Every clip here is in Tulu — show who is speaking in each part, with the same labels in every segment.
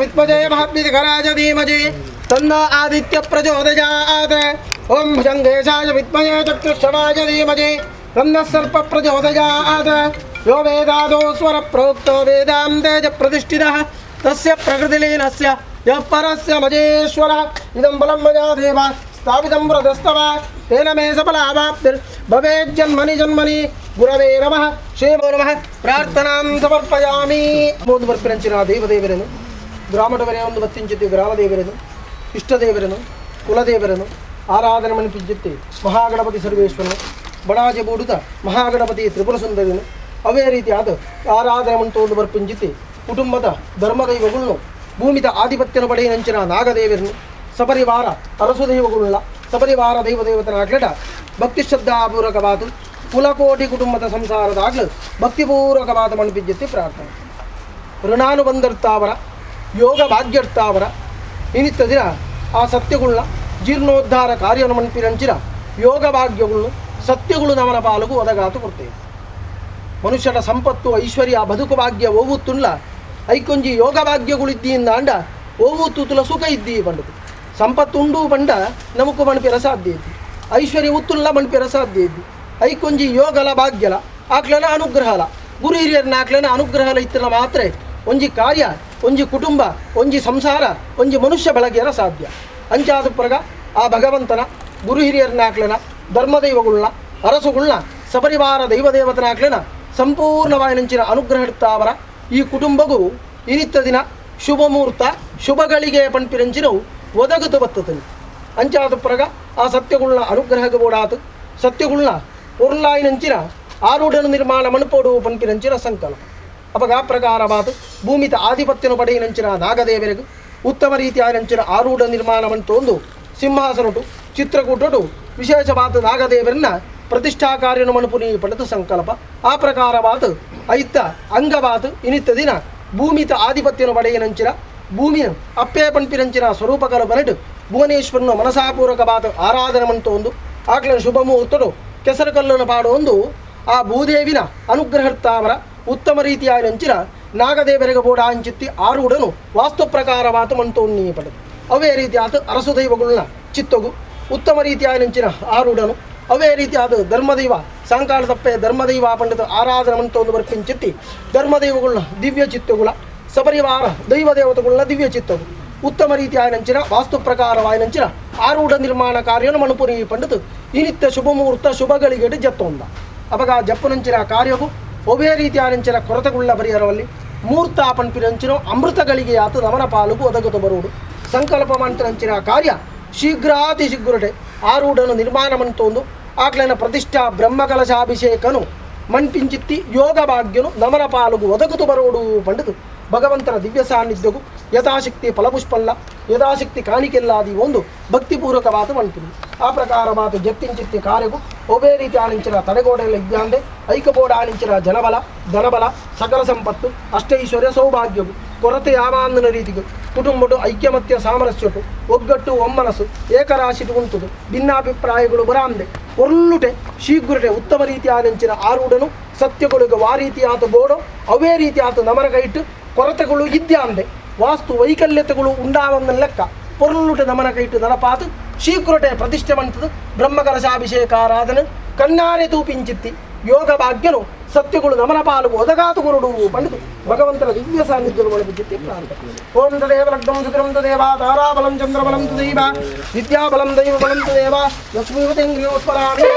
Speaker 1: ವಿದ್ಮಹೇ ಮಹಾದ್ವಿಧಿಕರಾಯ ಧೀಮಹಿ ತನ್ನೋ ಆದಿತ್ಯ ಪ್ರಚೋದಯಾತ್. ಓಂ ಭುಜಂಗೇಶಾಯ ವಿದ್ಮಹೇ ಚಕ್ಷುಷವಾಯ ಧೀಮಹಿ ತನ್ನಃ ಸರ್ಪ ಪ್ರಚೋದಯಾತ್. ಯೋ ವೇದಾದೋ ಸ್ವರ ಪ್ರೋಕ್ತೋ ವೇದಾಂತೇಜ ಪ್ರತಿಷ್ಠಿತಃ ತಸ್ಯ ಪ್ರಕೃತಿಲೀನಸ್ಯ ಯಃ ಪರಸ್ಯ ಮಜೇಶ್ವರಃ. ಇದಂ ಬಲಂ ಮಯಾ ದೇವ ಸ್ಥಾಪಿತಂ ವ್ರತಸ್ತವ ತೇನ ಮೇ ಸಫಲಾವಾಪ್ತಿರ್ ಭವೇಜ್ಜನ್ಮನಿ ಜನ್ಮನಿ. ಗುರವೇ ನಮಃ. ಶ್ರೀಮೋ ನಮಃ. ಪ್ರಾರ್ಥನಾಂ ಸಮರ್ಪಯಾಮಿ. ಮೋದು ಬರ್ಪಿರಂಚಿನ ದೇವದೇವರನು ಗ್ರಾಮದವರೇ ಒಂದು ಬತ್ತಿಂಚಿತ್ತಿ ಗ್ರಾಮದೇವರನು ಇಷ್ಟದೇವರನು ಕುಲದೇವರನು ಆರಾಧನೆ ಮಣಿಪಿಂಚಿತ್ತಿ ಮಹಾಗಣಪತಿ ಸರ್ವೇಶ್ವರನು ಬಡಾಜಬೂಡುತ ಮಹಾಗಣಪತಿ ತ್ರಿಪುರ ಸುಂದರನು ಅವೇ ರೀತಿಯಾದ ಆರಾಧನೆ ಮಂತೋದು ಬರ್ಪಿಂಚಿತ್ತಿ ಕುಟುಂಬದ ಧರ್ಮದೈವಗಳನ್ನು ಭೂಮಿದ ಆಧಿಪತ್ಯನ ಪಡೆಯಿನಂಚಿನ ನಾಗದೇವರನು ಸಪರಿವಾರ ಅರಸುದೈವಗುಳ್ಳ ಸಪರಿವಾರ ದೈವದೇವತನಾಗ್ಲಡ ಭಕ್ತಿ ಶ್ರದ್ಧಾಪೂರ್ವಕವಾದ ಕುಲಕೋಟಿ ಕುಟುಂಬದ ಸಂಸಾರದಾಗ್ಲು ಭಕ್ತಿಪೂರ್ವಕವಾದ ಮಣ್ಪಿಜ್ಜತ್ತಿ ಪ್ರಾರ್ಥನೆ. ಋಣಾನುಬಂಧರ್ತಾವರ ಯೋಗ ಭಾಗ್ಯರ್ತಾವರ ಇನ್ನಿತ್ತ ದಿನ ಆ ಸತ್ಯಗುಳ್ಳ ಜೀರ್ಣೋದ್ಧಾರ ಕಾರ್ಯವನ್ನು ಮಣ್ಪಿರಂಚಿನ ಯೋಗ ಭಾಗ್ಯಗಳು ಸತ್ಯಗಳು ನಮನ ಪಾಲುಗು ಒದಗಾತು ಕೊಡ್ತೇವೆ. ಮನುಷ್ಯನ ಸಂಪತ್ತು ಐಶ್ವರ್ಯ ಬದುಕು ಭಾಗ್ಯ ಓವು ತುಳ್ಳ ಐಕೊಂಜಿ ಯೋಗ ಭಾಗ್ಯಗಳಿದ್ದೀಂದ ಅಂಡ ಓವು ತೂತುಲ ಸುಖ ಇದ್ದೀ ಬಂಡದು. ಸಂಪತ್ತುಂಡು ಬಂಡ ನಮಕು ಮಣ್ಪಿರ ಸಾಧ್ಯ ಇದ್ದಿ, ಐಶ್ವರ್ಯ ಉತ್ತುಲ್ಲ ಮಣ್ಪಿರ ಸಾಧ್ಯ ಇದ್ದಿ. ಐಕೊಂಜಿ ಯೋಗಲ ಭಾಗ್ಯಲ ಆಕ್ಲನ ಅನುಗ್ರಹಲ ಗುರು ಹಿರಿಯರನ್ನ ಆಕ್ಲನ ಅನುಗ್ರಹಲ ಇತ್ತಲ ಮಾತ್ರ ಒಂಜಿ ಕಾರ್ಯ ಒಂಜಿ ಕುಟುಂಬ ಒಂಜಿ ಸಂಸಾರ ಒಂಜಿ ಮನುಷ್ಯ ಬೆಳಗ್ಗೆರ ಸಾಧ್ಯ. ಅಂಚಾದ ಪ್ರಗ ಆ ಭಗವಂತನ ಗುರು ಹಿರಿಯರನ್ನ ಆಕ್ಲನ ಧರ್ಮದೈವಗುಳ್ನ ಅರಸುಗುಳ್ನ ಸಪರಿವಾರ ದೈವದೇವತನ ಆಕ್ಲನ ಸಂಪೂರ್ಣವಾಯಿನಂಚಿನ ಅನುಗ್ರಹ ಈ ಕುಟುಂಬಗೂ ಇನಿತ್ತ ದಿನ ಶುಭ ಮುಹೂರ್ತ ಶುಭಗಳಿಗೆ ಪಣ್ಪಿರಂಚಿನವು ಒದಗುತು ಬತ್ತತನು. ಅಂಚಾದ ಪ್ರಗ ಆ ಸತ್ಯಗುಳ್ನ ಅನುಗ್ರಹಕ್ಕೆ ಬೋಡಾತು ಸತ್ಯಗುಳ್ನ ಪೊರ್ಲಾಯಿನಂಚಿನ ಆರೂಢನ ನಿರ್ಮಾಣ ಮಣಪೋಡು ಪಣ್ಪಿರಂಚಿನ ಸಂಕಲ್ಪ. ಅಪಗ ಆ ಪ್ರಕಾರವಾದ ಭೂಮಿತ ಆಧಿಪತ್ಯನು ಪಡೆಯಿನಂಚಿನ ನಾಗದೇವರಿಗೂ ಉತ್ತಮ ರೀತಿಯಾದಂಚಿನ ಆರೂಢ ನಿರ್ಮಾಣ ಒಂದು ಸಿಂಹಾಸನಟು ಚಿತ್ರಕೂಟಟು ವಿಶೇಷವಾದ ನಾಗದೇವರನ್ನ ಪ್ರತಿಷ್ಠಾ ಕಾರ್ಯನು ಮಣಪುನಿ ಪಡೆದು ಸಂಕಲ್ಪ. ಆ ಪ್ರಕಾರವಾದ ಐತ ಅಂಗವಾದ ಇನಿತ್ತ ದಿನ ಭೂಮಿತ ಆಧಿಪತ್ಯನು ಪಡೆಯಿನಂಚಿನ ಭೂಮಿಯ ಅಪ್ಪೇ ಪಣ್ಪಿರಂಚಿನ ಸ್ವರೂಪಗಳ ಬನಟು ಭುವನೇಶ್ವರನು ಮನಸಾಪೂರ್ವಕವಾದ ಆರಾಧನೆ ಮಂತು ಒಂದು ಆಕ್ಲನ ಶುಭ ಮುಹೂರ್ತಡು ಕೆಸರು ಕಲ್ಲನ್ನು ಪಾಡುವೊಂದು ಆ ಭೂದೇವಿನ ಅನುಗ್ರಹರ್ತಾವರ ಉತ್ತಮ ರೀತಿಯಾದಂಚಿನ ನಾಗದೇವರಿಗೆ ಬೋಡ ಅಂಚಿತ್ತಿ ಆರೂಢನು ವಾಸ್ತು ಪ್ರಕಾರವಾದ ಮಂತು ಉಣ್ಣಿ ಪಡೆದು ಅವೇ ರೀತಿಯಾದ ಅರಸು ದೈವಗಳನ್ನ ಚಿತ್ತಗು ಉತ್ತಮ ರೀತಿಯಾದಂಚಿನ ಆರೂಢನು ಅವೇ ರೀತಿಯಾದ ಧರ್ಮದೈವ ಸಾಯಂಕಾಲ ತಪ್ಪೆ ಧರ್ಮದೈವ ಪಂಡಿತ ಆರಾಧನೆ ಮಂತು ಒಂದು ಬರ್ಪಿಂಚಿತ್ತಿ ಧರ್ಮದೈವಗಳನ್ನ ದಿವ್ಯ ಚಿತ್ತಗುಳ ಸಪರಿವಾರ ದೈವ ದೇವತೆಗಳನ್ನ ದಿವ್ಯ ಚಿತ್ತವು ಉತ್ತಮ ರೀತಿಯಾದಂಚಿನ ವಾಸ್ತು ಪ್ರಕಾರವಾಯಿನಂಚಿನ ಆರೂಢ ನಿರ್ಮಾಣ ಕಾರ್ಯನು ಮಣಪುರಿ ಪಂಡಿತು ಇನಿತ್ಯ ಶುಭ ಮುಹೂರ್ತ ಶುಭಗಳಿಗೆ ಜತ್ತೊಂದ. ಅಪಗ ಜಪ್ಪುನಂಚಿನ ಕಾರ್ಯವು ಒಬ್ಬೇ ರೀತಿಯಾದಂಚಿನ ಕೊರತೆಗುಳ್ಳ ಪರಿಹರವಲ್ಲಿ ಮೂರ್ತ ಪಣ್ಪಿನಂಚಿನ ಅಮೃತಗಳಿಗೆ ಆತ ನಮನ ಪಾಲುಗು ಒದಗುತ್ತ ಬರುವುದು ಸಂಕಲ್ಪ ಮಂತ್ರಂಚಿನ ಕಾರ್ಯ ಶೀಘ್ರಾತಿ ಶೀಘ್ರಟೆ ಆರೂಢನು ನಿರ್ಮಾಣ ಮಂತೊಂದು ಆಕ್ಲನ ಪ್ರತಿಷ್ಠಾ ಬ್ರಹ್ಮಕಲಶಾಭಿಷೇಕನು ಮಣ್ಪಿಂಚಿತ್ತಿ ಯೋಗ ಭಾಗ್ಯನು ನಮನ ಪಾಲುಗು ಒದಗುತ್ತು ಬರುವುದು ಪಂಡಿತು ಭಗವಂತನ ದಿವ್ಯ ಸಾನ್ನಿಧ್ಯಗೂ ಯಥಾಶಕ್ತಿ ಫಲಪುಷ್ಪಲ್ಲ ಯಥಾಶಕ್ತಿ ಕಾಣಿಕೆಲ್ಲಾದಿ ಒಂದು ಭಕ್ತಿಪೂರ್ವಕವಾದ ಮಣ್ಪಿನಿ. ಆ ಪ್ರಕಾರವಾದ ಜತ್ತಿಂಚಿತ್ತಿ ಕಾರ್ಯಗೂ ಒಬ್ಬೇ ರೀತಿ ಆಣಿಂಚಿನ ತಡೆಗೋಡೆಗಳ ಇದ್ಯಾಂದೆ ಐಕಬೋಡ ಆಣಿಂಚಿನ ಜನಬಲ ಧನಬಲ ಸಕಲ ಸಂಪತ್ತು ಅಷ್ಟೈಶ್ವರ್ಯ ಸೌಭಾಗ್ಯವು ಕೊರತೆ ಯಾವಾಂದನ ರೀತಿಗೂ ಕುಟುಂಬಡು ಐಕ್ಯಮತ್ಯ ಸಾಮರಸ್ಯಟು ಒಗ್ಗಟ್ಟು ಒಮ್ಮನಸ್ಸು ಏಕರಾಶಿಟು ಉಂಟುದು ಭಿನ್ನಾಭಿಪ್ರಾಯಗಳು ಬರಾಂದೆ ಒರ್ಲುಟೆ ಶೀಘ್ರಟೆ ಉತ್ತಮ ರೀತಿಯಾದಂಚಿನ ಆರೂಢನು ಸತ್ಯಗಳಿಗೆ ವಾ ರೀತಿಯಾದ ಬೋಡೋ ಅವೇ ರೀತಿಯಾದ ನಮನ ಕೈಟ್ಟು ಕೊರತೆಗಳು ಇದ್ಯಾಂದೆ ವಾಸ್ತು ವೈಕಲ್ಯತೆಗಳು ಉಂಡಾವನ್ನ ಲೆಕ್ಕ ಪೊರ್ಲುಟೆ ನಮನ ಕೈಟ್ಟು ನಡಪಾತು ಶೀಘ್ರಟೆ ಪ್ರತಿಷ್ಠೆ ಮಂತದು ಬ್ರಹ್ಮಕಲಶಾಭಿಷೇಕಾರಾಧನೆ ಕಣ್ಣಾರೆ ತೂಪಿಂಚಿತ್ತಿ ಯೋಗ ಭಾಗ್ಯನು ಸತ್ಯಗಳು ನಮನ ಪಾಲು ಒದಗಾತು ಗುರುಡು ಪಂಡಿತು ಭಗವಂತನ ದಿವ್ಯ ಸಾನ್ನಿಧ್ಯಗಳು ಒಳಪಿಚಿತ್ತಿ ಪ್ರಾರ್ಥನೆ. ಓಂ ತದೇವ ಲಗ್ನಂ ಸುಕರಂ ತದೇವ ತಾರಾಬಲಂ ಚಂದ್ರಬಲಂ ತದೈವ ವಿದ್ಯಾಬಲಂ ದೈವಬಲಂ ತದೇವ ಲಕ್ಷ್ಮೀವತೇಂದ್ರಿಯೋ ಸ್ಮರಾಮಿ.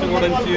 Speaker 2: ಕಾಸರಗೋಡಂಚಿ.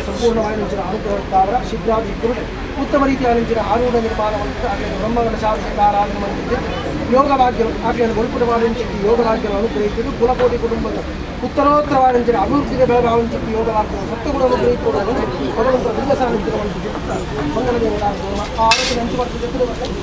Speaker 1: ಸಂಪೂರ್ಣವಾಗಿ ಅನುಗ್ರಹ ಶೀಘ್ರಾಭಿವೃದ್ಧಿ ಉತ್ತಮ ರೀತಿಯ ಆರೂಢ ನಿರ್ಮಾಣವನ್ನು ಆಗಲಿ ಬ್ರಹ್ಮಗಣ ಆರಾಧನೆ ಮಾಡುತ್ತಿದ್ದೆ ಯೋಗಭಾಗ್ಯ ಆಕೆಯನ್ನು ಗೊಲ್ಪುಟ ಮಾಡಿ ಯೋಗಭಾಗ್ಯವನ್ನು ಅನುಗ್ರಹಿಸಿದ್ದು ಕುಲಕೋಟಿ ಕುಟುಂಬದ ಉತ್ತರೋತ್ತರವಾದ ಅಭಿವೃದ್ಧಿಗೆ ಬೆಳಗಾವಂಚಿತ್ತು ಯೋಗಭಾಗ್ಯ ಸತ್ಯಗುಣ ಅನುಗ್ರಹಿಸುವುದು ಭಗವಂತ ದಿವ್ಯ ಸಾನ್ನಿಧ್ಯವನ್ನು ಮಂಗಲದೇವರ ಆ ಆರೋಗ್ಯ ಹಂಚುವಂತಿದ್ದೆ.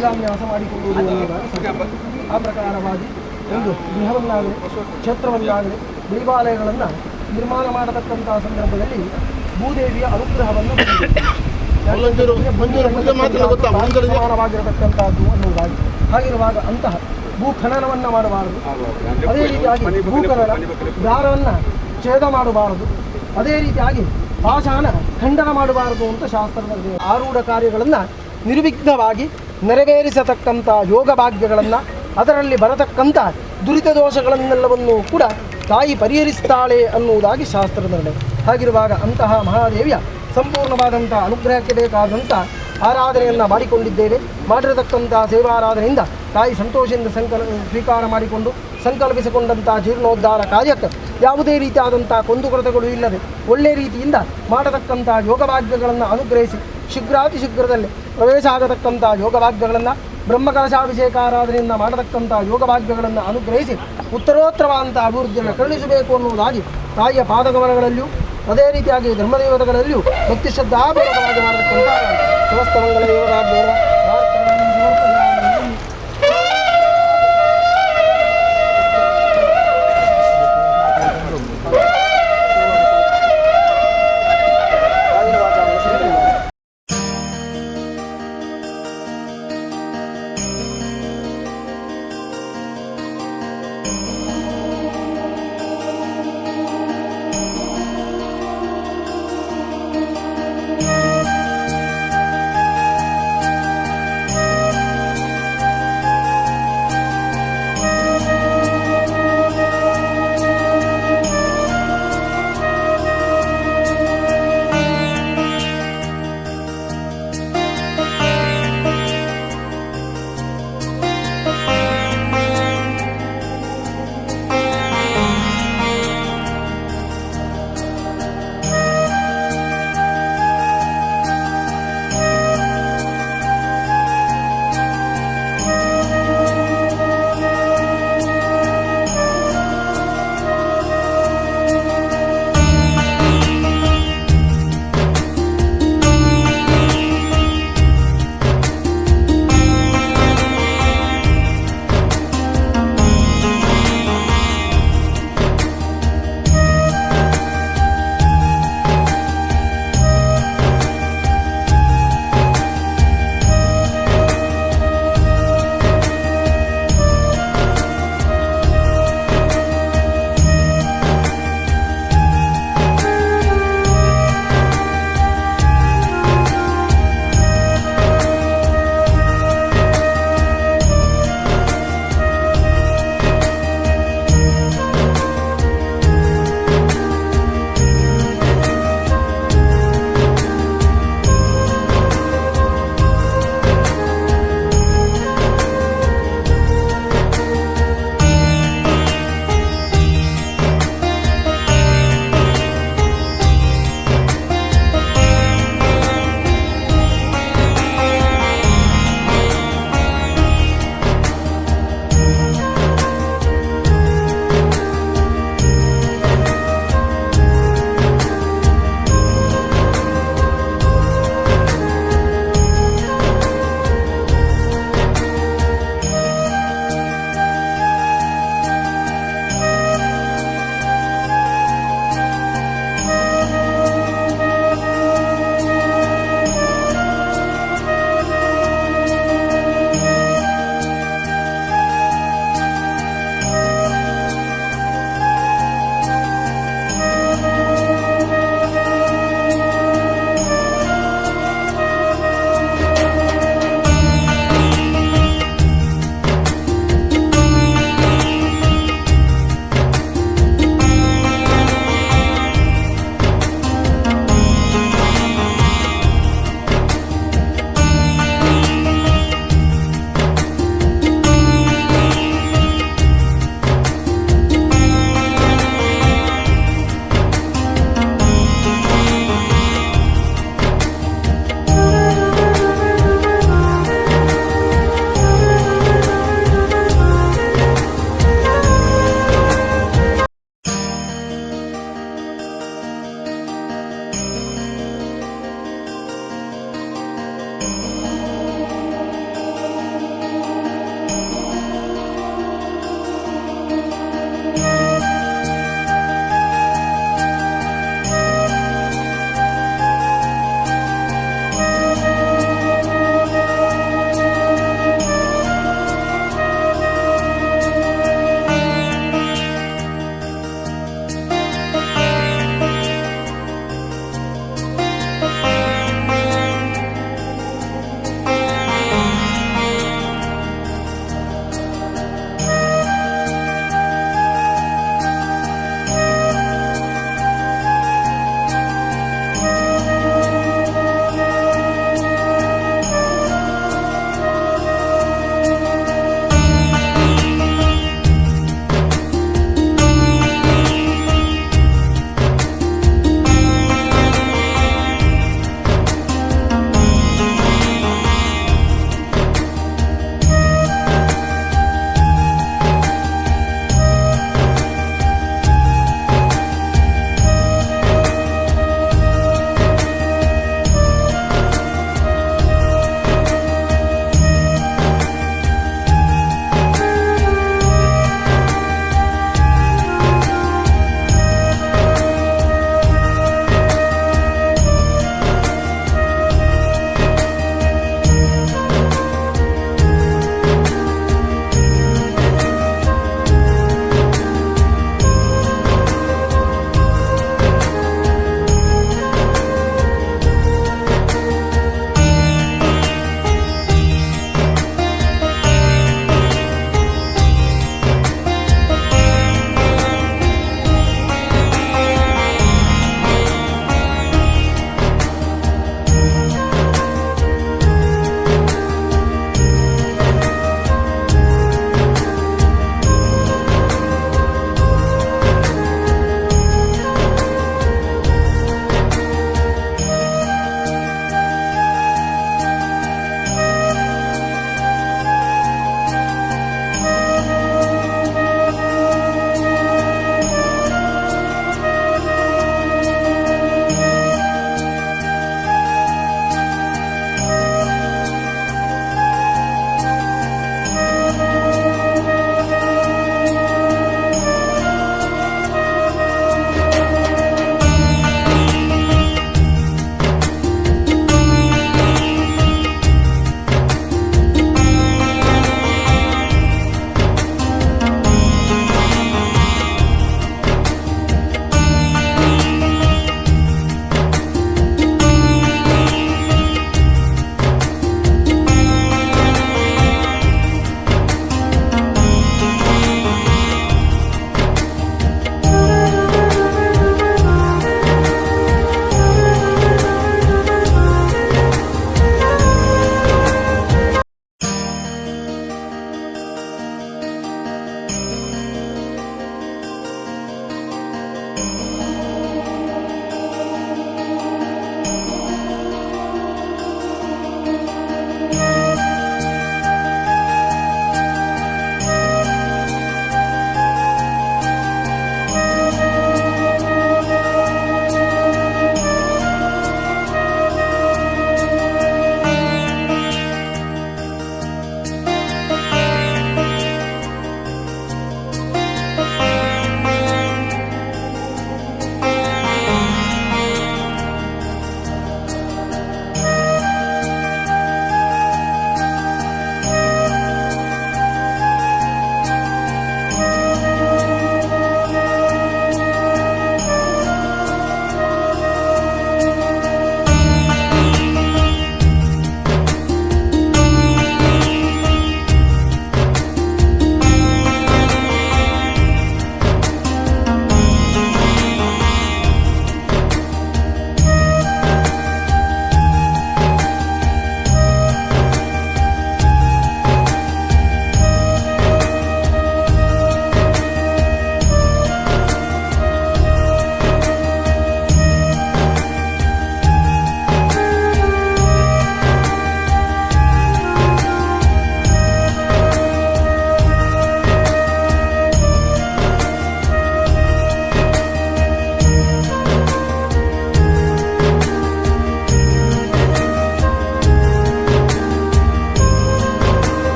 Speaker 1: ಶಿಲಾನ್ಯಾಸ ಮಾಡಿಕೊಳ್ಳುವುದು ಅನ್ನುವುದಾಗಿ ಸಂಕಲ್ಪ. ಆ ಪ್ರಕಾರವಾಗಿ ಒಂದು ಗೃಹವನ್ನಾಗಲಿ ಕ್ಷೇತ್ರವನ್ನಾಗಲಿ ದೇವಾಲಯಗಳನ್ನು ನಿರ್ಮಾಣ ಮಾಡತಕ್ಕಂತಹ ಸಂದರ್ಭದಲ್ಲಿ ಭೂದೇವಿಯ ಅನುಗ್ರಹವನ್ನು ಸಮಾನವಾಗಿರತಕ್ಕಂತಹದ್ದು ಅನ್ನುವುದಾಗಿ. ಹಾಗಿರುವಾಗ ಅಂತಹ ಭೂಖನನವನ್ನು ಮಾಡಬಾರದು, ಅದೇ ರೀತಿಯಾಗಿ ಭೂಖನನ ದಾರವನ್ನು ಛೇದ ಮಾಡಬಾರದು, ಅದೇ ರೀತಿಯಾಗಿ ಪಾಷಾಣ ಖಂಡನ ಮಾಡಬಾರದು ಅಂತ ಶಾಸ್ತ್ರದಲ್ಲಿ ಆರೂಢ ಕಾರ್ಯಗಳನ್ನು ನಿರ್ವಿಘ್ನವಾಗಿ ನೆರವೇರಿಸತಕ್ಕಂಥ ಯೋಗ ಭಾಗ್ಯಗಳನ್ನು, ಅದರಲ್ಲಿ ಬರತಕ್ಕಂಥ ದುರಿತ ದೋಷಗಳನ್ನೆಲ್ಲವನ್ನೂ ಕೂಡ ತಾಯಿ ಪರಿಹರಿಸ್ತಾಳೆ ಅನ್ನುವುದಾಗಿ ಶಾಸ್ತ್ರದ ನಿರ್ಣಯ. ಹಾಗಿರುವಾಗ ಅಂತಹ ಮಹಾದೇವಿಯ ಸಂಪೂರ್ಣವಾದಂಥ ಅನುಗ್ರಹಕ್ಕೆ ಬೇಕಾದಂಥ ಆರಾಧನೆಯನ್ನು ಮಾಡಿಕೊಂಡಿದ್ದೇವೆ. ಮಾಡಿರತಕ್ಕಂಥ ಸೇವಾರಾಧನೆಯಿಂದ ತಾಯಿ ಸಂತೋಷದಿಂದ ಸ್ವೀಕಾರ ಮಾಡಿಕೊಂಡು ಸಂಕಲ್ಪಿಸಿಕೊಂಡಂಥ ಜೀರ್ಣೋದ್ಧಾರ ಕಾರ್ಯಕ್ಕೆ ಯಾವುದೇ ರೀತಿಯಾದಂಥ ಕುಂದುಕೊರತೆಗಳು ಇಲ್ಲದೆ ಒಳ್ಳೆಯ ರೀತಿಯಿಂದ ಮಾಡತಕ್ಕಂಥ ಯೋಗಭಾಗ್ಯಗಳನ್ನು ಅನುಗ್ರಹಿಸಿ ಶೀಘ್ರಾತಿ ಶೀಘ್ರದಲ್ಲಿ ಪ್ರವೇಶ ಆಗತಕ್ಕಂಥ ಯೋಗಭಾಗ್ಯಗಳನ್ನು, ಬ್ರಹ್ಮಕಲಶಾಭಿಷೇಕಾರಾಧನೆಯನ್ನು ಮಾಡತಕ್ಕಂಥ ಯೋಗಭಾಗ್ಯಗಳನ್ನು ಅನುಗ್ರಹಿಸಿ ಉತ್ತರೋತ್ತರವಾದಂಥ ಅಭಿವೃದ್ಧಿಯನ್ನು ಕರುಣಿಸಬೇಕು ಅನ್ನುವುದಾಗಿ ತಾಯಿಯ ಪಾದಕಮಲಗಳಲ್ಲಿಯೂ ಅದೇ ರೀತಿಯಾಗಿ ಧರ್ಮದೇವತೆಗಳಲ್ಲಿಯೂ ಭಕ್ತಿ ಶ್ರದ್ಧಾಪೂರ್ವಕವಾಗಿ ಮಾಡತಕ್ಕಂಥ ಸಮಸ್ತ ಮಂಗಳ ದೇವರಾಭ್ಯೋ.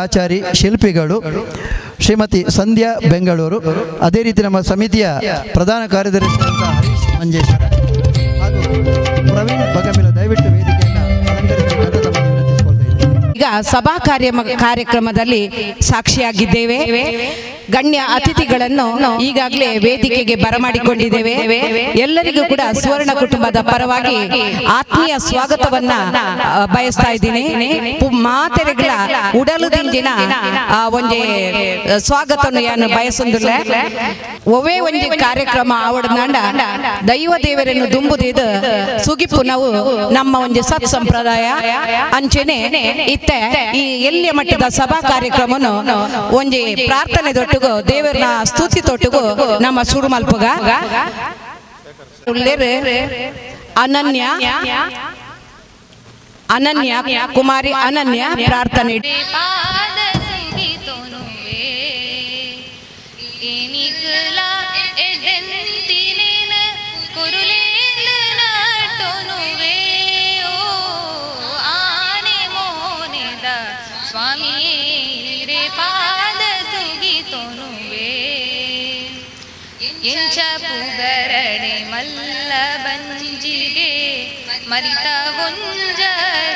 Speaker 2: ಆಚಾರಿ ಶಿಲ್ಪಿಗಳು ಶ್ರೀಮತಿ ಸಂಧ್ಯಾ ಬೆಂಗಳೂರು, ಅದೇ ರೀತಿ ನಮ್ಮ ಸಮಿತಿಯ ಪ್ರಧಾನ ಕಾರ್ಯದರ್ಶಿ ಹರೀಶ್ ಮಂಜೇಶ್ವರ ಹಾಗೂ ಪ್ರವೀಣ್ ಬಗಮಿಲ ದಯವಿಟ್ಟು ವೇದಿಕೆಯನ್ನು ಅಲಂಕರಿಸಬೇಕಂತ ತಮ್ಮಲ್ಲಿ ವಿನಂತಿಸಿಕೊಳ್ತಾ ಇದ್ದೇನೆ.
Speaker 3: ಈಗ ಸಭಾ ಕಾರ್ಯಕ್ರಮದಲ್ಲಿ ಸಾಕ್ಷಿಯಾಗಿದ್ದೇವೆ. ಗಣ್ಯ ಅತಿಥಿಗಳನ್ನು ಈಗಾಗಲೇ ವೇದಿಕೆಗೆ ಬರಮಾಡಿಕೊಂಡಿದ್ದೇವೆ. ಎಲ್ಲರಿಗೂ ಕೂಡ ಸುವರ್ಣ ಕುಟುಂಬದ ಪರವಾಗಿ ಆತ್ಮೀಯ ಸ್ವಾಗತವನ್ನ ಬಯಸ್ತಾ ಇದ್ದೀನಿ. ಮಾತೆರೆಗಳ ಉಡಲುದಿಂಜಿನ ಒಂಜಿ ಸ್ವಾಗತವನ್ನು ಯಾನು ಬಯಸೊಂದಿಲ್ಲ. ಒವೇ ಒಂಜಿ ಕಾರ್ಯಕ್ರಮ ಆವಡನಾಂಡ ದೈವ ದೇವರನ್ನು ದುಂಬುದಿದು ಸುಗಿಪು ನಾವು ನಮ್ಮ ಒಂಜಿ ಸತ್ ಸಂಪ್ರದಾಯ ಅಂಚೆನೆ ಇತ್ತೆ ಈ ಎಲ್ಲಿಯ ಮಟ್ಟದ ಸಭಾ ಕಾರ್ಯಕ್ರಮನು ಒಂಜಿ ಪ್ರಾರ್ಥನೆ ತೊಟ್ಟುಗು ದೇವರನ ಸ್ತುತಿ ತೊಟ್ಟುಗು ನಮ್ಮ ಶುರು ಮಲ್ಪುಗ ಉಲ್ಲೇರು ಅನನ್ಯ ಅನನ್ಯ ಕುಮಾರಿ ಅನನ್ಯ ಪ್ರಾರ್ಥನೆ.
Speaker 4: ಪಾದ ಸುಗಿತೊನುವೆ ಎನಿಕಲ ಎಡೆಂತಿನೇನ ಕುರುಲೇನ ನಾಟೊನುವೆ ಓ ಆನೆ ಮೋನೆದ ಸ್ವಾಮಿಯೇ ರೇ ಪಾದ ಸುಗಿತೊನುವೆ ಎಂಚ ಪುಗರಡೆ ಮಲ್ಲ ಬಂಜಿಗೆ ಮರಿತ ಒಂಜ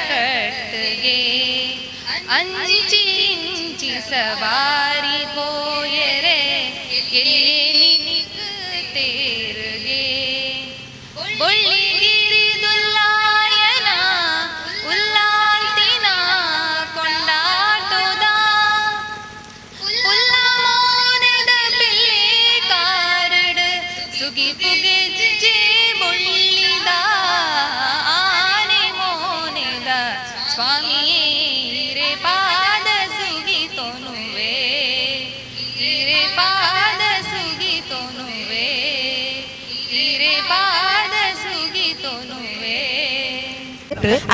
Speaker 4: ಕಟ್ಟಿಗೆ ಅಂಚಿ ಇಂಚಿ ಸವಾರಿ ಪೋಯರೆ ಎಲ್ಲಿ ನಿನಿಕ್ ತೇರುಗೆ ಬೊಳ್ಳಿಗಿರಿದುಲ್ಲಾಯನ ಉಲ್ಲಾಲ್ತಿನ ಕೊಂಡಾಟುದ ಉಲ್ಲಮೋನದ ಪಿಲ್ಲೆ ಕಾರಡ್ ಸುಗಿಪುಗೆಜ್ಜೆ ಬೊಳ್ಳಿದ ಆನೆ ಮೋನೆದ ಸ್ವಾಮಿಯೇ ರೇ ಪಾದ ಸುಗಿತೊನುವೆ ರೇ ಪಾದ ಸುಗಿತೊನುವೆ ರೇ ಪಾದ ಸುಗಿತೊನುವೆ.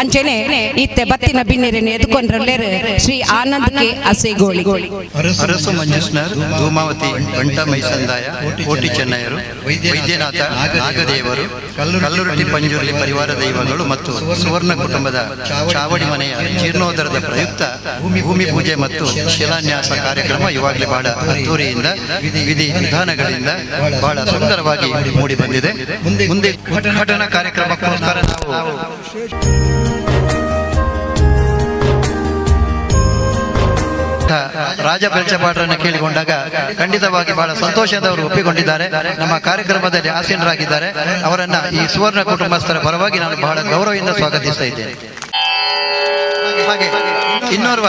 Speaker 3: ಅಂಚೆನೆ ಇತ್ತೆ ಬತ್ತಿನ ಬಿನ್ನೆರೆನೆ ಎದುಕೊಂಡ್ರಲ್ಲೇರು ಶ್ರೀ ಆನಂದ್ ಕೆ ಅಸೇಗೋಳಿ.
Speaker 5: ಅರಸು ಮಂಜುಸ್ನರ್, ಧೂಮಾವತಿ ಬಂಟ ಮೈಸಂದಾಯ, ಕೋಟಿ ಚೆನ್ನಯರು, ವೈದ್ಯನಾಥ ನಾಗದೇವರು, ಕಲ್ಲುರುಟಿ ಪಂಜುರ್ಲಿ ಪರಿವಾರ ದೈವಗಳು ಮತ್ತು ಸುವರ್ಣ ಕುಟುಂಬದ ಚಾವಡಿ ಮನೆಯ ಜೀರ್ಣೋದ್ಧಾರದ ಪ್ರಯುಕ್ತ ಭೂಮಿ ಪೂಜೆ ಮತ್ತು ಶಿಲಾನ್ಯಾಸ ಕಾರ್ಯಕ್ರಮ ಇವಾಗಲೇ ಬಹಳ ಅದ್ದೂರಿಯಿಂದ ವಿಧಿ ವಿಧಾನಗಳಿಂದ ಬಹಳ ಸುಂದರವಾಗಿ ಮೂಡಿ ಬಂದಿದೆ. ಮುಂದೆ ಉದ್ಘಾಟನಾ ಕಾರ್ಯಕ್ರಮಕ್ಕೋಸ್ಕರ ನಾವು ರಾಜ ಬೆಳ್ಚಪಾಡ್ರನ್ನು ಕೇಳಿಕೊಂಡಾಗ ಖಂಡಿತವಾಗಿ ಬಹಳ ಸಂತೋಷದಿಂದ ಅವರು ಒಪ್ಪಿಕೊಂಡಿದ್ದಾರೆ. ನಮ್ಮ ಕಾರ್ಯಕ್ರಮದಲ್ಲಿ ಆಸೀನರಾಗಿದ್ದಾರೆ. ಅವರನ್ನ ಈ ಸುವರ್ಣ ಕುಟುಂಬಸ್ಥರ ಪರವಾಗಿ ನಾನು ಬಹಳ ಗೌರವದಿಂದ ಸ್ವಾಗತಿಸ್ತಾ ಇದ್ದೇನೆ. ಹಾಗೆ ಇನ್ನೋರ್ವ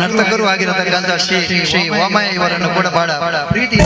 Speaker 5: ನರ್ತಕರು ಆಗಿರತಕ್ಕಂಥ ಶ್ರೀ ಶ್ರೀ ವಾಮಯ್ಯ ಇವರನ್ನು ಕೂಡ ಬಹಳ ಪ್ರೀತಿ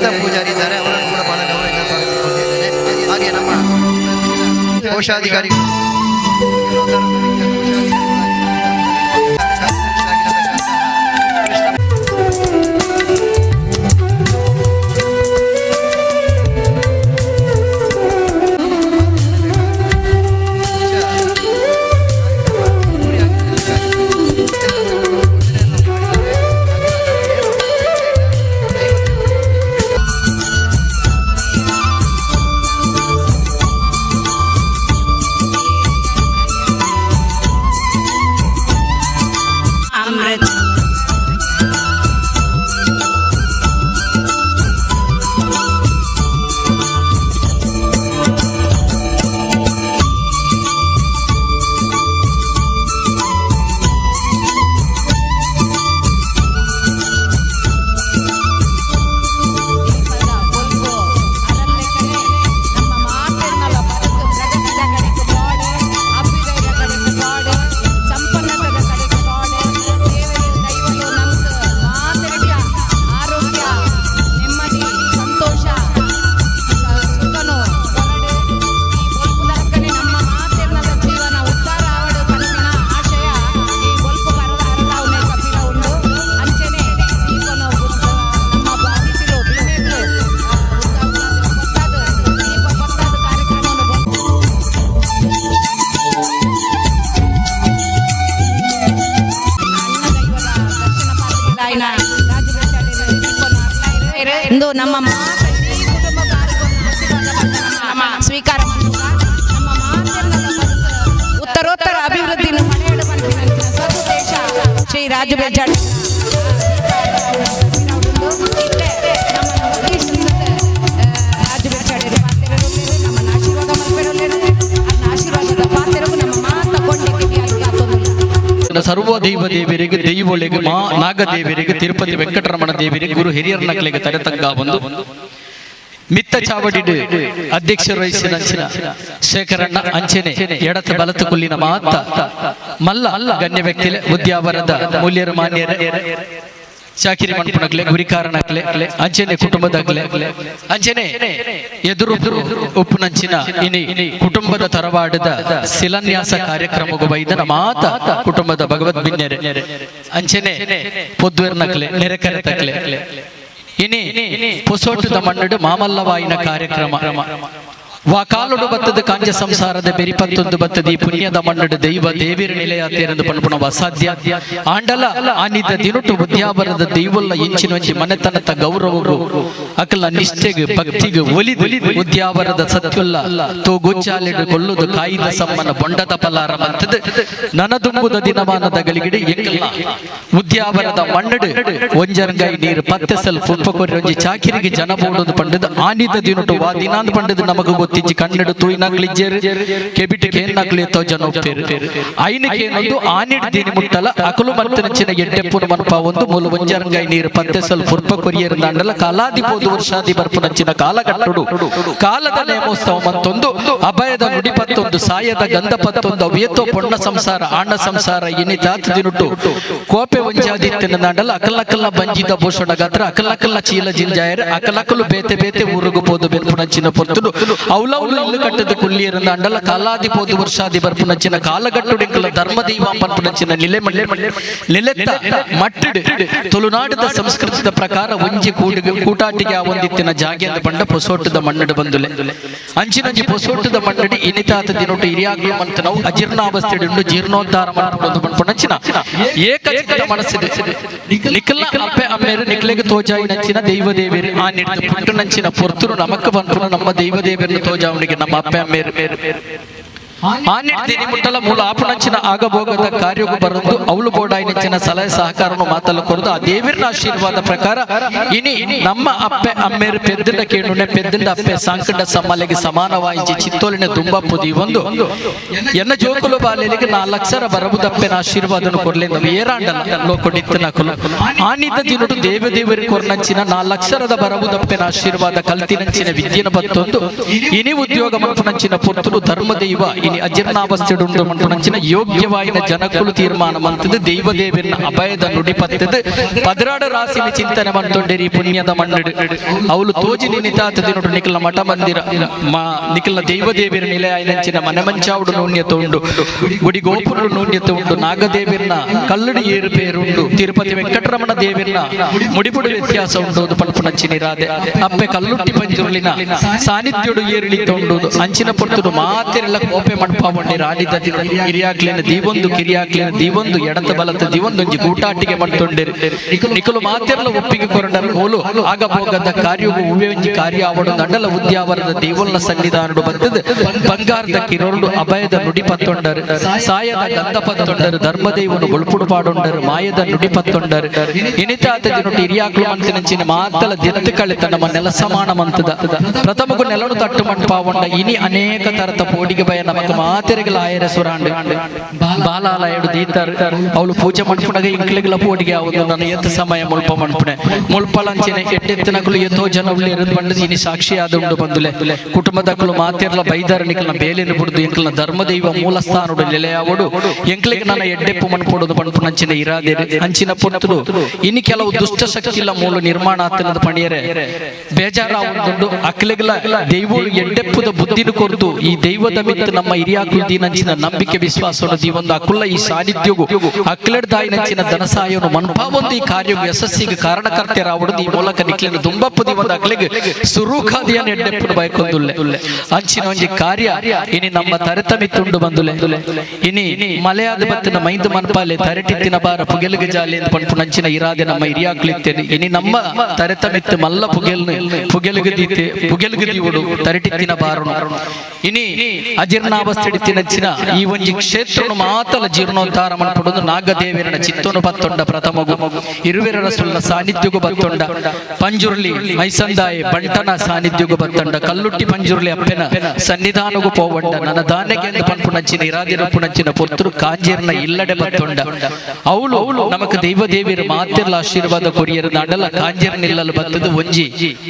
Speaker 3: ನಮ್ಮ
Speaker 5: ಪೂಜಾರಿ ಇದ್ದಾರೆ, ಅವರನ್ನು ಕೂಡ ಬಹಳ ಗೌರವದಿಂದ ಸ್ವಾಗತಿಸಿಕೊಂಡಿದ್ದೇನೆ. ಹಾಗೆ ನಮ್ಮ ಕೋಶಾಧಿಕಾರಿ
Speaker 3: ನಮ್ಮ ಮಾತ ಇಡೀ ಕುಟುಂಬಗಾರಿಗೊಂದು ಆಶೀರ್ವಾದ ನಮ್ಮ ಸ್ವೀಕಾರ ಮಲ್ಪುಗ. ನಮ್ಮ ಮಾತೆರ್ನಲ ಬದುಕು ಉತ್ತರೋತ್ತರ ಅಭಿವೃದ್ಧಿನ ಪಡೆಯಲು ಪನ್ಪಿನಂಚಿನ ಸದುದ್ದೇಶ ಶ್ರೀ ರಾಜು ಬೆಲ್ಚಾಡಿ ರಾಜು ಬೆಲ್ಚಾಡಿ ಪಾತೆರೊಲ್ಲೆರ್ ನಮ್ಮನ್ನ ಆಶೀರ್ವಾದ ಮಲ್ಪೆರೊಲ್ಲೆರ್ ಅರ್ನ ಆಶೀರ್ವಾದದ ಪಾತೆರಗು ನಮ್ಮ ಮಾತ ಕೊಂಡಿ ಕಿವಿಯಾಗಿ
Speaker 6: ಸರ್ವ ದೈವ ದೇವರಿಗೆ ದೈವೊಳಿಗೆ ಮಾ ನಾಗದೇವರಿಗೆ ತಿರುಪತಿ ವೆಂಕಟರಮಣ ದೇವರಿಗೆ ಗುರು ಹಿರಿಯರ ನಕ್ಲೆಗೆ ತರೆತಗ್ಗ ಬಂದು ಮಿತ್ತ ಚಾವಡಿಡು ಅಧ್ಯಕ್ಷರು ವಹಿಸಿದ ಅಂಚಿನ ಶೇಖರಣ್ಣ ಅಂಚನೆ ಎಡತ ಬಲತ ಕುಲ್ಲಿನ ಮಾತ ಮಲ್ಲ ಗಣ್ಯ ವ್ಯಕ್ತಿಲೆ ಉದ್ಯಾವರದ ಮೂಲ್ಯರ ಮಾನ್ಯರ ಚಾಕಿರಿ ಮನ್ಪುನಕ್ಲೆ ಗುರಿಕಾರನಕ್ಲೆ ಅಂಚನೆ ಕುಟುಂಬದಾಗ್ಲೆ ಅಂಚನೆ ಎದುರು ಉಪ್ಪುನಂಚಿನ ಇನಿ ಕುಟುಂಬದ ತರವಾಡದ ಶಿಲಾನ್ಯಾಸ ಕಾರ್ಯಕ್ರಮಗೂ ಬೈದನ ಮಾತ ಕುಟುಂಬದ ಭಗವದ್ ಬಿನ್ನೆರೆ ಅಂಚನೆ ಪೊದ್ವೆರ್ನಕ್ಲೆ ನೆರೆಕರೆತಕ್ಲೆ ಇನಿ ಪೊಸೋಟದ ಮಣ್ಣಡು ಮಾಮಲ್ಲವಾಯಿನ ಕಾರ್ಯಕ್ರಮ ವಾಕಾಲುಡು ಬತ್ತದ ಕಾಂಜ ಸಂಸಾರದ ಬೆರಿಪತ್ತೊಂದು ಬತ್ತದ ಈ ಪುಣ್ಯದ ಮಣ್ಣಡು ದೈವ ದೇವಿರ ನಿಲಯ ತೇರಂದು ಪನ್ಪುಣವ ಅಸಾಧ್ಯ ಆಂಡಲ ಆನಿದ ದಿನುಟು ಬುದ್ಧ್ಯಾಬರದ ದೈವಲ್ಲ ಇಂಚಿನೊಂಜಿ ಮನೆತನತ ಗೌರವಗು ಅಕಲ ನಿಷ್ಠೆಗ್ ಭಕ್ತಿಗ್ ಒಲಿದು ಉದ್ಯಾವರದ ಸತ್ಯುಲ್ಲ ತೋ ಗೊಚ್ಚಾಲೆಡು ಕೊಲ್ಲುದು ಕಾಯಿದ ಸಮ್ಮನ ಬೊಂಡದ ಪಲಾರ ಮಂತದ ನನದುಂಬುದ ದಿನಮಾನದ ಗಳಿಗಿಡಿ ಎಂಕಲ್ಲ ಉದ್ಯಾವರದ ಮಣ್ಣಡು ಒಂಜರಂಗೈ ನೀರು ಪತ್ತೆಸಲ್ ಪುಲ್ಪಕೊರಿ ಒಂಜಿ ಚಾಕಿರಿಗೆ ಜನ ಬೋಡುದು ಪಂಡದು ಆನಿದ ದಿನುಟು ವಾ ದಿನಾಂದ್ ಪಂಡದು ನಮಗ ಗೊತ್ತಿಜ್ಜಿ ಕಣ್ಣಡು ತೂಯಿನಾಕ್ಲಿಜ್ಜೇರು ಕೆಬಿಟ್ ಕೇನ್ನಾಕ್ಲಿ ಎತ್ತೋ ಜನ ಒಪ್ಪೇರು ಐನಕೇನೊಂದು ಆನಿಡ್ ದಿನಿ ಮುಟ್ಟಲ ಅಕಲು ಮರ್ತನಂಚಿನ ಎಡ್ಡೆಪ್ಪುನ ಮನಪ ಒಂದು ಮೂಲ ಒಂಜರಂಗೈ ನೀರು ಪತ್ತೆಸಲ್ ಪುರ್ಪ ಕೊರಿಯರ್ ದಾಂಡಲ ಕಾಲಾದಿ ಪೋದು ವರ್ಷಾದಿ ಬರ್ಪುನಂಚಿನ ಕಾಲಕಟ್ಟುಡು ಕಾಲದ ನೇಮೋತ್ಸವ ಮತ್ತೊಂದು ಅಭಯದ ನುಡಿಪತ್ತೊಂದು ಸಾಯದ ಗಂಧ ಪತ್ತೊಂದು ಅವೇತೋ ಪೊಣ್ಣ ಸಂಸಾರ ಆಣ್ಣ ಸಂಸಾರ ಇನಿ ತಾತ ದಿನುಟು ಕೋಪೆ ಒಂಜಾದಿತ್ತಿನ ದಾಂಡಲ ಅಕಲಕಲ್ಲ ಬಂಜಿದ ಭೂಷಣ ಗಾತ್ರ ಅಕಲಕಲ್ಲ ಚೀಲ ಜಿಂಜಾಯರ್ ಅಕಲಕಲು ಬೇತೆ ಬೇತೆ ಊರುಗು ಪೋದು ಬೆನ್ಪುನಂಚಿನ ಪೊರ್ತುಡು ಅವಲೌಲು ಇಲ್ಲು ಕಟ್ಟದ ಕುಲ್ಲಿಯರಿಂದ ಅಂಡಲ ಕಾಲಾದಿ ಪೋದು ವರ್ಷಾದಿ ಬರ್ಪುನಂಚಿನ ಕಾಲಗಟ್ಟುಡಿಂಕಲ ಧರ್ಮ ದೈವ ಪನ್ಪುನಂಚಿನ ನಿಲೆ ನಿಲೆತ್ತ ಮಟ್ಟಿಡು ತುಳುನಾಡದ ಸಂಸ್ಕೃತಿದ ಪ್ರಕಾರ ಒಂಜಿ ಕೂಡಿಗೆ ಕೂಟಾಟಿಗೆ ಆ ಒಂದಿತ್ತಿನ ಜಾಗೆಂದ ಬಂಡ ಪೊಸೋಟದ ಮಣ್ಣಡು ಬಂದುಲೆ ಅಂಚಿನಂಜಿ ಪೊಸೋಟದ ಮಣ್ಣಡಿ ಇನಿತಾತ ದಿನೊಟ್ಟು ಹಿರಿಯಾಗ್ಲು ಮಂತ ನಾವು ಅಜೀರ್ಣಾವಸ್ಥೆಡುಂಡು ಜೀರ್ಣೋದ್ಧಾರ ಮಾಡ್ಕೊಂಡು ಪನ್ಪುನಂಚಿನ ಏಕಚಿತ್ತ ಮನಸ್ಸಿದೆ ನಿಖಲ್ನ ಅಪ್ಪೆ ಅಮ್ಮೇರು ನಿಖಲೆಗೆ ತೋಜಾಯಿ ನಂಚಿನ ದೈವ ದೇವೇರು ಆ ನಿಡ್ದು ಪುಟ್ಟು ನಂಚಿನ ಪೊರ್ತುರು ನಮಕ್ ಬಂಪುನು ನಮ್ಮ ದೈವ ದೇವೇರು ತೋಜಾವಣಿಗೆ ನಮ್ಮ ಅಪ್ಪೆ ಅಮ್ಮೇರು ಆ ನಿಡ್ದಿನಿ ಮುಟ್ಟಲ ಮೂಲ ಆಪುನಂಚಿನ ಆಗಭೋಗದ ಕಾರ್ಯಕ್ಕೂ ಬರಂದು ಅವಳು ಬೋಡಾಯಿ ನಂಚಿನ ಸಲಹೆ ಸಹಕಾರನು ಮಾತಲ್ಲ ಕೊರದು ಆ ದೇವಿರನ ಆಶೀರ್ವಾದ ಪ್ರಕಾರ ಇನಿ ನಮ್ಮ ಅಪ್ಪೆ ಅಮ್ಮೇರು ಪೆದ್ದಂಡ ಕೇಳುನೆ ಪೆದ್ದಂಡ ಅಪ್ಪೆ ಸಾಂಕಂಡ ಸಮ್ಮಲೆಗೆ ಸಮಾನವಾಯಿಜಿ ಚಿತ್ತೋಲಿನ ದುಂಬಪ್ಪು ಒಂದು ಎನ್ನ ಜೋಕುಲು ಬಾಲೆಲಿಗೆ ನಾಲ್ಕಕ್ಷರ ಬರಬುದಪ್ಪೆನ ಆಶೀರ್ವಾದನು ಕೊರ್ಲಿಂದ ಏರಾಂಡಲ ಲೋಕೊಡಿತ್ತನ ಕುಲ ಆನಿದ್ದ ದಿನಡು ದೇವ ದೇವರಿ ಕೊರ್ನಂಚಿನ ನಾಲ್ಕಕ್ಷರದ ಬರಬುದಪ್ಪೆನ ಆಶೀರ್ವಾದ ಕಲ್ತಿನಂಚಿನ ವಿದ್ಯೆನ ಬತ್ತೊಂದು ಇನಿ ಉದ್ಯೋಗ ಮನ್ಪುನಂಚಿನ ಪೊರ್ತುಡು ಧರ್ಮ ದೈವ ಇನಿ ಅಜೀರ್ಣಾವಸ್ಥೆಡುಂಡು ಮನ್ಪುನಂಚಿನ ಯೋಗ್ಯವಾಯಿನ ಜನಕುಲು ತೀರ್ಮಾನ ಮಂತದು ದೈವ ದೇವಿನ ಅಭಯದ ನುಡಿ ಪತ್ತದು ಪದರಾಡ ರಾಸಿನ ಚಿಂತನೆ ಮಂತೊಂಡಿರಿ ಪುಣ್ಯದ ಮಣ್ಣಡು ಅವಳು ತೋಜಿ ನಿನಿತಾತ ದಿನಡು ನಿಖಲ ಮಠ ಮಂದಿರ ಮಾ ನಿಖಲ ದೈವ ದೇವಿರ ನಿಲಯ ನಂಚಿನ ಮನೆಮಂಚಾವುಡು ನೂನ್ಯತ ಉಂಡು ಗುಡಿ ಗೋಪುರುಡು ನೂನ್ಯತ ಉಂಡು ನಾಗದೇವಿರ್ನ ಕಲ್ಲಡಿ ಏರುಪೇರುಂಡು ತಿರುಪತಿ ವೆಂಕಟರಮಣ ದೇವಿರ್ನ ಮುಡಿಪುಡು ವ್ಯತ್ಯಾಸ ಉಂಡು ಪನ್ಪುನಂಚಿನ ಇರಾದೆ ಅಪ್ಪೆ ಕಲ್ಲುಟ್ಟಿ ಪಂಜುರ್ಲಿನ ಸಾನ್ನಿಧ್ಯುಡು ಏರಿಳಿತ ಉಂಡು ಅಂಚಿನ ಪೊರ್ತುಡು ಮಾತೆರೆಲ್ಲ ಕೋಪೆ ಮಣ್ಪಾವಂಡಿ ರಾಣಿದ ಹಿರಿಯಾಕ್ಲೇನ ದೀವೊಂದು ಕಿರಿಯಾಕ್ಲೇನ ದೀವೊಂದು ಎಡತ ಬಲತ ದೀವೊಂದೊಂಜಿ ಕೂಟಾಟಿಗೆ ಮಣ್ತೊಂಡಿರು ನಿಕಲು ಮಾತೆರ್ಲ ಒಪ್ಪಿಗೆ ಕೊರಂಡರ ಕೋಲು ಆಗ ಭೋಗದ ಕಾರ್ಯವು ಹೂವೆ ಒಂಜಿ ಕಾರ್ಯ ಆವಡು ದಂಡಲ ಉದ್ಯಾವರದ ದೇವೊಲ್ಲ ಸನ್ನಿಧಾನಡು ಬತ್ತದು ಬಂಗಾರದ ಕಿರೋರ್ಡು ಅಭಯದ ನುಡಿ ಪತ್ತೊಂಡರು ಸಾಯದ ಗಂಧ ಪತ್ತೊಂಡರು ಧರ್ಮದೈವನು ಬೊಳ್ಪುಡು ಪಾಡೊಂಡರು ಮಾಯದ ನುಡಿ ಪತ್ತೊಂಡರು ಇನಿತಾತ ದಿನೊಟ್ಟು ಹಿರಿಯಾಕ್ಲು ಮಂತಿನಂಚಿನ ಮಾತಲ ದೆತ್ತು ಕಳಿತ ನಮ್ಮ ನೆಲ ಸಮಾನ ಮಂತದ ಪ್ರಥಮಗೂ ನೆಲನು ತಟ್ಟು ಮಣ್ಪಾವಂಡ ಇನಿ ಅನೇಕ ತರತ ಪೋಡಿಗೆ ಭಯ ನಮಕ್ ಮಾತೆರೆಗಳ ಆಯರ ಸುರಾಂಡು ಬಾಲಾಲಯಡು ದೀತಾರು ಅವಳು ಪೂಜೆ ಮಣ್ಪುಣಗ ಇಂಕ್ಲೆಗಳ ಪೋಡಿಗೆ ಆವುದು ನನ್ನ ಎತ್ತ ಸಮಯ ಮುಲ್ಪ ಮಣ್ಪುಣೆ ಮುಲ್ಪಲಂಚಿನ ಎಟ್ಟೆತ್ತಿನಕುಲು ಎತ್ತೋ ಜನ ಉಳ್ಳಿರು ಬಂಡದು ಇನಿ ಸಾಕ್ಷಿ ಆದ ಉಂಡು ಬಂದುಲೆ ಕುಟುಂಬದಕ್ಕಲು ಮಾತೆರ್ಲ ಬೈದಾರ ನಿಕಲ್ನ ಬೇಲಿನ ಬುಡ್ದು ಎಂಕಲ್ನ ಧರ್ಮದೈವ ಮೂಲಸ್ಥಾನಡು ನೆಲೆಯಾವಡು ಎಂಕ್ಲೆಗೆ ನನ್ನ ಎಡ್ಡೆಪ್ಪು ಮಣ್ಪೊಡೋದು ಪಣ್ಪುನಂಚಿನ ಇರಾದೆ ಅಂಚಿನ ಪೊರ್ತುಡು ಇನಿ ಕೆಲವು ದುಷ್ಟ ಶಕ್ತಿಲ ಮೂಲ ನಿರ್ಮಾಣ ಆತನದ ಪಣಿಯರೆ ಬೇಜಾರಾವುದುಂಡು ಅಕ್ಲೆಗಳ ದೈವಳು ಎಡ್ಡೆಪ್ಪುದ ಬುದ್ಧಿನ ಕೊರ್ದು ಈ ದೈವದ ಮಿತ್ತು ನಮ್ಮ ನಮ್ಮ ಹಿರಿಯಾಕುಲ್ ದೀನಂಚಿನ ನಂಬಿಕೆ ವಿಶ್ವಾಸವನ್ನು ದೀವೊಂದು ಅಕುಲ್ಲ ಈ ಸಾನ್ನಿಧ್ಯಗು ಅಕ್ಲೆಡ್ದಾಯಿನಂಚಿನ ಧನಸಾಯನು ಮನ್ಪಾವೊಂದು ಈ ಕಾರ್ಯವು ಯಶಸ್ಸಿಗೆ ಕಾರಣಕರ್ತರಾವಡು ಈ ಮೂಲಕ ನಿಕ್ಲಿನ ದುಂಬಪ್ಪು ದೀವೊಂದು ಅಕ್ಲೆಗ್ ಸುರೂಖಾದಿಯ ನೆಡ್ಡೆಪ್ಪುಡು ಬಯಕೊಂದುಲ್ಲೆ ಅಂಚಿನ ಒಂಜಿ ಕಾರ್ಯ ಇನಿ ನಮ್ಮ ತರೆತಮಿತ್ತುಂಡು ಬಂದುಲೆ ಇನಿ ಮಲೆಯಾದ ಬತ್ತಿನ ಮೈಂದು ಮನ್ಪಾಲೆ ತರೆಟಿತ್ತಿನ ಬಾರ ಪುಗೆಲ್ಗೆ ಜಾಲಿ ಎಂದು ಪನ್ಪುನಂಚಿನ ಇರಾದೆ ನಮ್ಮ ಹಿರಿಯಾಕ್ಲಿತ್ತೇನೆ ಇನಿ ನಮ್ಮ ತರೆತಮಿತ್ತು ಮಲ್ಲ ಪುಗೆಲ್ನು ಪುಗೆಲ್ಗೆ ದೀತೆ ಪುಗೆಲ್ಗೆ ದೀವುಡು ತರೆಟಿತ್ತಿನ ಬಾರನು ಇನಿ ಅಜೀರ್ಣಾವಸ್ಥೆಡಿತ್ತಿನಂಚಿನ ಈ ಒಂಜಿ ಕ್ಷೇತ್ರನು ಮಾತಲ ಜೀರ್ಣೋದ್ಧಾರ ಮನ್ಪುಡುದು ನಾಗದೇವರನ ಚಿತ್ತೋನು ಬತ್ತೊಂಡ ಪ್ರಥಮಗು ಇರುವೆರರ ಸುಲ್ಲ ಸಾನ್ನಿಧ್ಯಗು ಬತ್ತೊಂಡ ಪಂಜುರ್ಲಿ ಮೈಸಂದಾಯ ಬಂಟನ ಸಾನ್ನಿಧ್ಯಗು ಬತ್ತೊಂಡ ಕಲ್ಲುಟ್ಟಿ ಪಂಜುರ್ಲಿ ಅಪ್ಪೆನ ಸನ್ನಿಧಾನಗು ಪೋವಂಡ ನನ್ನ ದಾನೆಗೆ ಎಂದು ಪನ್ಪುನಂಚಿನ ಇರಾದಿರಪ್ಪುನಂಚಿನ ಪೊತ್ತರು ಕಾಂಜೀರ್ನ ಇಲ್ಲಡೆ ಬತ್ತೊಂಡ ಅವಳು ನಮಕ್ ದೈವ ದೇವಿಯರು ಮಾತಿರ್ಲ ಆಶೀರ್ವಾದ ಕೊರಿಯರು ದಾಂಡಲ ಕಾಂಜೀರ್ನ ಇಲ್ಲಲು ಬತ್ತದು ಒಂಜಿ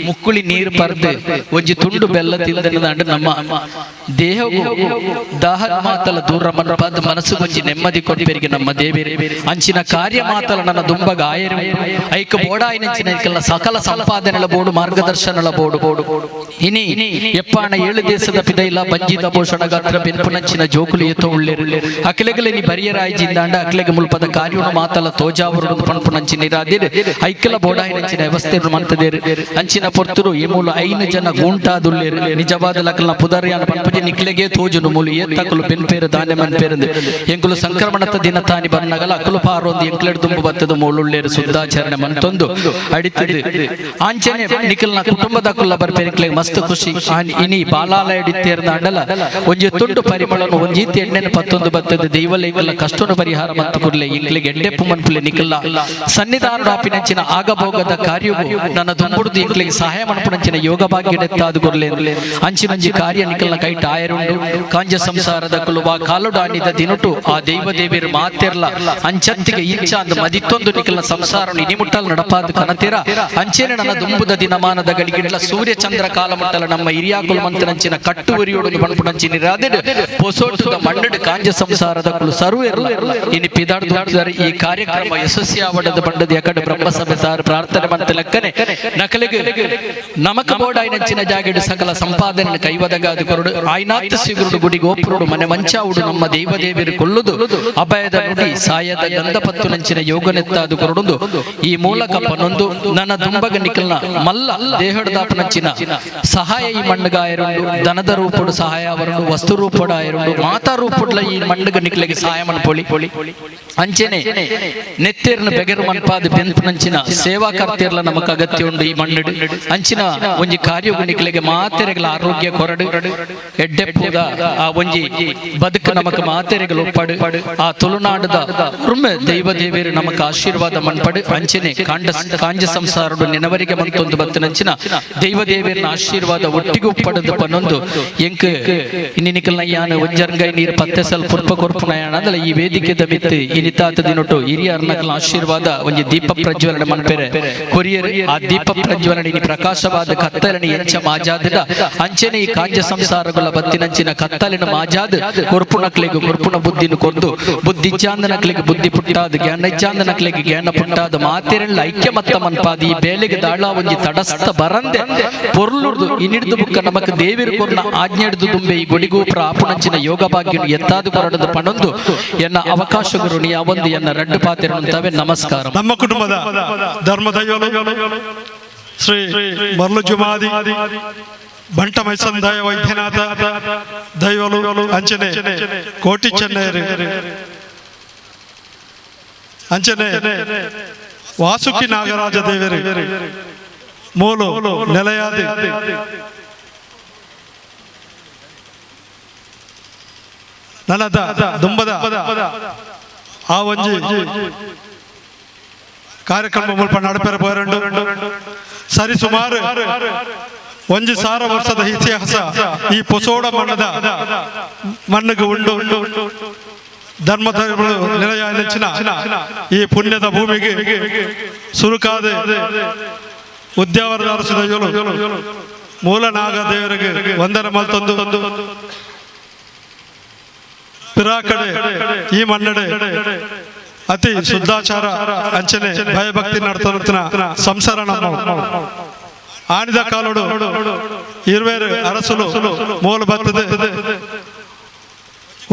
Speaker 6: ಮುಕ್ಕುಳಿ ನೀರು ಪರ್ದು ಒಂಜಿ ತುಂಡು ಬೆಲ್ಲ ತಿಂದ ನಮ್ಮ ದೇಹವು ದಾಹದ ಮಾತಲ ದೂರ ಮನಪಾದ ಮನಸ್ಸು ಒಂಜಿ ನೆಮ್ಮದಿ ಕೊಡ್ಬೇರಿಗೆ ನಮ್ಮ ದೇವೇರಿ ಅಂಚಿನ ಕಾರ್ಯ ಮಾತಲ ನನ್ನ ದುಂಬಗ ಆಯರು ಐಕ ಬೋಡಾಯಿನಂಚಿನ ಐಕಲ್ಲ ಸಕಲ ಸಂಪಾದನೆల ಬೋಡು ಮಾರ್ಗದರ್ಶನಲ ಬೋಡು ಬೋಡು ಇನಿ ಎಪ್ಪಾಣ ಏಳು ದೇಶದ ಪಿದೈಲ ಬಂಜಿದ ಭೂಷಣ ಗಾತ್ರ ಬೆನ್ಪುನಂಚಿನ ಜೋಕುಲು ಏತೋ ಉಳ್ಳೇರು ಅಕ್ಲೆಗಲೆ ನೀ ಬರಿಯರಾಯ್ಜಿಂದಾಂಡ ಅಕ್ಲೆಗೆ ಮುಲ್ಪದ ಕಾರ್ಯನು ಮಾತಲ ತೋಜಾವರುಡು ಪನ್ಪುನಂಚಿನ ಇರಾದಿರು ಐಕಲ ಬೋಡಾಯಿನಂಚಿನ ವ್ಯವಸ್ಥೆ ಮಂತದೇರು ಅಂಚಿನ ಪೊರ್ತುರು ಈ ಮೂಲ 5 ಜನ ಗೂಂಟಾದುಳ್ಳೇರು ನಿಜವಾದ ಲಕಲ್ನ ಪುದರ್ಯಾನ ಪನ್ಪುಜಿ ನಿಕ್ಲೆಗೆ ತೋಜುನು ಮೂಲು ಏತ್ತಕಲು ಬೆನ್ಪೇರು ದಾನೆ ಮನ್ಪೇರಂದು ಎಂಕುಲು ಸಂಕ್ರಮಣದ ದಿನ ತಾನಿ ಬನ್ನಗಲ ಅಕಲು ಪಾರೊಂದು ಎಂಕ್ಲೆಡ್ ದುಂಬು ಬತ್ತದ ಮೂಳುಳ್ಳೇರು ಶುದ್ಧಾಚರಣೆ ಮಂತೊಂದು ಅಡಿತದೆ ಆಂಚನೆ ನಿಖಲ್ನ ಕುಟುಂಬದ ಕುಲ್ಲ ಬರ್ಪೇರಿಕ್ಲೆ ಮಸ್ತ್ ಖುಷಿ ಇನಿ ಬಾಲಾಲಯ ಅಂಡಲ ಒಂಜಿ ತುಂಡು ಪರಿಮಳನು ಒಂಜೀತಿ ಎಣ್ಣೆನ ಪತ್ತೊಂದು ಬತ್ತದ ದೈವಲ ಕಷ್ಟನು ಪರಿಹಾರ ಮತ್ತು ಕುರ್ಲೆ ಇಂಕ್ಲಿಗೆ ಎಡ್ಡೆಪ್ಪು ಮನ್ಪುಲೆ ನಿಖಲ್ಲ ಸನ್ನಿಧಾನ ಆಪಿನಂಚಿನ ಆಗಭೋಗದ ಕಾರ್ಯವು ನನ್ನ ದುಂಬುಡುದು ಇಂಕ್ಲಿಗೆ ಸಹಾಯ ಮನ್ಪುನಂಚಿನ ಯೋಗ ಭಾಗ್ಯಡೆತ್ತಾದು ಕೊರ್ಲೆ ಅಂಚಿನಂಜಿ ಕಾರ್ಯ ನಿಖಲ್ನ ಕೈಟ ಆಯರುಂಡು ಕಾಂಜ ಸಂಸಾರದ ಕುಲುವ ಕಾಲುಡಾನಿದ ದಿನುಟು ಆ ದೈವ ದೇವಿಯರು ಮಾತಿರ್ಲ ಅಂಚತ್ತಿಗೆ ಇಂಚ ಅಂದ ಮದಿತ್ತೊಂದು ನಿಖಲ್ನ ಸಂಸಾರ ಇನಿಮುಟ್ಟಲ್ ನಡಪಾದ ಕನತೀರ ಅಂಚೇನೆ ನನ್ನ ದುಂಬುದ ದಿನಮಾನದ ಗಳಿಗಿಡಲ ಸೂರ್ಯ ಚಂದ್ರ ಕಾಲ ಮುಟ್ಟಲ ನಮ್ಮ ಹಿರಿಯಾಕುಲು ಮಂತನಂಚಿನ ಕಟ್ಟುವರಿಯೋಡು ಬಣ್ಪುನಂಚಿನ ಇರಾದಿಡು ಪೊಸೋಟುದ ಮಣ್ಣಡು ಕಾಂಜ ಸಂಸಾರದ ಕುಲು ಸರ್ವೇರ್ಲ ಇನಿ ಪಿದಾಡ್ದುದ್ದಾರೆ ಈ ಕಾರ್ಯಕ್ರಮ ಯಶಸ್ವಿ ಆವಡದ ಬಂಡದ ಯಕಡೆ ಬ್ರಹ್ಮ ಸಭೆ ಪ್ರಾರ್ಥನೆ ಮಂತ ಲೆಕ್ಕನೆ ನಕಲಿಗೆ ನಮಕ ಬೋಡಾಯಿನಂಚಿನ ಜಾಗೆಡು ಸಕಲ ಸಂಪಾದನೆ ಕೈವದಗಾದು ಕೊರಡು ಆಯ್ನಾಥ ಸಿಗುರುಡು ಗುಡಿ ಗೋಪುರುಡು ಮನೆ ಮಂಚಾವುಡು ನಮ್ಮ ದೈವ ದೇವಿಯರು ಕೊಲ್ಲುದು ಅಭಯದ ನುಡಿ ಸಾಯದ ಗಂಧಪತ್ತು ನಂಚಿನ ಯೋಗನೆತ್ತಾದು ಕೊರಡುಂದು ಈ ಮೂಲಕ ಪನೊಂದು ನನ್ನ ದುಂಬಗ ನಿಖಲ್ನ ಮಲ್ಲ ದೇಹಡದಾಪನಂಚಿನ ಸಹಾಯ ಈ ಮಣ್ಣುಗಾಯರುಂಡು ದನದ ರೂಪಡು ಸಹಾಯ ಅವರುಂಡು ವಸ್ತು ರೂಪಡು ಆಯರುಂಡು ಮಾತಾ ರೂಪುಡ್ಲ ಈ ಮಣ್ಣುಗ ನಿಖಲಿಗೆ ಸಹಾಯ ಮನ್ಪೊಳಿ ಅಂಚೆನೆ ನೆತ್ತೇರ್ನ ಬೆಗರು ಮನ್ಪಾದ ಬೆನ್ಪುನಂಚಿನ ಸೇವಾಕರ್ತಿರ್ಲ ನಮಕ್ ಅಗತ್ಯ ಉಂಡು ಈ ಮಣ್ಣುಡು ಅಂಚಿನ ಒಂಜಿ ಕಾರ್ಯಗು ನಿಖಲಿಗೆ ಮಾತೆರೆಗಳ ಆರೋಗ್ಯ ಕೊರಡು ಎಡ್ಡೆಪ್ಪುದ ಆ ಒಂಜಿ ಬದುಕು ನಮಕ್ ಮಾತೆರೆಗಳು ಒಪ್ಪಡು ಆ ತುಳುನಾಡದ ಉರ್ಮೆ ದೈವ ದೇವಿಯರು ನಮಕ್ ಆಶೀರ್ವಾದ ಮನ್ಪಡು ಅಂಚನೆ ಕಾಂಜ ಸಂಸಾರಡು ನೆನವರಿಗೆ ಮಂತೊಂದು ಬತ್ತಿನಂಚಿನ ದೈವ ದೇವಿಯರನ್ನ ಆಶೀರ್ವಾದ ಒಟ್ಟಿಗೆ ಒಪ್ಪಡದು ಪನ್ನೊಂದು ಎಂಕ್ ಇನ್ನಿನಿಕಲ್ನ ಯಾನ ಒಂಜರ್ಗೈ ನೀರು ಪತ್ತೆ ಸಲ್ ಪುರ್ಪ ಕೊರ್ಪುನ ಯಾನದಲ್ಲ ಈ ವೇದಿಕೆದ ಮಿತ್ತು ಇನಿತಾತ ದಿನೊಟ್ಟು ಹಿರಿಯರ್ನಕಲ್ನ ಆಶೀರ್ವಾದ ಒಂಜಿ ದೀಪ ಪ್ರಜ್ವಲನೆ ಮನ್ಪೆರೆ ಕೊರಿಯರ್ ಆ ದೀಪ ಪ್ರಜ್ವಲನೆ ಇನಿ ಪ್ರಕಾಶವಾದ ಕತ್ತಲನಿ ಎಂಚ ಮಾಜಾದಿದ ಅಂಚನೆ ಈ ಕಾಂಜ ಸಂಸಾರಗಳ ಬತ್ತಿನಂಚಿನ ಕತ್ತಲಿನ ಮಾಜಾದ್ ಕೊರ್ಪುನಕ್ಲೆಗ್ ಕೊರ್ಪುನ ಬುದ್ಧಿನ ಕೊರ್ದು ಬುದ್ಧಿಚಾಂದನಕ್ಲೆಗ್ ಬುದ್ಧಿ ಪುಟ್ಟಾದ ಜ್ಞಾನಚಾಂದನಕ್ಲೆಗ್ ಜ್ಞಾನ ಪುಟ್ಟಾದ ಮಾತೆರೆಲ್ಲ ಐಕ್ಯ ಮತ್ತ ಮನ್ಪಾದ ಈ ಬೇಲೆಗೆ ದಾಳ ಒಂಜಿ ತಡಸ್ಥ ಬರಂದೆ ಪೊರ್ಲುರ್ದು ಇನಿಡ್ದು ಬುಕ್ಕ ನಮಕ್ ದೇವಿರು ಕೊರ್ನ ಆಜ್ಞೆ ಹಿಡಿದು ದುಂಬೆ ಈ ಗುಡಿಗೋಪುರ ಆಪುಣಂಚಿನ ಯೋಗ ಭಾಗ್ಯನು ಎತ್ತಾದು ಕೊರಡದು ಪಣೊಂದು ಎನ್ನ ಅವಕಾಶ ಗುರು ನೀ ಯಾವೊಂದು ಎನ್ನ ರಡ್ಡು ಪಾತಿರುಂತವೆ. ನಮಸ್ಕಾರ.
Speaker 7: ನಮ್ಮ ಕುಟುಂಬದ ಧರ್ಮದೈವಲು ಶ್ರೀ ಮರ್ಲು ಜುಮಾದಿ ಬಂಟ ಮೈಸಂದಾಯ ವೈದ್ಯನಾಥ ದೈವಲು ಅಂಚನೆ ಕೋಟಿ ಚೆನ್ನೈರು ಅಂಚನೆ ವಾಸುಕಿ ನಾಗರಾಜ ದೇವರು ಮೂಲು ನೆಲೆಯಾದಿ ನನ್ನದ ದುಂಬದ ಆ ಒಂಜಿ ಕಾರ್ಯಕ್ರಮ ಮುಲ್ಪ ನಡಪೆರ ಪೋರಂಡು ಸರಿ ಸುಮಾರು 1000 ವರ್ಷದ ಇತಿಹಾಸ ಈ ಪೊಸೋಡ ಮಣ್ಣದ ಮಣ್ಣಿಗೆ ಉಂಡು. ಧರ್ಮಧರ್ಮಗಳು ನಿಲಯ ನೆಚ್ಚಿನ ಈ ಪುಣ್ಯದ ಭೂಮಿಗೆ ಸುರುಕಾದ ಉದ್ಯಾವರದ ಅರಸದೈವಲು ಮೂಲ ನಾಗ ದೇವರಿಗೆ ವಂದನೆ ಮಲ್ತೊಂದು ಪಿರಾಕಡೆ ಈ ಮನ್ನಡೆ ಅತಿ ಶುದ್ಧಾಚಾರ ಅಂಚನೆ ಭಯಭಕ್ತಿ ನಡ್ತನ ಸಂಸಾರ ನಮ್ಮ ಆಣಿದ ಕಾಲೋಡು ಇರುವೇರು ಅರಸುಲು ಮೂಲ ಬತ್ತದೆ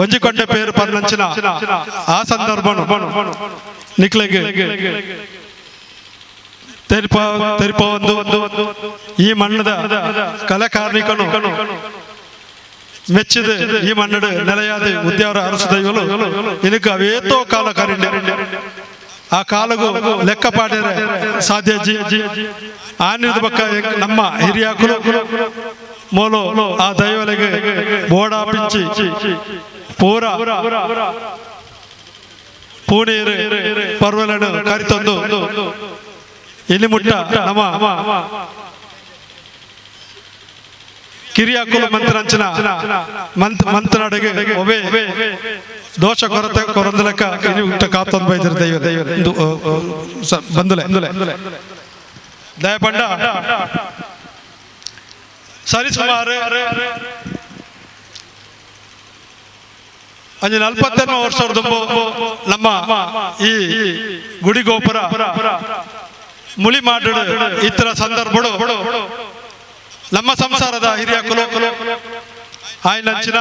Speaker 7: ಒಂಜಿಕೊಂಡೆ ಪೇರು ಪನ್ನಂಚಿನ ಆ ಸಂದರ್ಭನು ನಿಕ್ಲೆಗೆ ತೆರಿಪ ಒಂದು ಈ ಮಣ್ಣದ ಕಲಾಕಾರ್ಮಿಕನು ಮೆಚ್ಚಿದ ಈ ಮಣ್ಣಡು ನೆಲೆಯಾದ ಉದ್ಯಾವರ ಅರಸು ದೈವಲು ಇನಕ ಅವೇತೋ ಕಾಲ ಕರಿಂಡೆ ಆ ಕಾಲಗೂ ಲೆಕ್ಕ ಪಾಡ್ಯರೆ ಸಾಧ್ಯ ಜಿ ಆನಿದ ಬಕ್ಕ ನಮ್ಮ ಹಿರಿಯಾಕುಲು ಮೋಲು ಆ ದೈವಲೆಗೆ ಬೋಡಾ ಪಿಂಚಿ ಪೂರ ಪೂಣೀರು ಪರ್ವಲನ್ನು ಕರಿತಂದು ಇಲ್ಲಿ ಮುಟ್ಟ ನಮ್ಮ ಕಿರಿಯಾಕುಲು ಮಂತ್ರಂಚನ ಮಂತ್ರನಡೆಗೆ ಒಬೆ ದೋಷ ಕೊರತೆ ಕೊರಂದಲಕ ಇಲ್ಲಿ ಮುಟ್ಟ ಕಾತಂದು ಬೈದಿರ ದೈವ ದೈವ ಬಂದುಲೆ ದಯಪಂಡ ಸರಿ ಸುಮಾರು ಅಂಜು 48 ವರ್ಷದ ನಮ್ಮ ಈ ಗುಡಿ ಗೋಪುರ ಮುಳಿ ಮಾಡು ಇತರ ಸಂದರ್ಭಡು ನಮ್ಮ ಸಂಸಾರದ ಹಿರಿಯ ಕುಲು ಆಯ್ನಂಚಿನ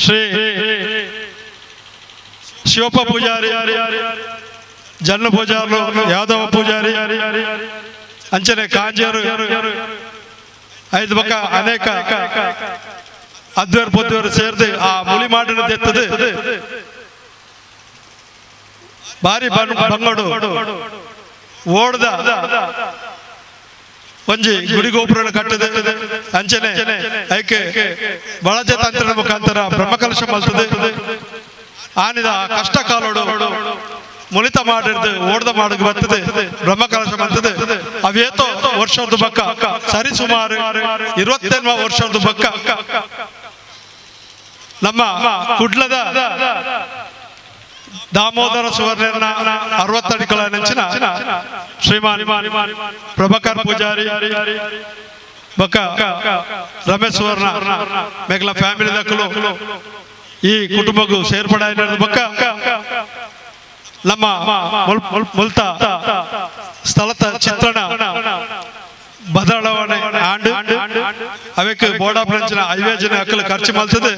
Speaker 7: ಶ್ರೀ ಶಿವಪ್ಪ ಪೂಜಾರಿ, ಜನ್ನ ಪೂಜಾರರು, ಯಾದವ ಪೂಜಾರಿ, ಅಂಚನೆ ಕಾಂಜಿಯರು, ಐದು ಬಕ್ಕ ಅನೇಕ ಅದ್ವೇರು ಪೊದ್ವೇರು ಸೇರಿದು ಆ ಮುಳಿ ಮಾಡಿನ ಎತ್ತದು ಬಾರಿ ಬಂಗಡು ಓಡ್ದ ಒಂಜಿ ಗುಡಿ ಗೋಪುರ ಕಟ್ಟದೆ ಅಂಚನೆ ಐಕೆ ಬಳಜ ತಂತ್ರದ ಮುಖಾಂತರ ಬ್ರಹ್ಮಕಲಶ ಮಲ್ತದೆ ಆನಿದ ಕಷ್ಟ ಕಾಲೋಡು ಮುಳಿತ ಮಾಡಿರ್ದು ಓಡ್ದ ಮಾಡಕ್ಕೆ ಬರ್ತದೆ ಬ್ರಹ್ಮಕಲಶ ಬರ್ತದೆ ಅವೇತೋ ವರ್ಷದ ಬಕ್ಕ ಸರಿ ಸುಮಾರು 28 ವರ್ಷದ ಬಕ್ಕ ನಮ್ಮ ಕುಡ್ಲದ ದಾಮೋದರ ಸುವರ್ಣ 60 ಅಡಿಗಳ ನೆಂಚಿನ ಶ್ರೀಮಾನ್ ಪ್ರಭಾಕರ್ ಪೂಜಾರಿ ಬಕ್ಕ ರಮೇಶ್ ಸುವರ್ಣ ಮೇಘಲ ಫ್ಯಾಮಿಲಿ ದಕ್ಕಲು ಈ ಕುಟುಂಬಕ್ಕೂ ಸೇರ್ಪಡೆ ಬಕ್ಕ ನಮ್ಮ ಮುಲ್ತ ಸ್ಥಳದ ಚಿತ್ರಣ ಬದಲಾವಣೆ ಆಂಡ್ ಅವಕ್ಕೆ ಬೋರ್ಡ್ ಆಫ್ 50 ಜನ ಅಕ್ಕಲು ಖರ್ಚು ಮಲ್ತದೆ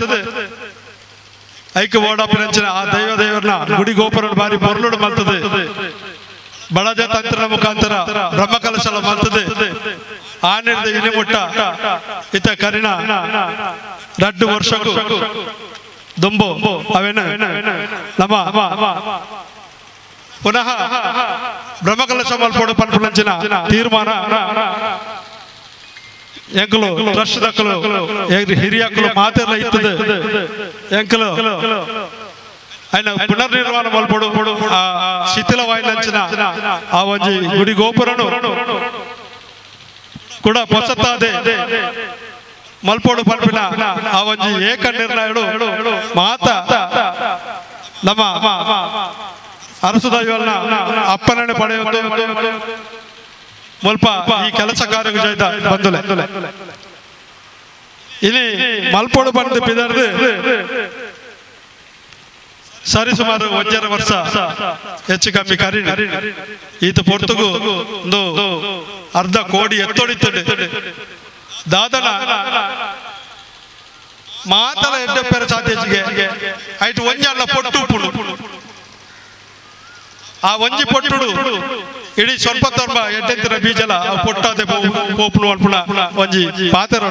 Speaker 7: ಐಕ್ ಬೋರ್ಡ್ ಆಫ್ ಆ ದೈವ ದೇವರನ್ನ ಗುಡಿ ಗೋಪುರ ಬಾರಿ ಪೊರ್ಲುಡು ಮಲ್ತದೆ ಬಳಜ ತಂತ್ರದ ಮುಖಾಂತರ ಬ್ರಹ್ಮಕಲಶಲ ಮಲ್ತದೆ ಆನಿರ್ದ ಇನಿಮುಟ್ಟ ಇತ ಕರಿನ 2 ವರ್ಷಕ್ಕೂ ದುಂಬು ಅವೇನ ನಮ್ಮ ಪುನಃ ಬ್ರಹ್ಮಕಲಶ ಮಲ್ಪೋಡು ಪನ್ಪುಲಂಚಿನ ತೀರ್ಮಾನ ಎಂಕಲು ಟ್ರಸ್ಟ್ ದಕ್ಕಲು ಹಿರಿಯಕ್ಕಲು ಮಾತೆಲ್ಲ ಇತ್ತದ ಎಂಕಲು ఆయన ಪುನರ್ನಿರ್ಮಾಣ ಮಲ್ಪೋಡು ಆ ಶಿಥಿಲವಾಯಿನಂಚಿನ ಆ ಒಂಜಿ ಗುಡಿ ಗೋಪುರನು ಕೂಡ ಹೊಸತಾದೆ ಮಲ್ಪೋಡು ಪನ್ಪಿನ ಆ ಒಂಜಿ ಏಕ ನಿರ್ಣಯಡು ಮಾತ ನಮ್ಮ ಅರಸು ದೈವನ ಅಪ್ಪನನ್ನು ಪಡೆಯುವುದು ಮುಲ್ಪ ಈ ಕೆಲಸ ಕಾರ್ಯ ಜೈದ ಬಂದುಲೆ ಇಲ್ಲಿ ಮಲ್ಪೋಡು ಬಂದು ಬಿದರ್ದು ಸರಿ ಸುಮಾರು 1.5 ವರ್ಷ ಹೆಚ್ಚು ಕಮ್ಮಿ ಕರಿ ಈತ ಪೊರ್ತುಗು ಒಂದು ಅರ್ಧ ಕೋಡಿ ಎತ್ತೊಡಿತದೆ ದಾದನ ಮಾತಲ ಎಡ್ಡ ಸಾಧ್ಯತೆಗೆ ಐಟು ಒಂಜಲ್ಲ ಪೊಟ್ಟು ಪುಡು ಆ ಒಂಜಿ ಪೊಟ್ಟುಡು ಇಡೀ ಸ್ವಲ್ಪ ತರ್ಮ ಎಡ್ಡೆತ್ತಿನ ಬೀಜಲ ಪೊಟ್ಟಾದೆ ಪೋಪುನು ಅಲ್ಪುಣ ಒಂಜಿ ಪಾತೆರ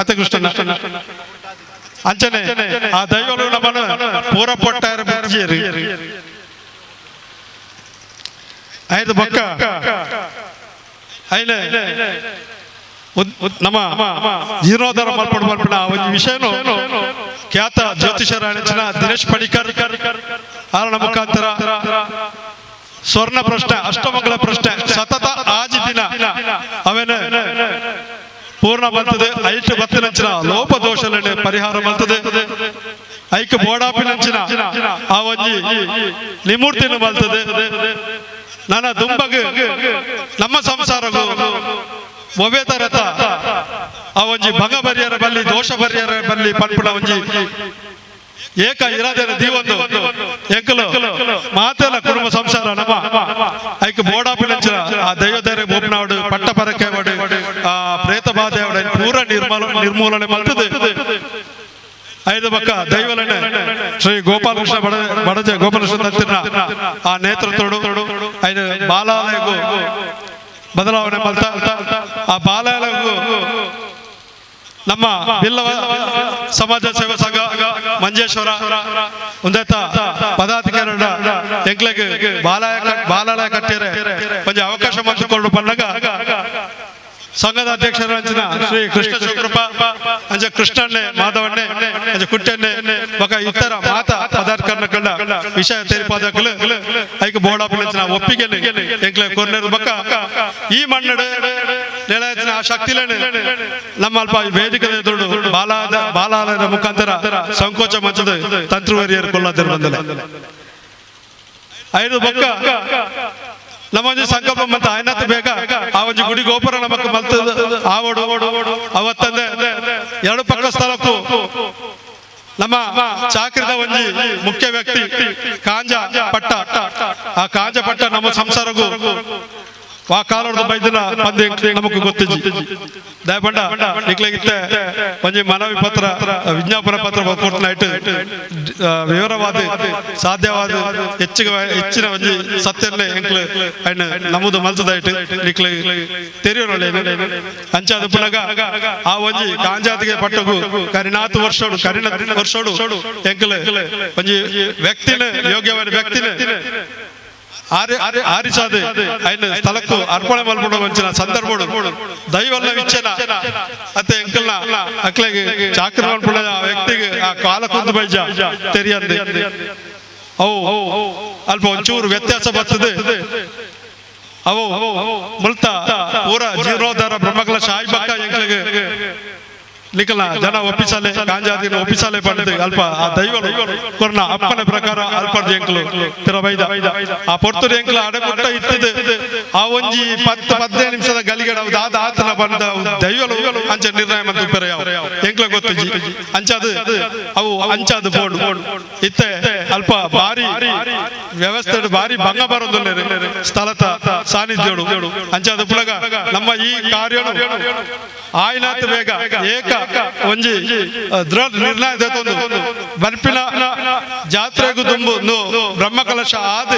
Speaker 7: ಅತಕೃಷ್ಣನ ಅಂಚನೆ ಆ ದೈವಲು ನಮ್ಮನ್ನು ಪೂರ ಪೊಟ್ಟಾರ ಬುಜ್ಜಿಯರು ಐದು ಬಕ್ಕ ಐನೆ ನಮ್ಮ ಜೀರ್ಣೋದ್ಧಾರ ಮಲ್ಪಡು ಮಲ್ಪಡ ಆ ಒಂಜಿ ವಿಷಯನು ಖ್ಯಾತ ಜ್ಯೋತಿಷರ ನೆಚ್ಚಿನ ದಿನೇಶ್ ಪಡಿಕರ್ ಆರಣ ಮುಖಾಂತರ ಸ್ವರ್ಣ ಪ್ರಶ್ನೆ ಅಷ್ಟಮಂಗಳ ಪ್ರಶ್ನೆ ಸತತ ಆಜಿ ದಿನ ಅವೇನೆ ಪೂರ್ಣ ಬರ್ತದೆ ಐಟು ಬತ್ತಿನಂಚಿನ ಲೋಪ ದೋಷಲನೆ ಪರಿಹಾರ ಬರ್ತದೆ ಐಕ್ ಬೋಡಾಪಿನಂಚಿನ ಆ ಒಂಜಿ ನಿಮೂರ್ತಿನ ಬರ್ತದೆ ನನ್ನ ದುಂಬಗ್ ನಮ್ಮ ಸಂಸಾರಗು ಒವೇ ತರತ ಆ ಒಂಜಿ ಭಂಗ ಬರಿಯರ ಬಲ್ಲಿ ದೋಷ ಬರಿಯರ ಬಲ್ಲಿ ಪನ್ಪುಣ ಒಂಜಿ ಏಕ ಇರಾದೆನ ದೀವೊಂದು ಎಂಕಲು ಮಾತೆಲ್ಲ ಕುಟುಂಬ ಸಂಸಾರ ನಮ್ಮ ಐಕ್ ಬೋಡಾಪಿನಂಚಿನ ಆ ದೈವಧೈರ್ಯ ಬೋಪ್ನಾವಡು ಪಟ್ಟ ಪರಕೆವಡು ಆ ಪ್ರೇತ ಬಾಧೆಯವಡು ಪೂರ ನಿರ್ಮೂಲನೆ ಮಲ್ತದೆ. ಐದು ಬಕ್ಕ ದೈವಲನೆ ಶ್ರೀ ಗೋಪಾಲಕೃಷ್ಣ ಬಡಜ ಗೋಪಾಲಕೃಷ್ಣ ತಂತಿನ ಆ ನೇತೃತ್ವಡು ಐದು ಬಾಲಾಲಯಗೂ ಬದಲಾವಣೆ ಮಲ್ತ ಆ ಬಾಲಾಲಯಗೂ ನಮ್ಮ ಬಿಲ್ಲವ ಸಮಾಜ ಸೇವಾ ಸಂಘ ಮಂಜೇಶ್ವರ ಒಂದೇತ ಪದಾಧಿಕಾರಿಗಳ ಎಂಕ್ಲೆಗ್ ಬಾಲಾಲಯ ಕಟ್ಟಿರೆ ಒಂಜಿ ಅವಕಾಶ ಮಾಡಿಕೊಂಡು ಬಂದಾಗ ಸಂಘದ ಅಧ್ಯಕ್ಷರ ಅಂಚಿನ ಶ್ರೀ ಕೃಷ್ಣ ಶಿವಕೃಪ ಅಂಚ ಕೃಷ್ಣಣ್ಣೆ ಮಾಧವಣ್ಣೆ ಅಂಚ ಕುಟ್ಟಣ್ಣೆ ಬೊಕ ಇತರ ಮಾತ ಪದಾಧಿಕಾರಿಗಳ ವಿಷಯ ತೆರಿಪಾದಕಲು ಐಕ್ ಬೋರ್ಡ್ ಆಫ್ ಅಂಚಿನ ಒಪ್ಪಿಗೆ ಎಂಕ್ಲೆ ಕೊರ್ನೇರು ಬೊಕ ಈ ಮಣ್ಣಡು ನೆಲಯತ್ತಿನ ಆ ಶಕ್ತಿಲೇನೆ ನಮ್ಮ ಅಲ್ಪ ವೇದಿಕೆ ಎದುರು ಬಾಲಾಲಯದ ಮುಖಾಂತರ ಸಂಕೋಚ ಮಂಚದ ತಂತ್ರವರಿಯರು ಕೊಲ್ಲದಿರು ಬಂದಲೆ ಐದು ಬೊಕ್ಕ ನಮ್ಮ ಒಂಜಿ ಸಂಕಲ್ಪ ಮತ್ತೆ ಆಯ್ನತ್ ಬೇಗ ಆ ಒಂಜಿ ಗುಡಿ ಗೋಪುರ ನಮಕ್ ಮಲ್ತ ಆವಡು ಅವತ್ತಂದೆ ಎರಡು ಪಕ್ಕ ಸ್ಥಳಕ್ಕೂ ನಮ್ಮ ಚಾಕ್ರದ ಒಂಜಿ ಮುಖ್ಯ ವ್ಯಕ್ತಿ ಕಾಂಜ ಪಟ್ಟ ಆ ಕಾಂಜ ಪಟ್ಟ ನಮ್ಮ ಸಂಸಾರಗೂ ಆ ಕಾಲದ ಬೈದಿನ ಬಂದು ನಮಗ್ ಗೊತ್ತಿಜ್ಜಿ ದಯಪಂಡ ನಿಕ್ಲೆಗಿತ್ತೆ ಒಂಜಿ ಮನವಿ ಪತ್ರ ವಿಜ್ಞಾಪನ ಪತ್ರ ಕೊಡ್ತನಾಯ್ತು ವಿವರವಾದ ಸಾಧ್ಯವಾದ ಹೆಚ್ಚಿನ ಒಂಜಿ ಸತ್ಯನೇ ಎಂಕ್ಲು ಅಣ್ಣ ನಮ್ಮದು ಮಲ್ತದಾಯ್ತು ನಿಕ್ಲೆ ತೆರಿಯೋರಲ್ಲ ಅಂಚಾದ ಪುನಗ ಆ ಒಂಜಿ ಕಾಂಜಾತಿಗೆ ಪಟ್ಟಗು ಕರಿನಾಥ್ ವರ್ಷೋಡು ಕರಿನ ವರ್ಷೋಡು ಎಂಕ್ಲು ಒಂಜಿ ವ್ಯಕ್ತಿನ ಯೋಗ್ಯವಾದ ವ್ಯಕ್ತಿನ ಆರಿಸಾದ ಐನ ಸ್ಥಳಕ್ಕೂ ಅರ್ಪಣೆ ಮಲ್ಪಡ ಮಂಚಿನ ಸಂದರ್ಭಡು ದೈವಲ್ಲ ವಿಚ್ಚನ ಅತ್ತೆ ಎಂಕಲ್ನ ಅಕ್ಲೆಗೆ ಚಾಕ್ರ ಮಲ್ಪಡ ಆ ವ್ಯಕ್ತಿಗೆ ಆ ಕಾಲ ಕುಂದು ಬೈಜ ತೆರಿಯಂದೆ ಅವು ಅಲ್ಪ ಒಂಚೂರು ವ್ಯತ್ಯಾಸ ಬರ್ತದೆ ಅವು ಮುಲ್ತ ಪೂರ ಜೀರ್ಣೋದ್ಧಾರ ಬ್ರಹ್ಮಕಲಶ ಆಯ್ಬಕ್ಕ ಎಂಕ್ಲೆಗೆ ನಿಕಲ ಜನ ಒಪ್ಪಿಸಾಲೆ ಕಾಂಜಾದಿನ ಒಪ್ಪಿಸಾಲೆ ಪಡೆದು ಅಲ್ಪ ಆ ದೈವರು ಕೊರ್ನ ಅಪ್ಪನ ಪ್ರಕಾರ ಅಲ್ಪ ಎಂಕ್ಲು ತಿರಬೈದ ಆ ಪೊರ್ತುರು ಎಂಕ್ಲು ಅಡೆಮುಟ್ಟ ಇತ್ತದು ಆ ಒಂಜಿ 10-15 ನಿಮಿಷದ ಗಲಿಗಡ ದಾದ ಆತನ ಬಂದ ದೈವಲು ಅಂಚ ನಿರ್ಣಯ ಮಂತು ಪೆರೆ ಯಾವ ಎಂಕ್ಲ ಗೊತ್ತಿಜಿ ಅಂಚಾದು ಅವು ಅಂಚಾದು ಬೋರ್ಡು ಇತ್ತೆ ಅಲ್ಪ ಭಾರಿ ವ್ಯವಸ್ಥೆ ಭಾರಿ ಭಂಗ ಬರೋದಿಲ್ಲ ಸ್ಥಳತ ಸಾನ್ನಿಧ್ಯೋಡು ಅಂಚಾದು ಪುನಗ ನಮ್ಮ ಈ ಕಾರ್ಯನು ಆಯ್ನಾತ್ ಬೇಗ ಏಕ ಒಂಜಿ ದೃಢ ನಿರ್ಣಯ ತಂದು ಬರ್ಪಿನ ಜಾತ್ರೆಗೂ ತುಂಬು ಬ್ರಹ್ಮಕಲಶ ಆದ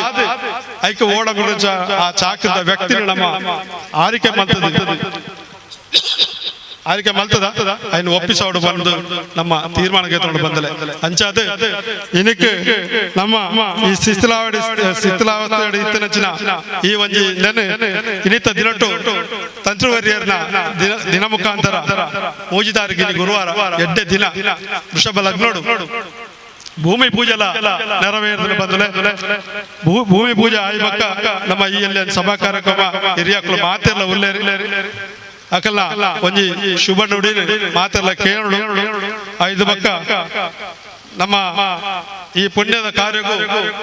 Speaker 7: ಐಕ ಓಡ ಆ ಚಾಕದ ವ್ಯಕ್ತಿ ನಮ್ಮ ಆರಿಕೆ ಮಂತದ ಆರಿಕೆ ಮಲ್ತದ ಅಯ್ನ ಒಪ್ಪಿಸೋಡು ಬಂದು ನಮ್ಮ ತೀರ್ಮಾನಕ್ಕೆ ತಗೊಂಡು ಬಂದಲೆ ಅಂಚಾದ ಇನಕ್ಕೆ ನಮ್ಮ ಈ ಶಿಥಿಲಾವಸ್ಥೆ ಇತ್ತನಚಿನ ಈ ಒಂಜಿ ನೆನೆ ಇನಿತ ದಿನಟ್ಟು ತಂತ್ರವರ್ಯರ್ನ ದಿನ ಮುಖಾಂತರ 3 ತಾರೀಕಿನ ಗುರುವಾರ ಎಡ್ಡೆ ದಿನ ವೃಷಭ ಲಗ್ನೋಡು ಭೂಮಿ ಪೂಜೆಲ ನೆರವೇರಿದ ಬಂದಲೆ ಭೂಮಿ ಪೂಜೆ ಆಯಿ ಬಕ್ಕ ನಮ್ಮ ಈ ಅಲ್ಲಿ ಸಭಾ ಕಾರ್ಯಕ್ರಮ ಹಿರಿಯಕ್ಲು ಮಾತೆಲ್ಲ ಉಲ್ಲೇರಿ ಅಕಲ್ಲ ಒಂಜಿ ಶುಭ ನುಡಿ ಮಾತೆಲ್ಲ ಕೇಳು ಐದು ಬಕ್ಕ ನಮ್ಮ ಈ ಪುಣ್ಯದ ಕಾರ್ಯಕ್ಕೂ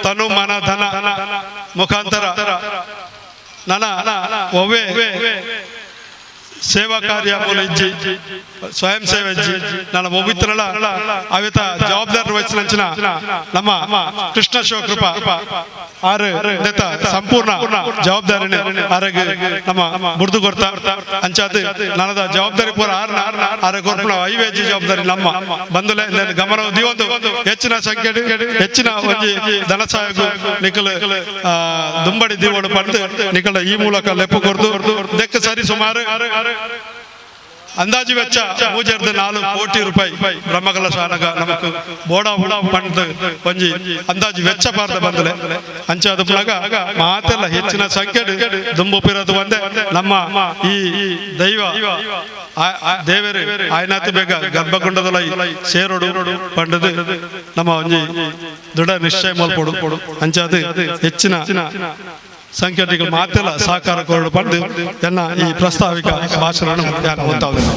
Speaker 7: ತನು ಮನ ಧನ ಮುಖಾಂತರ ನನ್ನ ಒವ್ವೆ ಸೇವಾ ಕಾರ್ಯ ಮೂಲ ಇಜ್ಜಿ ಸ್ವಯಂ ಸೇವೆ ಇಜ್ಜಿ ನನ್ನ ಒಬ್ಬಿತ್ತರಲ್ಲ ಅವಿತ ಜವಾಬ್ದಾರಿ ವಹಿಸಿನ ನಮ್ಮ ಕೃಷ್ಣ ಶಿವಕೃಪ ಆರು ಸಂಪೂರ್ಣ ಜವಾಬ್ದಾರಿನೇ ಆರೋಗ್ಯ ನಮ್ಮ ಬುರ್ದು ಕೊರ್ತ ಅಂಚಾದ ನನ್ನದ ಜವಾಬ್ದಾರಿ ಪೂರ ಆರ ಕೊರ್ಪುಣ ಐವೇಜಿ ಜವಾಬ್ದಾರಿ ನಮ್ಮ ಬಂಧುಲೆ ಗಮನ ದಿವೊಂದು ಹೆಚ್ಚಿನ ಸಂಖ್ಯೆ ಹೆಚ್ಚಿನ ಒಂಜಿ ಧನ ಸಹಾಯಕ್ಕೂ ನಿಕಲ್ ದುಂಬಡಿ ದಿವೋಡು ಪಡೆದು ನಿಕಲ ಈ ಮೂಲಕ ಲೆಪ್ಪು ಕೊರ್ದು ದೆಕ್ಕ ಸರಿ ಸುಮಾರು ಅಂದಾಜು ವೆಚ್ಚ 3.4 ಕೋಟಿ ರೂಪಾಯಿ ಬ್ರಹ್ಮಕಲಶ ಆನಗ ನಮಕ್ ಬೋಡ ಪಂಡ್ ಒಂಜಿ ಅಂದಾಜು ವೆಚ್ಚ ಬಾರ್ದ ಬಂದಲೆ ಅಂಚಾದ ಪುನಗ ಮಾತೆಲ್ಲ ಹೆಚ್ಚಿನ ಸಂಖ್ಯೆ ದುಂಬು ಪಿರದು ಒಂದೇ ನಮ್ಮ ಈ ದೈವ ದೇವರು ಆಯ್ನಾತ್ ಬೇಗ ಗರ್ಭಗುಂಡದಲೈ ಸೇರೋಡು ಪಂಡದು ನಮ್ಮ ಒಂಜಿ ದೃಢ ನಿಶ್ಚಯ ಮಲ್ಪೊಡು ಅಂಚಾದ ಹೆಚ್ಚಿನ ಸಂಖ್ಯೆಗಳು ಮಾತೆಲ್ಲ ಸಹಕಾರ ಕೊರಡು ಪಡೆದು ಎನ್ನ ಈ ಪ್ರಾಸ್ತಾವಿಕ ಭಾಷಣ ಗೊತ್ತಾಗುತ್ತದೆ.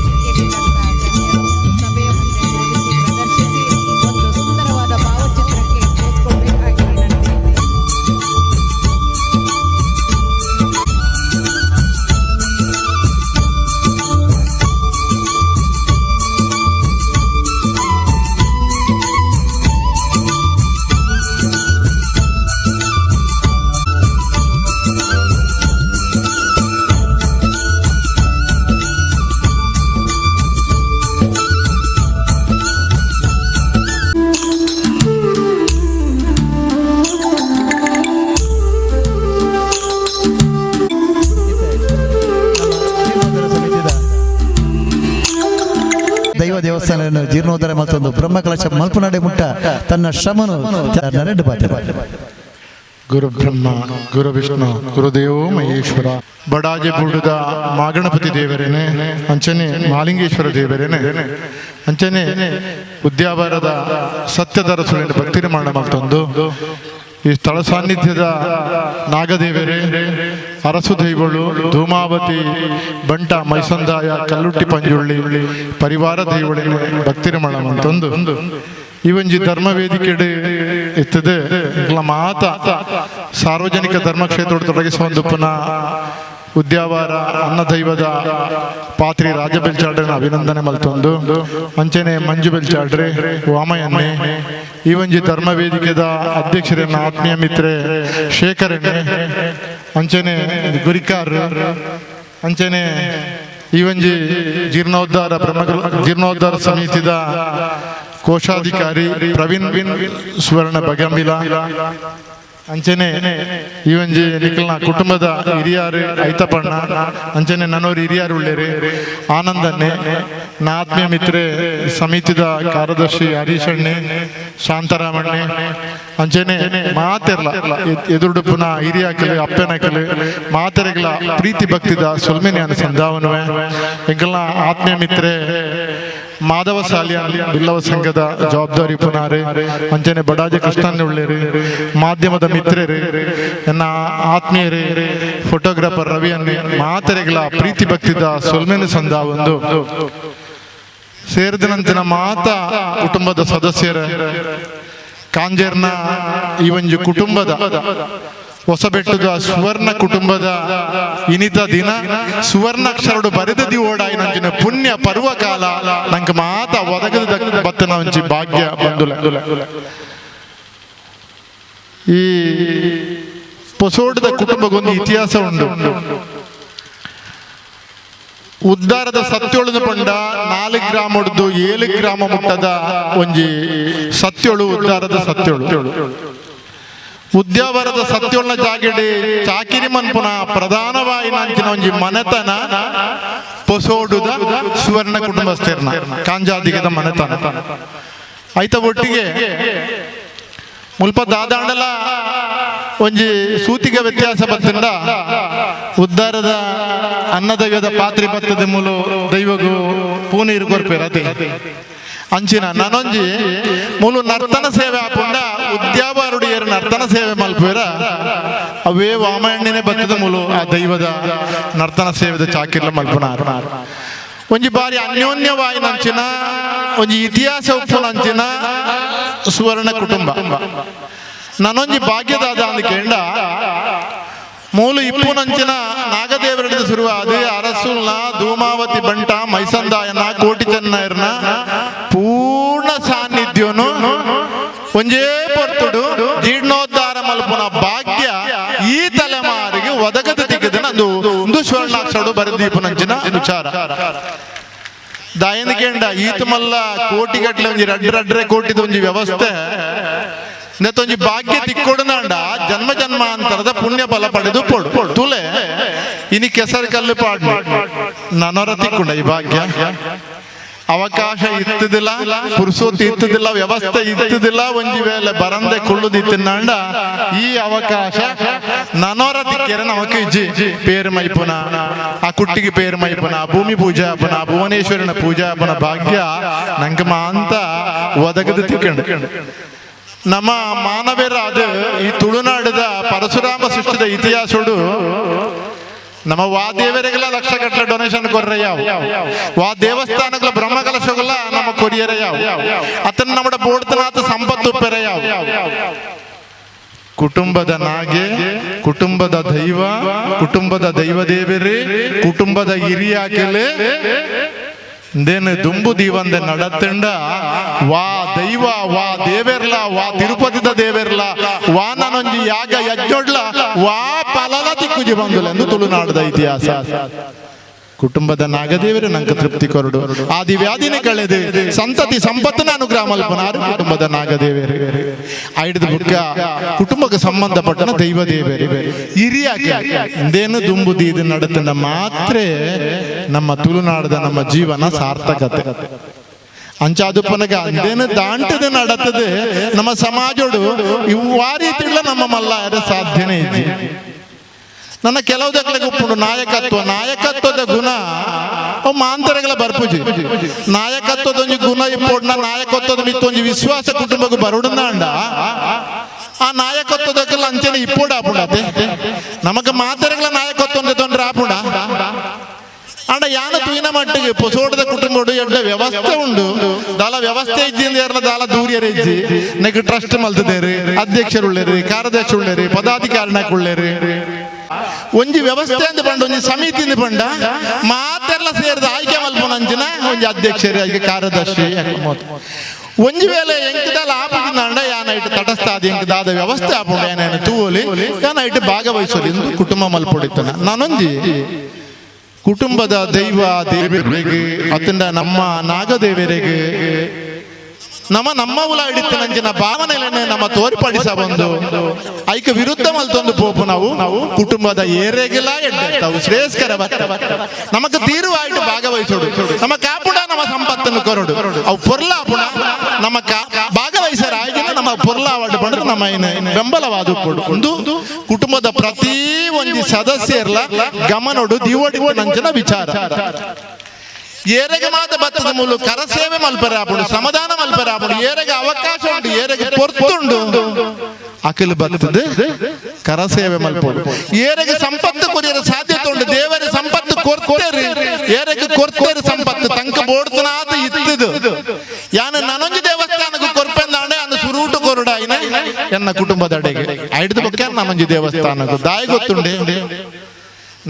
Speaker 3: ವೇದಿಕೆಯಲ್ಲಿದ್ದಂಥ ಗಣ್ಯರು
Speaker 2: ದೈವ ದೇವಸ್ಥಾನವನ್ನು ಜೀರ್ಣೋದ್ಧಾರ ಮಲ್ತೊಂದು ಬ್ರಹ್ಮಕಲಶ ಮಲ್ಪುನಡೆ ಮುಟ್ಟ ತನ್ನ ಶ್ರಮನು ನರೆಂಡು ಪಾತೆ.
Speaker 8: ಗುರು ಬ್ರಹ್ಮ ಗುರು ವಿಷ್ಣು ಗುರುದೇವೋ ಮಹೇಶ್ವರ. ಬಡಾಜೆ ಬುಡುದ ಮಾಗಣಪತಿ ದೇವರೇನೆ, ಅಂಚನೆ ಮಾಲಿಂಗೇಶ್ವರ ದೇವರೇನೆ, ಅಂಚನೆ ಉದ್ಯಾವರದ ಸತ್ಯದರ ಸುಳಿನ ಭಕ್ತಿರ್ಮಾಣ ಮಲ್ತೊಂದು ಈ ಸ್ಥಳ ಸಾನ್ನಿಧ್ಯದ ನಾಗದೇವರೇ, ಅರಸು ದೈವಳು, ಧೂಮಾವತಿ ಬಂಟ ಮೈಸಂದಾಯ ಕಲ್ಲುಟ್ಟಿ ಪಂಜುಳ್ಳಿ ಪರಿವಾರ ದೈವಳಿನ ಭಕ್ತಿರ್ಮಾಣ ಮಲ್ತೊಂದು ಈ ಒಂಜಿ ಧರ್ಮ ವೇದಿಕೆಡೆ ಇತ್ತದೆ ಮಾತ ಸಾರ್ವಜನಿಕ ಧರ್ಮಕ್ಷೇತ್ರ ತೊಡಗಿಸುವ ಪುನಃ ಉದ್ಯಾವರ ಅನ್ನದೈವದ ಪಾತ್ರಿ ರಾಜ ಬೆಲ್ಚಾಡ್ರನ ಅಭಿನಂದನೆ ಮಲ್ತೊಂದು ಅಂಚನೆ ಮಂಜು ಬೆಲ್ಚಾಡ್ರೆ ವಾಮಯನ್ನೆ ಈ ಒಂಜಿ ಧರ್ಮ ವೇದಿಕೆದ ಅಧ್ಯಕ್ಷರನ್ನ ಆತ್ಮೀಯ ಮಿತ್ರೆ ಶೇಖರನ್ನೆ ಅಂಚನೆ ಗುರಿಕಾರ್ ಅಂಚನೆ ಈ ಒಂಜಿ ಜೀರ್ಣೋದ್ಧಾರ ಬ್ರಹ್ಮ ಜೀರ್ಣೋದ್ಧಾರ ಸಮಿತಿದ ಕೋಶಾಧಿಕಾರಿ ಪ್ರವೀಣ್ ಸುವರ್ಣ ಬಗಂಬಿಲ ಅಂಚನೆ ಈ ಒಂಜಿ ನಿಖಲ್ನ ಕುಟುಂಬದ ಹಿರಿಯಾರು ಐತಪಣ್ಣ ಅಂಚನೆ ನನ್ನೋರು ಹಿರಿಯಾರು ಉಳ್ಳೇರಿ ಆನಂದನ್ನೇ ನಾ ಆತ್ಮೀಯ ಮಿತ್ರೆ ಸಮಿತಿದ ಕಾರ್ಯದರ್ಶಿ ಹರೀಶಣ್ಣೆ ಶಾಂತರಾಮಣ್ಣೆ ಅಂಚನೆ ಮಾತೆರ್ಲ ಎದುರುಡುಪುನ ಹಿರಿಯಾಕಲು ಅಪ್ಪನಕಲು ಮಾತೆರೆಗಳ ಪ್ರೀತಿ ಭಕ್ತಿದ ಸೊಲ್ಮೆನೆ ಸಂಧಾವನುವೆ ಎಂಕಲ್ನ ಆತ್ಮೀಯ ಮಿತ್ರೆ ಮಾಧವ ಸಾಲಿಯ ಬಿಲ್ಲವ ಸಂಘದ ಜವಾಬ್ದಾರಿ ಪುನಾರೆ ಅಂಚನೆ ಬಡಾಜೆ ಕೃಷ್ಣನ್ ಉಳ್ಳೇರಿ ಮಾಧ್ಯಮದ ಮಿತ್ರರೇ ನನ್ನ ಆತ್ಮೀಯರೇ ಫೋಟೋಗ್ರಾಫರ್ ರವಿಯನ್ನೇ ಮಾತೆರೆಗಳ ಪ್ರೀತಿ ಭಕ್ತಿದ ಸೊಲ್ಮೆನೆ ಸಂದ ಒಂದು ಸೇರಿದನಂತಿನ ಮಾತ ಕುಟುಂಬದ ಸದಸ್ಯರ ಕಾಂಜೇರ್ನ ಈ ಒಂದು ಕುಟುಂಬದ ಹೊಸಬೆಟ್ಟದ ಸುವರ್ಣ ಕುಟುಂಬದ ಇನಿತ ದಿನ ಸುವರ್ಣಾಕ್ಷರಡು ಬರೆದ ದಿವೋಡಾಯಿನಂಚಿನ ಪುಣ್ಯ ಪರ್ವಕಾಲ ನಂಗೆ ಮಾತ ಒದಗದ ಬತ್ತನ ಒಂಜಿ ಭಾಗ್ಯ ಬಂದುಲ. ಈ ಪೊಸೋಡದ ಕುಟುಂಬಕ್ಕೊಂದು ಇತಿಹಾಸ ಉಂಟು. ಉದ್ದಾರದ ಸತ್ಯೋಳದ ಪಂಡ 4 ಗ್ರಾಮ ಹೊಡೆದು 7 ಗ್ರಾಮ ಮುಟ್ಟದ ಒಂಜಿ ಸತ್ಯೋಳು ಉದ್ದಾರದ ಸತ್ಯೋಳು. ಉದ್ಯಾವರದ ಸತ್ಯೋಳ್ನ ಜಾಗಡಿ ಚಾಕಿರಿ ಮನ್ಪುನ ಪ್ರಧಾನವಾಯಿನಂಚಿನ ಒಂಜಿ ಮನೆತನ ಪೊಸೋಡುದ ಸುವರ್ಣ ಕುಟುಂಬಸ್ಥರ್ನ ಕಾಂಜಾದಿಗದ ಮನೆತನ. ಐತ ಒಟ್ಟಿಗೆ ಮುಲ್ಪ ದಾದಾಂಡಲ ಒಂಜಿ ಸೂತಿಗೆ ವ್ಯತ್ಯಾಸ ಬತ್ತಂಡ ಉದ್ದಾರದ ಅನ್ನದೈವದ ಪಾತ್ರಿ ಬತ್ತದ ಮೂಲು ದೈವಗು ಪೂನೀರು ಕೊರ್ಪೇರತಿ ಅಂಚಿನ ನಾನೊಂಜಿ ಮೂಲು ನರ್ತನ ಸೇವೆ ಆಪುಂಡ ಉದ್ಯಾವರುಡಿಯರು ನರ್ತನ ಸೇವೆ ಮಲ್ಪೇರ ಅವೇ ವಾಮಣ್ಣನೇ ಬತ್ತದ ಮೂಲು ಆ ದೈವದ ನರ್ತನ ಸೇವೆದ ಚಾಕಿರ್ಲ ಮಲ್ಪುನಾರು. ಒಂಜಿ ಬಾರಿ ಅನ್ಯೋನ್ಯವಾಯಿನಂಚಿನ ಒಂಜಿ ಇತಿಹಾಸ ಉಪ್ಪುನಂಚಿನ ಸುವರ್ಣ ಕುಟುಂಬ. ನಾನೊಂಜಿ ಭಾಗ್ಯದಾದ ಅಂದ್ಕೇಂಡ ಮೂಲು ಇಪ್ಪುನಂಚಿನ ನಾಗದೇವರಡಿದ ಶುರುವಾದ ಅರಸುಲ್ನ ಧೂಮಾವತಿ ಬಂಟ ಮೈಸಂದಾಯನ ಕೋಟಿ ಚೆನ್ನೈರ್ನ ಪೂರ್ಣ ಸಾನ್ನಿಧ್ಯನು ಒಂಜೇ ಪೊರ್ತುಡು ಜೀರ್ಣೋದ್ಧಾರ ಮಲ್ಪುನ ಭಾಗ್ಯ ಈ ತಲೆಮಾರಿಗೆ ಒದಗದ ತಿಕ್ಕದ ನಂದು ಒಂದು ಸುವರ್ಣಾಕ್ಷರಡು ಬರೆದೀಪುನಂಚಿನ ವಿಚಾರ. ದಾಯನಕೇಂಡ ಈತಮಲ್ಲ ಕೋಟಿಗಟ್ಟಲೆ ಒಂಜಿ ರಡ್ಡ ರಡ್ರೆ ಕೋಟಿದ ಒಂಜಿ ವ್ಯವಸ್ಥೆ ನೆತ್ತೊಂಜಿ ಭಾಗ್ಯ ತಿಕ್ಕೊಡನಾಂಡ ಜನ್ಮ ಜನ್ಮಾಂತರದ ಪುಣ್ಯ ಫಲ ಪಡೆದು ಪೊಡು ತುಲೆ ಇನಿ ಕೆಸರು ಕಲ್ಲು ಪಾಡ್ ನನೊರ ತಿಕ್ಕೊಂಡ ಈ ಭಾಗ್ಯ ಅವಕಾಶ ಇತ್ತದಿಲ್ಲ, ಪುರುಸೋತಿ ಇತ್ತದಿಲ್ಲ, ವ್ಯವಸ್ಥೆ ಇತ್ತದಿಲ್ಲ, ಒಂಜಿ ವೇಳೆ ಬರಂದೆ ಕುಳ್ಳುದಿತ್ತಿನಾಂಡ ಈ ಅವಕಾಶ ನನೊರ ತಿಕ್ಕೆರ ನಮಕ್ ಇಜ್ಜಿ. ಪೇರು ಮೈಪುನ ಆ ಕುಟ್ಟಿಗೆ ಪೇರು ಮೈಪುನ ಭೂಮಿ ಪೂಜಾ ಪುನ ಭುವನೇಶ್ವರನ ಪೂಜಾ ಪುನ ಭಾಗ್ಯ ನಂಗೆ ಮಾಂತ ಒದಗದು ತಿಕ್ಕಂಡು. ನಮ್ಮ ಮಾನವರಾದ ಈ ತುಳುನಾಡದ ಪರಶುರಾಮ ಸೃಷ್ಟಿದ ಇತಿಹಾಸಡು ನಮ್ಮ ವಾ ದೇವರಿಗೆಲ್ಲ ಲಕ್ಷ ಗಟ್ಟಲೆ ಡೊನೇಷನ್ ಕೊರ್ರೆ ಯಾವ ವಾ ದೇವಸ್ಥಾನಗಳ ಬ್ರಹ್ಮಕಲಶಗಳ ನಮ್ಮ ಕೊರಿಯರೆ ಯಾವ ಅತನ ನಮ್ಮ ಬೋಡ್ತನಾಥ ಸಂಪತ್ತು ಪೆರೆ ಯಾವ ಕುಟುಂಬದ ನಾಗೆ ಕುಟುಂಬದ ದೈವ ಕುಟುಂಬದ ದೈವ ದೇವರೇ ಕುಟುಂಬದ ಹಿರಿಯಾಕೆಲೆ ದೇನು ದುಂಬು ದೀವಂದೆ ನಡತಂಡ ವಾ ದೈವ ವಾ ದೇವೆರ್ಲ ವಾ ತಿರುಪತಿದ ದೇವೆರ್ಲ ವಾ ನಾನೊಂಜಿ ಯಾಗ ಯಜ್ಜೊಡ್ಲ ವಾ ಫಲನ ತಿಕ್ಕುಜಿ ಬಂದುಲೆಂದು ತುಳುನಾಡದ ಇತಿಹಾಸ. ಕುಟುಂಬದ ನಾಗದೇವರು ನಂಗೆ ತೃಪ್ತಿ ಕೊರಡು ಆದಿ ವ್ಯಾಧಿನ ಕಳೆದು ಸಂತತಿ ಸಂಪತ್ತಿನ ಅನುಗ್ರಹ ಮಲ್ಪನಾರು ಕುಟುಂಬದ ನಾಗದೇವರು. ಐಡ್ದ ಬುಕ್ಕ ಕುಟುಂಬಕ್ಕೆ ಸಂಬಂಧಪಟ್ಟನ ದೈವ ದೇವರು ಹಿರಿಯಾಕೆ ಇಂದೇನು ದುಂಬು ದೀದು ನಡತನ ಮಾತ್ರ ನಮ್ಮ ತುಳುನಾಡದ ನಮ್ಮ ಜೀವನ ಸಾರ್ಥಕತೆ. ಅಂಚಾದುಪ್ಪನಗ ಅಂದೇನು ದಾಂಟದ ನಡತದೆ ನಮ್ಮ ಸಮಾಜೋಡು ಇವ್ವಾ ರೀತಿಗಳ ನಮ್ಮ ಮಲ್ಲ ಸಾಧ್ಯನೇ ಇದ್ದಿ. ನನ್ನ ಕೆಲವು ದಕ್ಕಲಿಗೆ ಉಪ್ಪುಂಡು ನಾಯಕತ್ವ, ನಾಯಕತ್ವದ ಗುಣ ಅವು ಮಾಂತರಗಳ ಬರ್ಪುಜಿ. ನಾಯಕತ್ವದ ಒಂಜಿ ಗುಣ ಇಪ್ಪೊಡ್ನ ನಾಯಕತ್ವದ ಮಿತ್ತೊಂಜಿ ವಿಶ್ವಾಸ ಕುಟುಂಬಕ್ಕೆ ಬರುಡಂದಾಂಡ ಆ ನಾಯಕತ್ವದಕ್ಕೆಲ್ಲ ಅಂಚನೆ ಇಪ್ಪೋಡ ಆಪುಂಡತೆ ನಮಕ್ ಮಾತರಗಳ ನಾಯಕತ್ವ ತೊಂದ್ರೆ ಆಪುಂಡ. ಅಂಡ ಯಾನ ತೂಯಿನ ಮಟ್ಟಿಗೆ ಪೊಸೋಡದ ಕುಟುಂಬಡು ಎಡ್ಡ ವ್ಯವಸ್ಥೆ ಉಂಡು, ದಾಲ ವ್ಯವಸ್ಥೆ ಇದ್ದಿಂದ ಯಾರನ್ನ ದಾಲ ದೂರಿಯರ ಇಜ್ಜಿ ನೆಕ್ ಟ್ರಸ್ಟ್ ಮಲ್ತದೇರಿ, ಅಧ್ಯಕ್ಷರುಳ್ಳೇರಿ, ಕಾರ್ಯದರ್ಶಿ ಉಳ್ಳೇರಿ, ಪದಾಧಿಕಾರಿನಕುಳ್ಳೇರಿ. ಒಂಜಿ ವ್ಯವಸ್ಥೆ ಅಂದ್ ಪಂಡ ಒಂಜಿ ಸಮಿತಿ ಅಂದ್ ಪಂಡ ಮಾತೆಲ್ಲ ಸೇರಿದ ಆಯ್ಕೆ ಮಲ್ಪುನಂಚಿನ ಒಂಜಿ ಅಧ್ಯಕ್ಷರು ಆಯ್ಕೆ ಕಾರ್ಯದರ್ಶಿ ಒಂಜಿ ವೇಳೆ ಎಂಕದಾಲ ಆಪುಜಿಂದಾಂಡ ಯಾನ ಇಟ್ಟು ತಟಸ್ಥ ಆದ ಎಂಕದಾದ ವ್ಯವಸ್ಥೆ ಆಪುಂಡು ಯಾನೇನು ತೂವೊಲಿ ಯಾನ ಇಟ್ಟು ಭಾಗವಹಿಸೋಲಿ ಎಂದು ಕುಟುಂಬ ಮಲ್ಪೊಡಿತ್ತನ. ನಾನೊಂಜಿ ಕುಟುಂಬದ ದೈವ ದೇವರಿಗೆ ಅತ್ತಂಡ ನಮ್ಮ ನಾಗದೇವರಿಗೆ ನಮ್ಮ ನಮ್ಮ ಉಲ ಹಿಡಿತನಂಚಿನ ಭಾವನೆಗಳನ್ನು ನಮ್ಮ ತೋರ್ಪಡಿಸಬಂದು ಐಕ ವಿರುದ್ಧ ಮಲ್ತೊಂದು ಪೋಪು ನಾವು ಕುಟುಂಬದ ಏರೆಗೆಲ್ಲ ಎಡ್ಡೆ ಶ್ರೇಯಸ್ಕರ ನಮಕ್ ತೀರುವಾಯಿಟ್ಟು ಭಾಗವಹಿಸೋಡು, ನಮ್ಮ ಕಾಪುಡ ನಮ್ಮ ಸಂಪತ್ತನ್ನು ಕೊರಡು ಅವು ಪೊರ್ಲಾಪುಣ ನಮ್ಮ ಭಾಗವಹಿಸರ ಆಯ್ಕೆ ನಮ್ಮ ಪೊರ್ಲಾವಾಡು ಬಂದ್ರೆ ನಮ್ಮ ಬೆಂಬಲವಾದ ಕೊಡು. ಒಂದು ಕುಟುಂಬದ ಪ್ರತಿ ಒಂಜಿ ಸದಸ್ಯರ್ಲ ಗಮನೊಡು ದಿವಡಿ ನಂಚಿನ ವಿಚಾರ. ಏರೆಗೆ ಮಾತ ಬತ್ತದ ಮೂಲು ಕರಸೇವೆ ಮಲ್ಪರೆ ಆಪುಂಡು, ಸಮಾಧಾನ ಮಲ್ಪರೆ ಆಪುಂಡು, ಏರೆಗೆ ಅವಕಾಶ ಉಂಟು, ಏರೆಗೆ ಪೊರ್ತುಂಡು ಅಖಿಲ ಬತ್ತದ ಕರಸೇವೆ ಮಲ್ಪೊಡು. ಏರೆಗೆ ಸಂಪತ್ತು ಕೊರಿಯರ ಸಾಧ್ಯತೆ ಉಂಟು, ದೇವರ ಸಂಪತ್ತು ಕೊರ್ತೇರಿ, ಏರೆಗೆ ಕೊರ್ತೇರಿ ಸಂಪತ್ತು ತಂಕ ಬೋಡ್ತನಾದ ಇತ್ತದು. ಯಾನ ನನೊಂಜಿ ದೇವಸ್ಥಾನಕ್ಕೆ ಕೊರ್ಪೆಂದಾಂಡೆ ಅನ್ನು ಸುರೂಟು ಕೊರುಡಾಯಿನ ಎನ್ನ ಕುಟುಂಬದ ಅಡೆಗೆ ಐಡ್ದು ಬೊಕ್ಕ ನನ್ನೊಂಜಿ ದೇವಸ್ಥಾನಕ್ಕೂ ದಾಯಿ ಗೊತ್ತುಂಡೆ.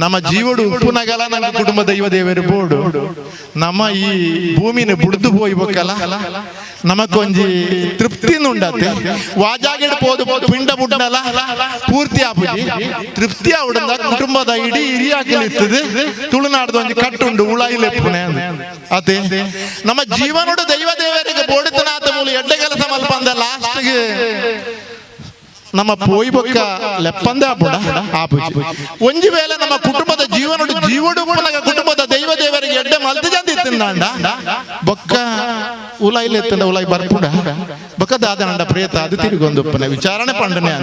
Speaker 8: ನಮ್ಮ ಜೀವಡು ಉಪ್ಪುನಗಲ ನಮ್ಮ ಕುಟುಂಬ ದೈವ ದೇವರು ಬೋಡು ನಮ್ಮ ಈ ಭೂಮಿನ ಬುಡ್ದು ಪೋಯ್ಬೇಕಲ್ಲ ನಮಕೊಂಜಿ ತೃಪ್ತಿ ಉಂಡತೆ ವಾಜಾಗಿಡ್ ಪೋದು ಪಿಂಡ ಬುಡ್ಡಲ ಪೂರ್ತಿ ಆಪುಜಿ ತೃಪ್ತಿ ಆವುಡಂದ ಕುಟುಂಬದ ಇಡೀ ಹಿರಿಯಾಕಲಿರ್ತದೆ. ತುಳುನಾಡ್ದ ಒಂಜಿ ಕಟ್ಟುಂಡು ಉಳಾಯಿಲೆಪ್ಪುನೆ ಅತೆ ನಮ್ಮ ಜೀವನೋಡು ದೈವ ದೇವರಿಗೆ ಬೋಡಿತನಾಥ ಮೂಲ ಎಡ್ಡೆ ಕೆಲಸ ಮಲ್ಪಂದ ಲಾಸ್ಟ್ಗೆ ನಮ್ಮ ಪೋಯ್ ಬೊಕ್ಕ ಲೆಪ್ಪಂದೆ ಆಪುಂಡ ಆಪುಜಿ. ಒಂಜಿ ವೇಳೆ ನಮ್ಮ ಕುಟುಂಬದ ಜೀವನಡು ಜೀವಡು ಕುಟುಂಬದ ದೈವ ದೇವರಿಗೆ ಎಡ್ಡೆ ಮಲ್ತು ಜಂದ ಇತ್ತಿಂದಾಂಡ ಬೊಕ್ಕ ಉಲಾಯಿಲೆ ಎತ್ತಂಡ ಉಲಾಯಿ ಬರ್ಪುಂಡ ಬೊಕ್ಕ ದಾದನಂಡ ಪ್ರೇತ ಅದು ತಿರುಗೊಂದುಪ್ಪನೆ ವಿಚಾರಣೆ ಪಂಡನೆ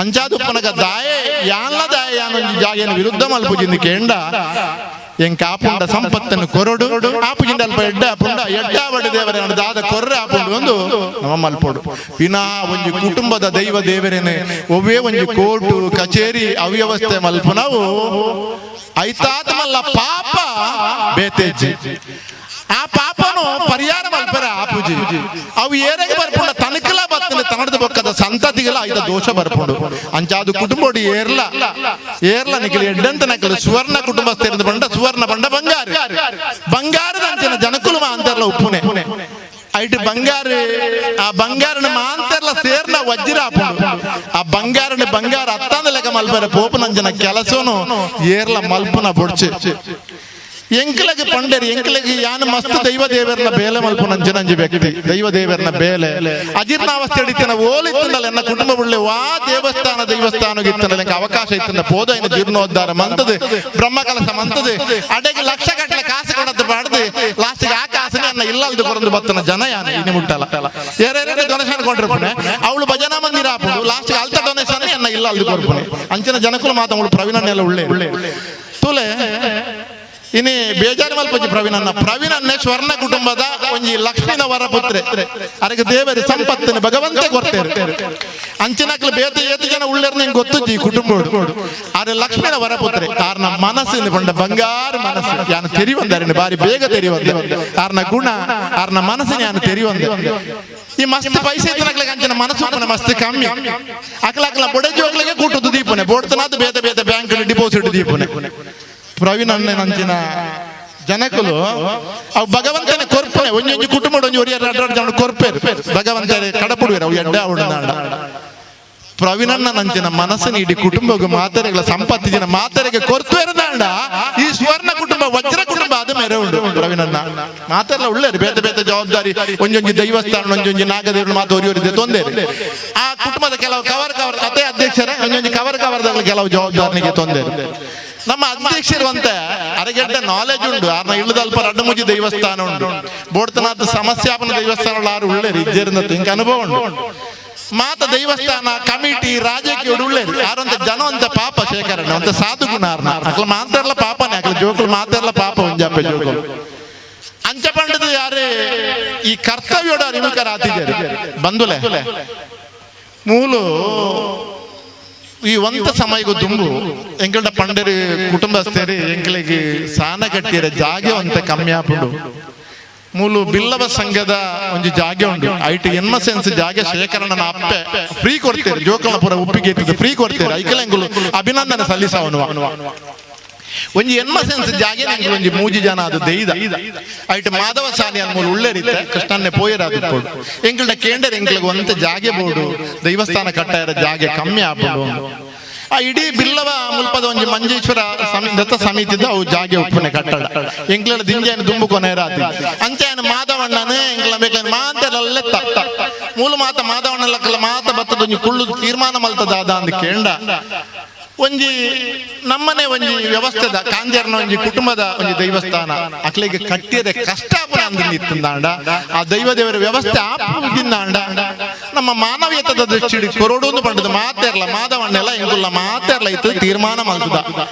Speaker 8: ಅಂಚಾದುಪ್ಪನಗ ದಾಯೆ ಯಾನ್ಲ ದಾಯ ಯಾನೊಂಜಿ ಜಾಗೆನ ವಿರುದ್ಧ ಮಲ್ಪುಜಿಂದ ಕೇಂಡ ಎಂಕ ಆಪುಂಡ ಸಂಪತ್ತನ್ನು ಕೊರಡು ಆಪುಜಿಂದ ಅಲ್ಪ ಎಡ್ಡೆ ಆಪುಂಡ ಎಡ್ಡಾವಡಿ ದೇವರೇ ದಾದ ಕೊರ್ರೆ ಆಪುಂಡು ಒಂದು ನಮ್ಮ ಮಲ್ಪೊಡು. ವಿನಾ ಒಂಜಿ ಕುಟುಂಬದ ದೈವ ದೇವರೇನೆ ಒವ್ವೇ ಒಂಜಿ ಕೋರ್ಟು ಕಚೇರಿ ಅವ್ಯವಸ್ಥೆ ಮಲ್ಪುನವು ಐತಾತ್ಮಲ್ಲ ಪಾಪ ಬೇತೆಜ್ಜಿ. ಆ ಪಾಪನು ಪರಿಹಾರ ಮಲ್ಪರ ಆಪುಜಿ ಅವು ಏರೆಗೆ ಬರ್ಪುಂಡ ತನಕಲ ಬತ್ತನೆ ತನದ ಬೊಕ್ಕದ ಸಂತತಿಗಳ ಐತ ದೋಷ ಬರ್ಪುಂಡು. ಅಂಚಾದು ಕುಟುಂಬೋಡಿ ಏರ್ಲ ಏರ್ಲ ನಿಖಿಲ್ ಎಡ್ಡಂತ ನಕಲು ಸುವರ್ಣ ಕುಟುಂಬ ಸೇರಿದ ಬಂಡ ಸುವರ್ಣ ಬಂಡ ಬಂಗಾರ ಬಂಗಾರದ ಅಂಚಿನ ಜನಕುಲು ಮಾಂತರ್ಲ ಉಪ್ಪುನೆ ಐಟ್ ಬಂಗಾರ ಆ ಬಂಗಾರನ ಮಾಂತರ್ಲ ಸೇರ್ನ ವಜ್ರ ಆಪುಂಡು. ಆ ಬಂಗಾರನ ಬಂಗಾರ ಅತ್ತಂದ ಲೆಕ್ಕ ಮಲ್ಪರ ಪೋಪನಂಜನ ಕೆಲಸನು ಏರ್ಲ ಮಲ್ಪುನ ಬೊಡ್ಚೆ. ಎಂಕಲಗೆ ಪಂಡರಿ ಎಂಕಲಗೆ ಯಾನು ಮಸ್ತ್ ದೈವ ದೇವರನ್ನ ಬೇಲೆ ಮಲ್ಪುನಂಚಿನಂಜಿ ವ್ಯಕ್ತಿ ದೈವ ದೇವರನ್ನ ಬೇಲೆ ಅಜೀರ್ಣಾವಸ್ಥೆ ಹಿಡಿತನ ಓಲಿತ್ತಂದಲ್ಲ ಎನ್ನ ಕುಟುಂಬ ಉಳ್ಳೆ ವಾ ದೇವಸ್ಥಾನ ದೇವಸ್ಥಾನಕ್ಕೆ ಇತ್ತಂದಲ್ಲ ಎಂಕ ಅವಕಾಶ ಇತ್ತಂದ ಪೋದ ಇನ್ನು ಜೀರ್ಣೋದ್ಧಾರ ಮಂತದೆ ಬ್ರಹ್ಮ ಕಲಸ ಮಂತದೆ ಅಡೆಗೆ ಲಕ್ಷ ಗಟ್ಟಲೆ ಕಾಸು ಕೊಡದ್ದು ಬಾಡ್ದು ಲಾಸ್ಟಿಗೆ ಆ ಕಾಸನೆ ಅನ್ನ ಇಲ್ಲಲ್ದು ಕೊರಂದು ಬತ್ತನ ಜನ ಯಾನು ಇನ್ನು ಮುಟ್ಟಲ್ಲ ಏರೇರೆ ಡೊನೇಷನ್ ಕೊಟ್ಟಿರ್ಪುನೆ ಅವಳು ಭಜನಾ ಮಂದಿರ ಆಪುಂಡು ಲಾಸ್ಟಿಗೆ ಅಲ್ತ ಡೊನೇಷನ್ ಅನ್ನ ಇಲ್ಲಲ್ದು ಕೊರ್ಪುನೆ ಅಂಚಿನ ಜನಕುಲು ಮಾತ ಅವಳು ಪ್ರವೀಣನ್ನೆಲ್ಲ ಉಳ್ಳೆ ತುಲೆ ಇನಿ ಬೇಜಾರು ಮಲ್ಪಜಿ ಪ್ರವೀಣನ್ನ ಪ್ರವೀಣನ್ನೇ ಸ್ವರ್ಣ ಕುಟುಂಬದ ಒಂಜಿ ಲಕ್ಷ್ಮೀನ ವರ ಪುತ್ರೆ ಅರಗೆ ದೇವರಿ ಸಂಪತ್ತಿನ ಭಗವಂತೆ ಕೊರ್ತೇವೆ ಅಂಚಿನಕ್ಲು ಬೇತೆ ಏತು ಜನ ಉಳ್ಳೇರ್ ನಿಂಗೆ ಗೊತ್ತುಜ್ಜಿ ಈ ಕುಟುಂಬ ಆದ್ರೆ ಲಕ್ಷ್ಮೀನ ವರ ಪುತ್ರೆ ಆರ್ನ ಮನಸ್ಸಿನ ಕೊಂಡ ಬಂಗಾರ ಮನಸ್ಸು ಯಾನು ತೆರಿವಂದಾರಿನ ಬಾರಿ ಬೇಗ ತೆರಿವಂದೆ ಆರ್ನ ಗುಣ ಆರ್ನ ಮನಸ್ಸಿನ ಯಾನು ತೆರಿವಂದೆ ಈ ಮಸ್ತ್ ಪೈಸೆ ಇತ್ತನಕ್ಲಿಗೆ ಅಂಚಿನ ಮನಸ್ಸು ಉಪ್ಪುನ ಮಸ್ತ್ ಕಮ್ಮಿ ಅಕ್ಲ ಅಕ್ಲ ಬೊಡಜಿ ಹೋಗ್ಲಿಕ್ಕೆ ಕೂಟುದು ದೀಪನೆ ಬೋಡ್ತನಾದ ಬೇತೆ ಬೇತೆ ಬ್ಯಾಂಕ್ ಡಿಪಾಸಿಟ್ ದೀಪನೆ ಪ್ರವೀಣ್ ಅಣ್ಣನ ಜನಕುಲು ಅವು ಭಗವಂತನ ಕೊರ್ಪನೆ ಒಂಜೊಂಜಿ ಕುಟುಂಬ ಒಂಜಿ ಒರಿಯ ಎರಡು ಜನ ಕೊರ್ಪೇರು ಭಗವಂತನ ಕಡಪುಡುವೇರು ಅವು ಎಡ್ಡೆ ಅವಡು ಪ್ರವೀಣಣ್ಣ ನಂಚಿನ ಮನಸ್ಸಿನ ಇಡೀ ಕುಟುಂಬಕ್ಕೆ ಮಾತರೆಗಳ ಸಂಪತ್ತಿನ ಮಾತರೆಗೆ ಕೊರ್ತುವೇರು ಈ ಸುವರ್ಣ ಕುಟುಂಬ ವಜ್ರ ಕುಟುಂಬ ಅದು ಮೇರೆ ಉಂಟು ಪ್ರವೀಣಣ್ಣ ಮಾತೆಲ್ಲ ಉಳ್ಳೇರು ಬೇತೆ ಬೇತೆ ಜವಾಬ್ದಾರಿ ಒಂಜೊಂಜಿ ದೈವಸ್ಥಾನ ಒಂಜೊಂಜಿ ನಾಗದೇವರು ಮಾತು ಒರಿಯೋರಿದೆ ತೊಂದರೆ ಆ ಕುಟುಂಬದ ಕೆಲವು ಕವರ್ ಕವರ್ ಅದೇ ಅಧ್ಯಕ್ಷರೇ ಒಂಜೊಂಜಿ ಕವರ್ ಕವರ್ದಾಗ ಕೆಲವು ಜವಾಬ್ದಾರಿನಿಗೆ ತೊಂದರೆ. ನಮ್ಮ ಅಧ್ಯಕ್ಷರುವಂತ ಅರಗೆಡ್ಡ ನಾಲೆಜ್ ಉಂಡು ಆರ್ನ ಇಲ್ಲದಲ್ಪ ರಡ್ಡು ಮುಜಿ ದೇವಸ್ಥಾನ ಉಂಡು ಬೋಡ್ತನಾಥ ಸಮಸ್ಯಾಪನ ದೇವಸ್ಥಾನ ಆರು ಉಳ್ಳೇರಿ ಇಜ್ಜೇರಿಂದ ಇಂಕ ಅನುಭವ ಉಂಡು ಮಾತ ದೇವಸ್ಥಾನ ಕಮಿಟಿ ರಾಜಕೀಯ ಉಳ್ಳೇರಿ ಆರಂತ ಜನ ಅಂತ ಪಾಪ ಶೇಖರಣೆ ಅಂತ ಸಾಧು ಗುಣ ಆರ್ನ ಅಕ್ಲ ಮಾತಾಡ್ಲ ಪಾಪನೇ ಅಕ್ಲ ಜೋಕುಲು ಮಾತಾಡ್ಲ ಪಾಪ ಒಂಜಾಪೆ ಜೋಕುಲು ಅಂಚ ಪಂಡದು ಯಾರೇ ಈ ಕರ್ತವ್ಯೋಡ ಅರಿವಿಕರಾತಿದ್ದಾರೆ ಬಂದುಲೆ ಮೂಲು ಈ ಒಂತ ಸಮಯಗೂ ದುಂಬು ಎಂಕಲ್ಡ ಪಂಡರಿ ಕುಟುಂಬಸ್ಥರಿ ಎಂಕಲಿಗೆ ಸಾನ ಕಟ್ಟಿರ ಜಾಗೆ ಒಂತ ಕಮ್ಮಿ ಆಪುಂಡು ಮೂಲು ಬಿಲ್ಲವ ಸಂಘದ ಒಂಜಿ ಜಾಗೆ ಉಂಡು ಐಟ್ ಎನ್ಮ ಸೆನ್ಸ್ ಜಾಗೆ ಶೇಖರಣನ ಅಪ್ಪೆ ಫ್ರೀ ಕೊಡ್ತೇವೆ ಜೋಕಲ್ನ ಪೂರ ಉಪ್ಪಿಗೆ ಫ್ರೀ ಕೊಡ್ತೇವೆ ಐಕಲೆಂಗುಲು ಅಭಿನಂದನೆ ಸಲ್ಲಿಸವನು ಒಂಜಿ ಎನ್ಮ ಸೆನ್ಸ್ ಜಾಗೆ ಎಂಕುಲು ಒಂಜಿ ಮೂಜಿ ಜನ ಅದು ದೈದ ಐಟ್ ಮಾಧವ ಸಾನಿ ಅನ್ಮೂಲು ಉಳ್ಳೇರಿತ್ತೆ ಕೃಷ್ಣನ್ನೇ ಪೋಯರಾದ ಎಂಕಲ್ಡ ಕೇಂಡರ್ ಎಂಕ್ಲಿಗೆ ಒಂತ ಜಾಗೆ ಬೋಡು ದೇವಸ್ಥಾನ ಕಟ್ಟಾಯರ ಜಾಗೆ ಕಮ್ಮಿ ಆಪುಂಡು ಆ ಇಡೀ ಬಿಲ್ಲವ ಮುಲ್ಪದ ಒಂಜಿ ಮಂಜೇಶ್ವರ ದತ್ತ ಸಮಿತಿದ ಅವು ಜಾಗೆ ಉಪ್ಪುನೆ ಕಟ್ಟಡ ಎಂಕ್ಲೆಡ ದಿಂಜಾಯನ ದುಂಬು ಕೊನೆರಾತಿ ಅಂಚಾಯನ ಮಾಧವಣ್ಣನ ಎಂಕ್ಲ ಬೇಕನ್ ಮಾತೆಲ್ಲ ಮೂಲ ಮಾತ ಮಾಧವಣ್ಣ ಲಕ್ಕಲ ಮಾತ ಬತ್ತದ ಒಂಜಿ ಕುಳ್ಳು ತೀರ್ಮಾನ ಮಲ್ತದಾದ ಅಂದ್ ಕೇಂಡ ಒಂಜಿ ನಮ್ಮನೆ ಒಂಜಿ ವ್ಯವಸ್ಥೆದ ಕಾಂಜರ್ನ ಒಂಜಿ ಕುಟುಂಬದ ಒಂಜಿ ದೇವಸ್ಥಾನ ಅಕ್ಲಿಗೆ ಕಟ್ಟಿಯದೆ ಕಷ್ಟ ಅಂದ ಆ ದೈವ ದೇವರ ವ್ಯವಸ್ಥೆ ಆಪುಗಿಂದಾಂಡ ನಮ್ಮ ಮಾನವೀಯತದ ದೃಷ್ಟಿ ಕೊರಡೂನು ಪಂಡದ ಮಾತೆರ್ಲ ಮಾಧವಣ್ಣೆಲ್ಲ ಇಂಗುಲ್ಲ ಮಾತೆರ್ಲ ಇತ್ತು ತೀರ್ಮಾನ ಮಲ್ತದ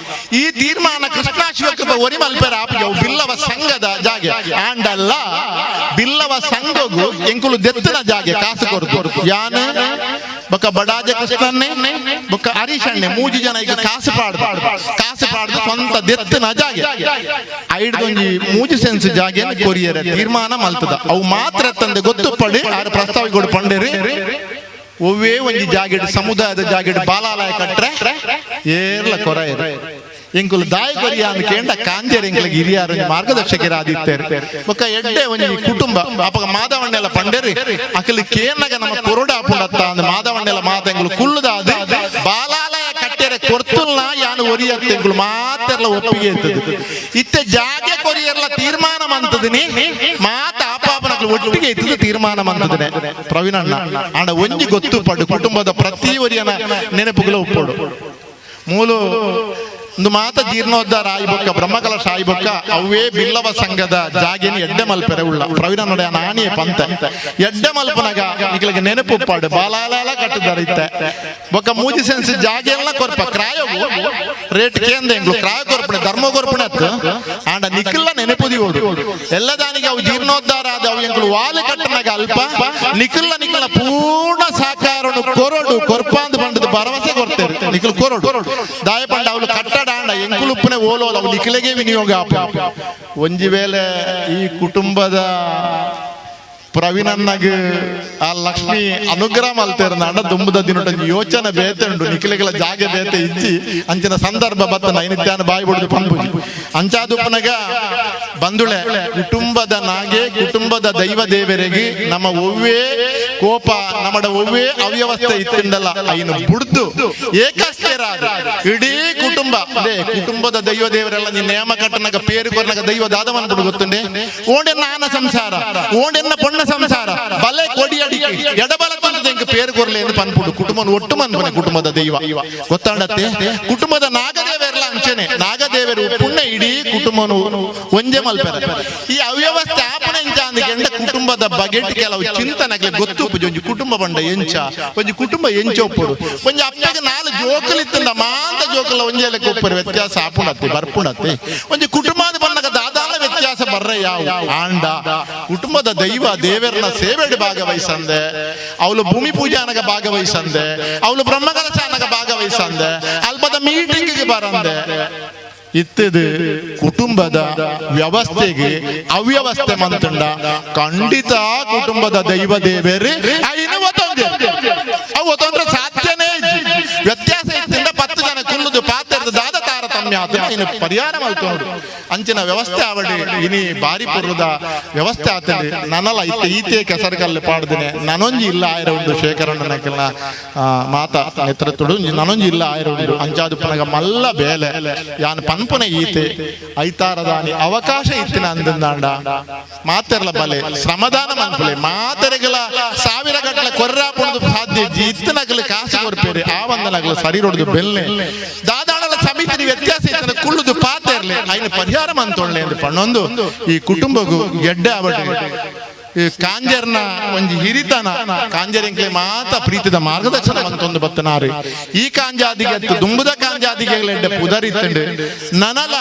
Speaker 8: ಈ ತೀರ್ಮಾನ ಕೃಷ್ಣ ಶಿವಕೃಪ ಒರಿ ಮಲ್ಪೆರ ಆಪಿಗೆ ಬಿಲ್ಲವ ಸಂಘದ ಜಾಗೆ ಆಂಡಲ್ಲ ಬಿಲ್ಲವ ಸಂಘಗು ಎಂಕುಲು ದೆತ್ತನ ಜಾಗೆ ಕಾಸು ಕೊರ್ದು ಯಾನ ಬೊಕ್ಕ ಬಡಾಜ ಕೃಷ್ಣನ್ನೇ ಬೊಕ್ಕ ಹರೀಶಣ್ಣೆ ಮೂಜಿ ಜನ ಈಗ ಕಾಸು ಪಾಡ್ದು ಕಾಸು ಪಾಡ್ದು ಸ್ವಂತ ದೆತ್ತನ ಜಾಗೆ ಐಡ್ದೊಂಜಿ ಮೂಜಿ ಸೆನ್ಸ್ ಜಾಗೆ ಕೊರಿಯರೆ ತೀರ್ಮಾನ ಮಲ್ತದ ಅವು ಮಾತ್ರ ತಂದೆ ಗೊತ್ತು ಪಡಿ ಆರು ಪ್ರಸ್ತಾವಿಗಳು ಪಂಡೇರಿ ಒವ್ವೇ ಒಂಜಿ ಜಾಗೆಡ್ ಸಮುದಾಯದ ಜಾಗೆಡ್ ಬಾಲಾಲಯ ಕಟ್ರೆ ಏರ್ಲ ಕೊರ ಎಂಕುಲು ದಾಯ ಕೊರಿಯ ಅಂದ್ ಕೇಂಡ ಕಾಂಜೇರ್ ಎಂಕ್ಲಿಗೆ ಹಿರಿಯಾರು ಮಾರ್ಗದರ್ಶಕರ ಆದಿತ್ತೇರು ಬೊಕ್ಕ ಎಡ್ಡೆ ಒಂಜಿ ಕುಟುಂಬ ಅಪಗ ಮಾಧವಣ್ಣೆಲ್ಲ ಪಂಡೇರಿ ಅಕಲಿ ಕೇನಗ ನಮ್ಮ ಕೊರಡ ಆಪುಂಡತ್ತ ಅಂದ್ ಮಾಧವಣ್ಣೆಲ್ಲ ಮಾತ ಎಂಕುಲು ಕುಳ್ಳುದಾದ ಬಾಲಾಲಯ ಕಟ್ಟೆರೆ ಕೊರ್ತುಲ್ನ ಯಾನು ಒರಿಯತ್ತೆ ಎಂಕುಲು ಮಾತೆರ್ಲ ಒಪ್ಪಿಗೆ ಇತ್ತದು ಇತ್ತೆ ಜಾಗೆ ಕೊರಿಯರ್ಲ ತೀರ್ಮಾನ ಮಂತದಿನಿ ಮಾತ ಆಪಾಪನಕ್ಲು ಒಟ್ಟಿಗೆ ಇತ್ತದು ತೀರ್ಮಾನ ಮಂತದಿನಿ ಪ್ರವೀಣಣ್ಣ ಆಂಡ ಒಂಜಿ ಗೊತ್ತು ಪಡು ಕುಟುಂಬದ ಪ್ರತಿ ಒರಿಯನ ನೆನಪುಗಳ ಒಪ್ಪೋಡು ಮೂಲು ಒಂದು ಮಾತ ಜೀರ್ಣೋದ್ಧಾರ ಆಯ್ಬೊಕ್ಕ ಬ್ರಹ್ಮಕಲಶ ಆಯ್ಬೊಕ್ಕ ಅವೇ ಬಿಲ್ಲವ ಸಂಘದ ಜಾಗೆನಿ ಎಡ್ಡೆ ಮಲ್ಪೆರೆ ಉಳ್ಳ ಪ್ರವೀಣ ನೊಡೆಯ ನಾಣಿಯೇ ಪಂತೆ ಎಡ್ಡೆ ಮಲ್ಪನಗ ನಿಕಲಿಗೆ ನೆನಪು ಉಪ್ಪಾಡು ಬಾಲಾಲ ಕಟ್ಟುದಾರ ಇತ್ತೆ ಬೊಕ್ಕ ಮೂಜಿ ಸೆನ್ಸ್ ಜಾಗೆ ಎಲ್ಲ ಕೊರ್ಪ ಕ್ರಾಯವು ರೇಟ್ ಕೇಂದ್ರ ಎಂಗ್ಲು ಕ್ರಾಯ ಕೊರ್ಪಣೆ ಧರ್ಮ ಕೊರ್ಪಣೆ ಅತ್ತು ಆಂಡ ನಿಖಿಲ್ಲ ನೆನಪುದಿ ಓಡು ಎಲ್ಲ ದಾನಿಗೆ ಅವು ಜೀರ್ಣೋದ್ಧಾರ ಆದ ಅವು ಎಂಕ್ಲು ವಾಲೆ ಕಟ್ಟನಗ ಅಲ್ಪ ನಿಖಿಲ್ಲ ನಿಖಿಲ ಪೂರ್ಣ ಸಾಕಾರನು ಕೊರಡು ಕೊರ್ಪಾಂದು ಬಂಡದ ಭರವಸೆ ಕೊಡ್ತೇವೆ ನಿಖಿಲ್ ಕೊರಡು ದಾಯ ಪಂಡ ಅವಳು ಕಟ್ಟಡ ಎಂಕುಲುಪ್ಪನೆ ಓಲೋ ಅವು ನಿಖಿಲೆಗೆ ವಿನಿಯೋಗ ಒಂಜಿ ವೇಳೆ ಈ ಕುಟುಂಬದ ಪ್ರವೀಣನ್ನಗ್ ಆ ಲಕ್ಷ್ಮಿ ಅನುಗ್ರಹ ಮಲ್ತೇರ್ನಾಂಡ ದುಂಬುದ ದಿನೊಟೊಂಜಿ ಯೋಚನೆ ಬೇತೆ ಉಂಡು ನಿಖಿಲೆಗಳ ಜಾಗೆ ಬೇತೆ ಇಜ್ಜಿ ಅಂಚಿನ ಸಂದರ್ಭ ಬತ್ತ ನೈನಿತ್ಯಾನ ಬಾಯಿ ಬಿಡುದು ಪಂಪುಜಿ ಅಂಚಾದುಪ್ಪನಗ ಬಂದುಳೆ ಕುಟುಂಬದ ನಾಗೆ ಕುಟುಂಬದ ದೈವ ದೇವರಿಗೆ ನಮ್ಮ ಒವ್ವೇ ಕೋಪ ನಮ್ಮಡ ಒವ್ವೇ ಅವ್ಯವಸ್ಥೆ ಇತ್ತಿಂಡಲ್ಲ ಐನು ಬುಡ್ದು ಏಕಸ್ಥಿರಾದ ಇಡೀ ಕುಟುಂಬ ಅದೇ ಕುಟುಂಬದ ದೈವ ದೇವರೆಲ್ಲ ನೀ ನೇಮ ಕಟ್ಟನಗ ಪೇರು ಕೊರ್ನಗ ದೈವ ದಾದವನ್ ಬಿಡು ಗೊತ್ತುಂಡೆ ಓಂಡೆನ್ನ ಆನ ಸಂಸಾರ ಓಂಡೆನ್ನ ಪೊಣ್ಣ ಸಂಸಾರ ಬಲೆ ಕೊಡಿ ಅಡಿಕೆ ಎಡಬಲ ಕೊಂದು ಪೇರು ಕೊರ್ಲೆ ಎಂದು ಪನ್ಪುಡು ಕುಟುಂಬ ಒಟ್ಟು ಮನ್ಪನೆ ಕುಟುಂಬದ ದೈವ ಗೊತ್ತಾಂಡತ್ತೆ ಕುಟುಂಬದ ನಾಗದೇವರೆಲ್ಲ ಅಂಚನೆ ನಾಗದೇವರು ಪುಣ್ಯ ಇಡೀ ಕುಟುಂಬನು ಒಂಜೆ ಮಲ್ಪೆರ ಈ ಅವ್ಯವಸ್ಥೆ ಆಪಣೆ ಎಂಚ ಕುಟುಂಬದ ಬಗೆಟ್ ಕೆಲವು ಚಿಂತನೆಗೆ ಗೊತ್ತು ಒಂಜಿ ಕುಟುಂಬ ಬಂಡ ಎಂಚ ಒಂಜಿ ಕುಟುಂಬ ಎಂಚ ಒಪ್ಪುಡು ಒಂಜಿ ಅಪ್ಪಗೆ ನಾಲ್ ಜೋಕುಲು ಇತ್ತಂದ ಮಾಂತ ಜೋಕುಲ ಒಂಜೆಲೆ ಕೊಪ್ಪರು ವ್ಯತ್ಯಾಸ ಆಪುಣತ್ತೆ ಬರ್ಪುಣತ್ತೆ ಒಂಜಿ ಕುಟುಂಬದ ಬಂದಾಗ ದಾದಾಲ ವ್ಯತ್ಯಾಸ ಬರ್ರೆ ಯಾವ ಆಂಡ ಕುಟುಂಬದ ದೈವ ದೇವರನ್ನ ಸೇವೆಡ್ ಭಾಗವಹಿಸಂದೆ ಅವಳು ಭೂಮಿ ಪೂಜಾನಗ ಭಾಗವಹಿಸಂದೆ ಅವಳು ಬ್ರಹ್ಮಕಲಶಾನಗ ಭಾಗವಹಿಸಂದೆ ಅಲ್ಪದ ಮೀಟಿಂಗ್ಗೆ ಬರಂದೆ ಇತ್ತದು ಕುಟುಂಬದ ವ್ಯವಸ್ಥೆಗೆ ಅವ್ಯವಸ್ಥೆ ಮಂತಂಡ ಖಂಡಿತ ಕುಟುಂಬದ ದೈವ ದೇವರು ಅವು ಒತ್ತೊಂದ್ರೆ ಸಾಧ್ಯನೇ ವ್ಯತ್ಯಾಸ ಇತ್ತಿಂದ 10 ಜನ ಕುಲ್ಲುದು ಪಾತ್ರದ ದಾದ ತಾರತಮ್ಯ ಇನ್ನು ಪರಿಹಾರ ಮಲ್ತೊಂಡು ಅಂಚಿನ ವ್ಯವಸ್ಥೆ ಆವಡಿ ಇನಿ ಬಾರಿ ಪುರ್ರದ ವ್ಯವಸ್ಥೆ ಆತದೆ ನನಲ ಇತ್ತೆ ಈತೆ ಕೆಸರುಕಲ್ಲು ಪಾಡ್ದಿನಿ ನನೊಂಜಿ ಇಲ್ಲ ಆಯಿರ ಉಂಡು ಶೇಖರಣ್ಣನಕ್ಕೆಲ್ಲ ಮಾತ ನೇತೃತ್ವಡು ನನೊಂಜಿ ಇಲ್ಲ ಆಯಿರ ಉಂಡು ಅಂಚಾದು ಪನಗ ಮಲ್ಲ ಬೇಲೆ ಯಾನ್ ಪನ್ಪುನ ಈತೆ ಐತಾರದಾನಿ ಅವಕಾಶ ಇತ್ತಿನ ಅಂದಂದಾಂಡ ಮಾತೆರ್ಲ ಬಲೆ ಶ್ರಮದಾನ ಮನ್ಪುಲೆ ಮಾತೆರೆಗಳ ಸಾವಿರ ಗಟ್ಟಲೆ ಕೊರ್ರಾ ಪುಣದು ಸಾಧ್ಯ ಇತ್ತಿನಗಲು ಕಾಸು ಕೊರ್ಪೇರಿ ಆ ಒಂದನಗಲು ಸರಿ ರೊಡ್ದು ಬೆಲ್ನೆ ದಾದಾಣಲ ಸಮಿತಿ ರೀತಿಯ ವ್ಯತ್ಯಾಸ ಇತ್ತಂದ್ರೆ ಕುಳ್ಳುದು ಪಾತೆರ್ಲೆ ಐನ ಪರಿಹಾರ ಮಂತೊಳ್ಳೆ ಎಂದು ಪಣ್ಣೊಂದು ಈ ಕುಟುಂಬಗೂ ಗೆಡ್ಡೆ ಅವಡೆ ಈ ಕಾಂಜರ್ನ ಒಂಜಿ ಹಿರಿತನ ಕಾಂಜರಿಂಕ್ಲೆ ಮಾತ ಪ್ರೀತಿದ ಮಾರ್ಗದರ್ಶನ ಮಂತೊಂದು ಬತ್ತನಾರು ಈ ಕಾಂಜಾದಿಗೆ ಅತ್ತು ದುಂಬುದ ಕಾಂಜಾದಿಗೆ ಎಡ್ಡೆ ಪುದರಿತ್ತಂಡು ನನಲ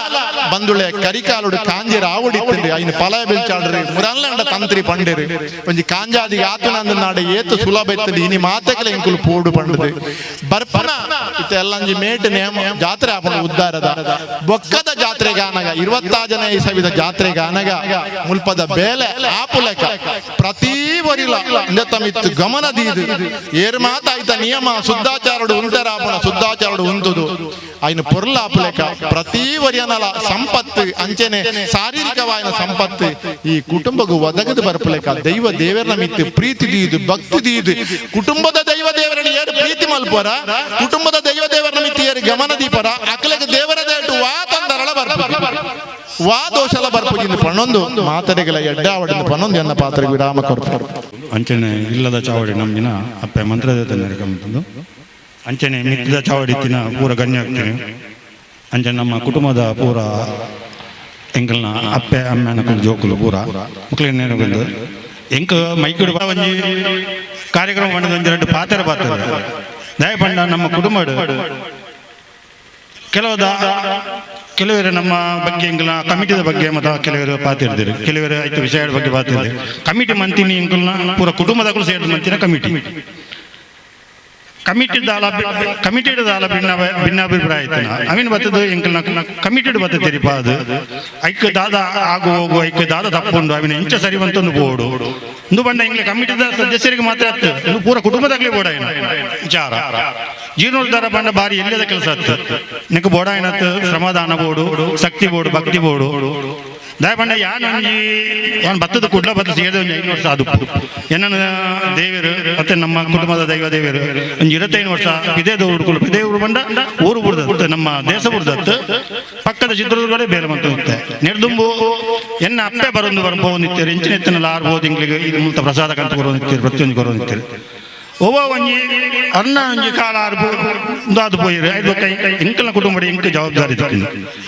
Speaker 8: ಬಂದುಳೆ ಕರಿಕಾಲುಡು ಕಾಂಜರ ಆವಡಿತ್ತಂಡು ಐನ ಫಲ ಬೆಲ್ಚಾಡ್ರಿ ಮುರಲ್ಲಂಡ ತಂತ್ರಿ ಪಂಡಿರು ಒಂಜಿ ಕಾಂಜಾದಿಗೆ ಆತುನಂದ ನಾಡೆ ಏತು ಸುಲಭ ಇತ್ತಂಡು ಇನಿ ಮಾತೆಕಲೆ ಇಂಕುಲು ಪೋಡು ಪಂಡದು ಬರ್ಪನ ಇತ್ತ ಎಲ್ಲಂಜಿ ಮೇಟ್ ನೇಮ ಜಾತ್ರೆ ಆಪಣ ಉದ್ದಾರದ ಬೊಕ್ಕದ ಜಾತ್ರೆಗಾನಗ 26ನೇ ಇಸವಿದ ಜಾತ್ರೆಗಾನಗ ಮುಲ್ಪದ ಬೇಲೆ ಆಪುಲಕ ಪ್ರತಿ ವರಿಲ ತಮಿತ್ತು ಗಮನ ದೀದು ಏರ್ ಮಾತಾಯ್ತ ನಿಯಮ ಶುದ್ಧಾಚಾರಡು ಉಂಟರಾಪಣ ಶುದ್ಧಾಚಾರಡು ಉಂಟುದು ಐನ ಪೊರ್ಲ ಆಪುಲಕ ಪ್ರತಿ ವರಿಯನಲ ಸಂಪತ್ತು ಅಂಚೆನೆ ಶಾರೀರಿಕವಾಯಿನ ಸಂಪತ್ತು ಈ ಕುಟುಂಬಗೂ ಒದಗದು ಬರ್ಪುಲೆಕ ದೈವ ದೇವರನ ಮಿತ್ತು ಪ್ರೀತಿ ದೀದು ಭಕ್ತಿ ದೀದು ಕುಟುಂಬದ ದೈವ ದೇವರನ್ನ ಏರು ಪ್ರೀತಿ ಮಲ್ಪರ ಕುಟುಂಬದ ದೈವ ದೇವರನ ಮಿತ್ತು ಏರು ಗಮನ ದೀಪರ ಅಕಲೆಗೆ ದೇವರ ದೇಟು ವಾ ತಂದರಳ ಬರ್ಪ ವಾ ದೋಷಲ ಬರ್ಪುಜಿಂದು ಪಣ್ಣೊಂದು ಮಾತರೆಗಳ ಎಡ್ಡಾವಡಿಂದು ಪಣ್ಣೊಂದು ಎನ್ನ ಪಾತ್ರೆಗೆ ವಿರಾಮ ಕೊರ್ಪು.
Speaker 9: ಅಂಚನೆ ಇಲ್ಲದ ಚಾವಡಿ ನಮ್ಮಿನ ಅಪ್ಪೆ ಮಂತ್ರದ ತಂದು ಅಂಚನೆ ಮಿತ್ತಿದ ಚಾವಡಿ ತಿನ ಪೂರ ಗಣ್ಯ ಆಗ್ತೀನಿ. ಅಂಚನೆ ನಮ್ಮ ಕುಟುಂಬದ ಪೂರ ಎಂಕಲ್ನ ಅಪ್ಪೆ ಅಮ್ಮನ ಜೋಕುಲು ಪೂರ ಮಕ್ಕಳಿನ ಬಂದು ಎಂಕ ಮೈಕುಡು ಒಂಜಿ ಕಾರ್ಯಕ್ರಮ ಮಾಡಿದ ಒಂಜಿ ಎರಡು ಪಾತ್ರ ಪಾತ್ರ ದಯಪಂಡ ನಮ್ಮ ಕುಟುಂಬ ಕೆಲವದ ಕೆಲವರು ನಮ್ಮ ಬಗ್ಗೆ ಎಂಕಲ್ನ ಕಮಿಟಿದ ಬಗ್ಗೆ ಮತ್ತು ಕೆಲವರು ಪಾತಿರ್ದಿರು ಕೆಲವರು ಆಯ್ತು ವಿಷಯದ ಬಗ್ಗೆ ಪಾತಿರ್ದಿರು ಕಮಿಟಿ ಮಂತಿನಿ ಎಂಕಲ್ನ ಪೂರ ಕುಟುಂಬದಕ್ಕೂ ಸೇರಿದ ಮಂತಿನ ಕಮಿಟಿ ಕಮಿಟಿ ದಾಲ ಕಮಿಟಿ ದಾಲ ಭಿನ್ನ ಭಿನ್ನಾಭಿಪ್ರಾಯ ಇತ್ತು ಅವಿನ ಬತ್ತದು ಎಂಕಲ್ನ ಕಮಿಟಿ ಬತ್ತ ತೆರಿಪ ಅದು ಐಕ್ ದಾದ ಆಗು ಹೋಗು ಐಕ್ ದಾದ ತಪ್ಪುಂಡು ಅವಿನ ಇಂಚ ಸರಿ ಬಂತೊಂದು ಬೋಡು ಇಂದು ಬಂಡ ಎಂಗ್ಲೆ ಕಮಿಟಿದ ಸದಸ್ಯರಿಗೆ ಮಾತ್ರ ಅತ್ತು ಇಂದು ಪೂರ ಕುಟುಂಬದಾಗಲೇ ಬೋಡ ಏನ ವಿಚಾರ ಜೀರ್ಣೋದ್ಧಾರ ಬಂಡ ಬಾರಿ ಎಲ್ಲದ ಕೆಲಸ ಅತ್ತು ನಿಕ್ ಬೋಡ ಏನತ್ತು ಶ್ರಮದಾನ ಬೋಡು ಶಕ್ತಿ ಬೋಡು ಭಕ್ತಿ ಬೋಡು ದಯಪಂಡ ಯಾನ್ ಒಂಜಿ ಯಾನ್ ಬತ್ತದ ಕುಡ್ಲ ಬತ್ತ ಸೇರಿದ ಒಂಜಿ 5 ವರ್ಷ ಅದು ಎನ್ನ ದೇವರು ಮತ್ತೆ ನಮ್ಮ ಕುಟುಂಬದ ದೈವ ದೇವರು ಒಂಜಿ 25 ವರ್ಷ ಇದೇ ಹುಡುಕುಲು ಇದೇ ಊರು ಬಂಡ ಊರು ಬುಡ್ದತ್ತು ನಮ್ಮ ದೇಶ ಬುಡ್ದತ್ತು ಪಕ್ಕದ ಚಿತ್ರದುರ್ಗಡೆ ಬೇರೆ ಮಂತು ನೆಡ್ದುಂಬು ಎನ್ನ ಅಪ್ಪೆ ಬರೊಂದು ಬರ್ಬೋದು ಎಂಚಿನ ಎತ್ತನಲ್ಲ ಆರ್ಬೋದು ಇಂಗ್ಲಿಗೆ ಇದು ಮುಲ್ತ ಪ್ರಸಾದ ಕಂತ ಕೊರೋನಿತ್ತೀರಿ ಪ್ರತಿಯೊಂದು ಕೊರೋನಿತ್ತೀರಿ ಒವ್ವ ಒಂಜಿ ಅನ್ನ ಒಂಜಿ ಕಾಲ ಆರು ಪೋಯಿರು ಐದು ಎಂಕಲ್ನ ಕುಟುಂಬ ಎಂಕ ಜವಾಬ್ದಾರಿ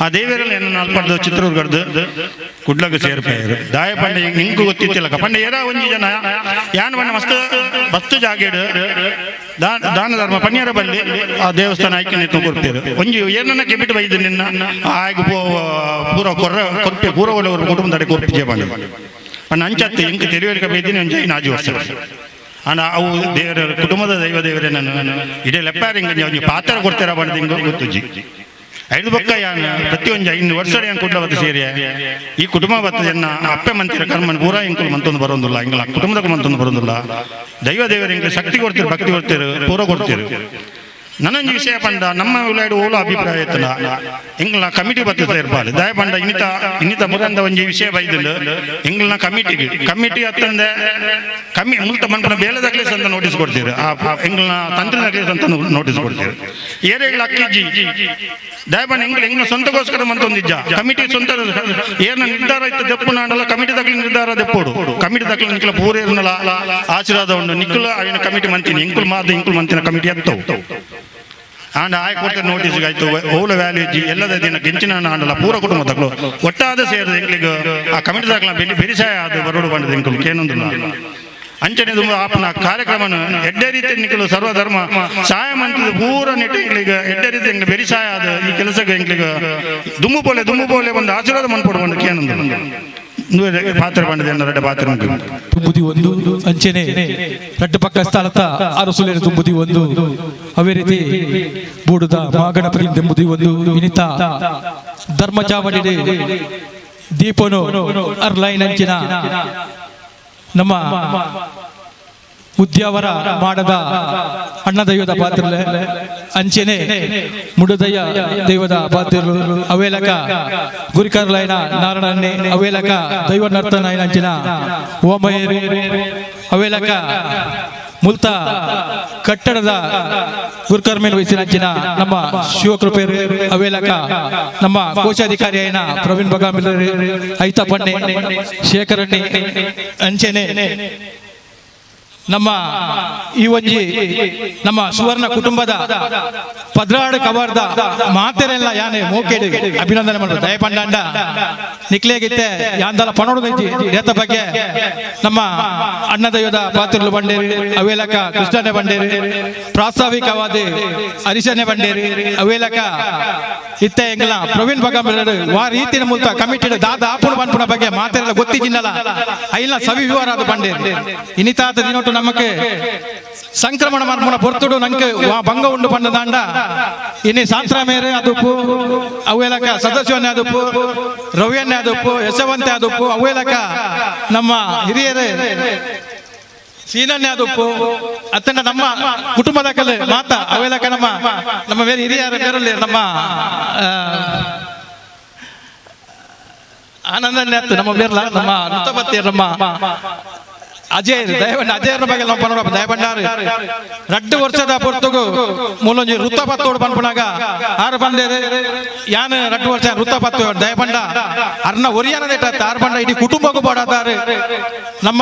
Speaker 9: ಆ ದೇವರಲ್ಲಿ ಎನ್ನ ನಾಲ್ಪಡ್ದು ಚಿತ್ರದುರ್ಗಡ್ದು ಕುಡ್ಲಗ ಸೇರ್ಪೇರು ದಾಯ ಪಂಡೆ ಎಂಕು ಗೊತ್ತಿತ್ತಿಲ್ಲ ಪಂಡೆ ಏರ ಒಂಜಿ ಜನ ಯಾನ್ ಬಣ್ಣ ಮಸ್ತ್ ಬಸ್ತು ಜಾಗೇಡು ದಾನ ಧರ್ಮ ಪನ್ಯರ ಬಲ್ಲಿ ಆ ದೇವಸ್ಥಾನ ಆಯ್ಕೆ ಕೊಡ್ತೀರು ಒಂಜಿ ಏನನ್ನ ಕೆಬಿಟ್ಟು ಬೈದು ನಿನ್ನ ಆಯ್ಕೆ ಪೂರ ಕೊರ್ರ ಕೊರ್ಪೆ ಪೂರ ಒಳ್ಳೆ ಕುಟುಂಬದ ಕೊರ್ಪಿ ಬಂಡ ಪಂಡ ಅಂಚತ್ತು ಎಂಕ್ ತಿಳಿವಳಿಕೆ ಬೈದಿನಿ ಒಂಜಿ 5 ವರ್ಷ ಅಣ್ಣ ಅವು ದೇವರ ಕುಟುಂಬದ ದೈವ ದೇವರೇ ನಾನು ಇಡೀ ಲೆಪ್ಪಾರ ಹಿಂಗೆ ಒಂಜಿ ಪಾತ್ರ ಕೊಡ್ತಾರ ಬಂದ ಹಿಂಗೆ ಗೊತ್ತುಜ್ಜಿ ಐದು ಬೊಕ್ಕ ಯಾನ್ ಪ್ರತಿಯೊಂದು 5 ವರ್ಷ ಏನು ಕುಡ್ಲ ಬತ್ತ ಸೇರಿಯ ಈ ಕುಟುಂಬ ಬತ್ತ ಎನ್ನ ಅಪ್ಪೆ ಮಂತಿರ ಕರ್ಮನ್ ಪೂರ ಇಂಕುಲು ಮಂತೊಂದು ಬರೋದಿಲ್ಲ ಇಂಗ್ಲ ಕುಟುಂಬದ ಮಂತೊಂದು ಬರೋದಿಲ್ಲ ದೈವ ದೇವರ ಹಿಂಗೆ ಶಕ್ತಿ ಕೊಡ್ತೀರಿ ಭಕ್ತಿ ಕೊಡ್ತೀರಿ ಪೂರ ಕೊಡ್ತೀರಿ. ನನ್ನೊಂದು ವಿಷಯ ಪಂಡ ನಮ್ಮ ಉಳ್ಳಾಡು ಓಲ ಅಭಿಪ್ರಾಯ ಇತ್ತಲ್ಲ ಎಂಗ್ಲ ಕಮಿಟಿ ಬತ್ತ ಸೇರ್ಪಾలి ದಯ ಪಂಡ ಇನ್ನಿತ ಇನ್ನಿತ ಮುರಂದ ಒಂಜಿ ವಿಷಯ ಬೈದಿಲ್ಲ ಎಂಗ್ಲನ ಕಮಿಟಿಗೆ ಕಮಿಟಿ ಅತ್ತಂದೆ ಕಮ್ಮಿ ಮುಲ್ತ ಮಂಟನ ಬೇಲೆದಾಗಲೇ ಅಂತ ನೋಟಿಸ್ ಕೊಡ್ತೀರಿ ಆ ಎಂಗ್ಲನ ತಂತ್ರಿದಾಗಲೇ ಅಂತ ನೋಟಿಸ್ ಕೊಡ್ತೀರಿ ಏರಿಯಾಗಳ ಅಕ್ಕಿಜ್ಜಿ ದಯಪಂಡ ಎಂಗ್ಲ ಎಂಗ್ಲ ಸ್ವಂತಕ್ಕೋಸ್ಕರ ಮಂತೊಂದಿಜ್ಜ ಕಮಿಟಿ ಸ್ವಂತ ಏನ ನಿರ್ಧಾರ ಇತ್ತು ದೆಪ್ಪು ನಾಡಲ್ಲ ಕಮಿಟಿ ದಾಖಲೆ ನಿರ್ಧಾರ ದೆಪ್ಪೋಡು ಕಮಿಟಿ ದಾಖಲೆ ನಿಕ್ಲ ಪೂರೇರ್ನಲ ಆಶೀರ್ವಾದ ಉಂಡು ನಿಕ್ಕುಲ ಅವಿನ ಕಮಿಟಿ ಮಂತೀನಿ ಎಂಕುಲ್ ಮಾದ ಎಂಕುಲ್ ಮಂತಿನ ಕಮಿಟಿ ಅತ್ತವು ಆಂಡ ಆಯ್ ಕೊಡ್ತ ನೋಟಿಸ್ ಆಯ್ತು ಓಲ ವ್ಯಾಲ್ಯೂ ಇಜ್ಜಿ ಎಲ್ಲದ ದಿನ ಗೆಂಚಿನ ಆಂಡಲ ಪೂರ ಕುಟುಂಬ ತಕ್ಕಲು ಒಟ್ಟಾದ ಸೇರಿದ ಎಂಕ್ಲಿಗೆ ಆ ಕಮಿಟಿ ದಾಖಲ ಬೆಲಿ ಬೆರಿಸಾಯ ಅದು ಬರೋಡು ಬಂದದ ಎಂಕುಲು ಕೇನೊಂದಿಲ್ಲ ಅಂಚನೆ ತುಂಬ ಆಪನ ಕಾರ್ಯಕ್ರಮನ ಎಡ್ಡೆ ರೀತಿ ನಿಕ್ಕಲು ಸರ್ವಧರ್ಮ ಸಹಾಯ ಮಂತ್ರದ ಪೂರ ನೆಟ್ಟು ಎಂಕ್ಲಿಗೆ ಎಡ್ಡೆ ರೀತಿ ಎಂಗ್ಲಿ ಬೆರಿಸಾಯ ಆದ ಈ ಕೆಲಸಕ್ಕೆ ಎಂಕ್ಲಿಗೆ ದುಮ್ಮು ಪೋಲೆ ದುಮ್ಮು ಪೋಲೆ ಒಂದು ಆಶೀರ್ವಾದ ಮನ್ಪೊಡು ಬಂದು ಕೇನೊಂದು ಪಾತ್ರ ಬಂದಿದೆ ಎರಡು ಪಾತ್ರ
Speaker 10: ತುಂಬುದಿ ಒಂದು ಅಂಚೆನೆ ರಡ್ಡು ಪಕ್ಕ ಸ್ಥಳತ ಅರಸುಲೇರು ತುಂಬುದಿ ಒಂದು ಅವೇ ರೀತಿ ಬೂಡುದ ಮಹಾಗಣಪತಿ ತುಂಬುದಿ ಒಂದು ವಿನಿತ ಧರ್ಮಚಾವಡಿ ದೀಪನು ಅರ್ಲೈನ್ ಅಂಚಿನ ನಮ್ಮ ಉದ್ಯಾವರ ಮಾಡದ ಅಣ್ಣ ದೈವದ ಪಾತ್ರಲೆ ಅಂಚೆನೆ ಮುಡುದಯ್ಯ ದೈವದ ಪಾತ್ರಲು ಅವೇಲಕ ಗುರಿಕಾರ್ಲೈನ ನಾರಾಯಣನ್ನೇ ಅವೇಲಕ ದೈವ ನರ್ತನ ಅಂಚಿನ ಓಮಯರು ಅವೇಲಕ ಮುಲ್ತ ಕಟ್ಟಡದ ಗುರುಕರ್ಮೇನ್ ವಹಿಸಿನ ಅಂಚಿನ ನಮ್ಮ ಶಿವಕೃಪೆಯರು ಅವೇಲಕ ನಮ್ಮ ಕೋಶಾಧಿಕಾರಿ అయిన ಪ್ರವೀಣ್ ಬಗಾಮಿಲರು ಐತಪಣ್ಣೆ ಶೇಖರಣ್ಣೆ ಅಂಚೆನೆ ನಮ್ಮ ಈ ಒಂಜಿ ನಮ್ಮ ಸುವರ್ಣ ಕುಟುಂಬದ ಪದ್ರಾಡು ಕವರ್ದ ಮಾತೆರೆಲ್ಲ ಯಾನೆ ಮೋಕೇಡು ಅಭಿನಂದನೆ ಮಾಡೋದು. ದಯಪಂಡಾಂಡ ನಿಕ್ಲೇಗಿತ್ತೆ ಯಾಂದಲ ಪಣೋಡು ರೇತ ಬಗ್ಗೆ ನಮ್ಮ ಅಣ್ಣದೈವದ ಪಾತ್ರಲು ಬಂಡೇರಿ, ಅವೇಲಕ ಕೃಷ್ಣನೇ ಬಂಡೇರಿ, ಪ್ರಾಸ್ತಾವಿಕವಾದ ಹರಿಶನೇ ಬಂಡೇರಿ, ಅವೇಲಕ ಇತ್ತೆ ಎಂಗಲ ಪ್ರವೀಣ್ ಬಗಂಬ ವಾ ರೀತಿಯ ಮೂಲಕ ಕಮಿಟಿ ದಾದ ಆಪುಣ ಪನ್ಪುಣ ಬಗ್ಗೆ ಮಾತೆರೆಲ್ಲ ಗೊತ್ತಿದ್ದಿಲ್ಲ ಐಲ ಸವಿ ವಿವರ ಬಂಡೇರಿ. ಇನಿತಾತ ದಿನೊಟ್ಟು ನಮಕ್ಕೆ ಸಂಕ್ರಮಣ ಮರ್ಮುಣ ಪೊರ್ತುಡು ನಂಗೆ ವಾ ಭಂಗ ಉಂಡು ಪಂಡದಾಂಡ ಇನಿ ಸಾಂತ್ರ ಮೇರೆ ಅದುಪ್ಪು, ಅವೇಲಕ ಸದಸ್ಯವನ್ನೇ ಅದುಪ್ಪು, ರವಿಯನ್ನೇ ಅದುಪ್ಪು, ಯಶವಂತೆ ಅದುಪ್ಪು, ಅವೇಲಕ ನಮ್ಮ ಹಿರಿಯರೇ ಸೀನನ್ನೇ ಅದುಪ್ಪು, ಅತ್ತಂಡ ನಮ್ಮ ಕುಟುಂಬದ ಕಲೆ ಮಾತಾ ಅವೇಲಕ ನಮ್ಮ ನಮ್ಮ ಬೇರೆ ಹಿರಿಯರ ಬೇರಲ್ಲಿ ನಮ್ಮ ಆನಂದನ್ನೇ ಅತ್ತು ನಮ್ಮ ಬೇರ್ಲ ನಮ್ಮ ಋತಪತಿಯರ್ ನಮ್ಮ ಅಜಯ್ ದಯವಂಡ ಅಜಯರ ಬಗ್ಗೆ ನಮ್ಮ ಪನೋಡ ದಯಬಂಡಾರು ರಡ್ಡು ವರ್ಷದ ಪೊರ್ತುಗು ಮೂಲೊಂಜಿ ವೃತ್ತಪತ್ತೋಡು ಪನ್ಪುನಾಗ ಆರು ಬಂದೇರು ಯಾನ್ ರಡ್ಡು ವರ್ಷ ವೃತ್ತಪತ್ತು ದಯಬಂಡ ಅರ್ನ ಒರಿಯಾನದೇಟ ಆರು ಬಂಡ ಇಡೀ ಕುಟುಂಬಕ್ಕೂ ಬೋಡಾತಾರೆ. ನಮ್ಮ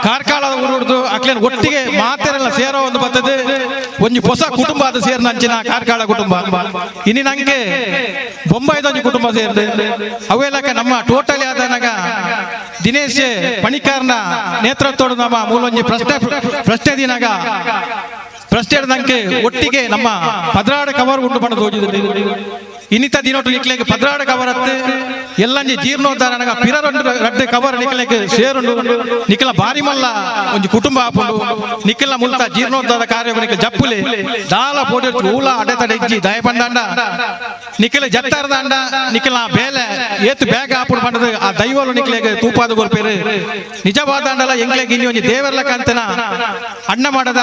Speaker 10: ಕಾರ್ಕಾಳದ ಊರುಡ್ದು ಅಕ್ಲೇನ್ ಒಟ್ಟಿಗೆ ಮಾತೆರೆಲ್ಲ ಸೇರೋ ಒಂದು ಬರ್ತದೆ ಒಂಜಿ ಹೊಸ ಕುಟುಂಬ ಅದು ಸೇರಿನ ಅಂಚಿನ ಕಾರ್ಕಾಳ ಕುಟುಂಬ. ಇನಿ ನಂಗೆ ಬೊಂಬಾಯ್ದ ಒಂಜಿ ಕುಟುಂಬ ಸೇರಿದೆ. ಅವೆಲ್ಲಕ ನಮ್ಮ ಟೋಟಲಿ ಆದನಾಗ ದಿನೇಶ್ ಪಣಿಕಾರ್ನ ನೇತೃತ್ವ ನಮ್ಮ ಮೂಲೊಂಜಿ ಪ್ರಶ್ನೆ ಪ್ರಶ್ನೆ ದಿನಾಗ ಪ್ರಶ್ನೆ ಹಿಡ್ದಂಗೆ ಒಟ್ಟಿಗೆ ನಮ್ಮ ಪದ್ರಾಡು ಕವರ್ ಉಂಟು ಪಡೆದು ಹೋಗಿದ್ದೆ. ಇನ್ನಿತ ದಿನೊಟ್ಟು ನಿಕ್ಲೆಗ್ ಪದ್ರಾಡು ಕವರ್ ಅತ್ತೆ ಎಲ್ಲಂಜಿ ಜೀರ್ಣೋದ್ಧಾರ ನನಗ ಪಿರರೊಂಡು ರಡ್ಡೆ ಕವರ್ ನಿಕ್ಲೆಗ್ ಸೇರುಂಡು ನಿಕ್ಲ ಬಾರಿ ಮಲ್ಲ ಒಂಜಿ ಕುಟುಂಬ ಆಪುಂಡು ನಿಕ್ಲ ಮುಲ್ತ ಜೀರ್ಣೋದ್ಧಾರ ಕಾರ್ಯ ನಿಕ್ಲ ಜಪ್ಪುಲೆ ದಾಲ ಪೋಡಿ ಊಲ ಅಡೆತಡೆ ಇಜ್ಜಿ ದಯಪಂಡಾಂಡ ನಿಕ್ಲ ಜತ್ತಾರದಾಂಡ ನಿಕ್ಲ ಬೇಲೆ ಏತು ಬೇಗ ಆಪುಡು ಪಂಡದು ಆ ದೈವಲು ನಿಕ್ಲೆಗ್ ತೂಪಾದ ಕೊರ್ಪೇರು. ನಿಜವಾದಾಂಡಲ ಎಂಗ್ಲೆಗ್ ಇನ್ನಿ ಒಂಜಿ ದೇವರ್ಲ ಕಂತನ ಅಣ್ಣ ಮಾಡದ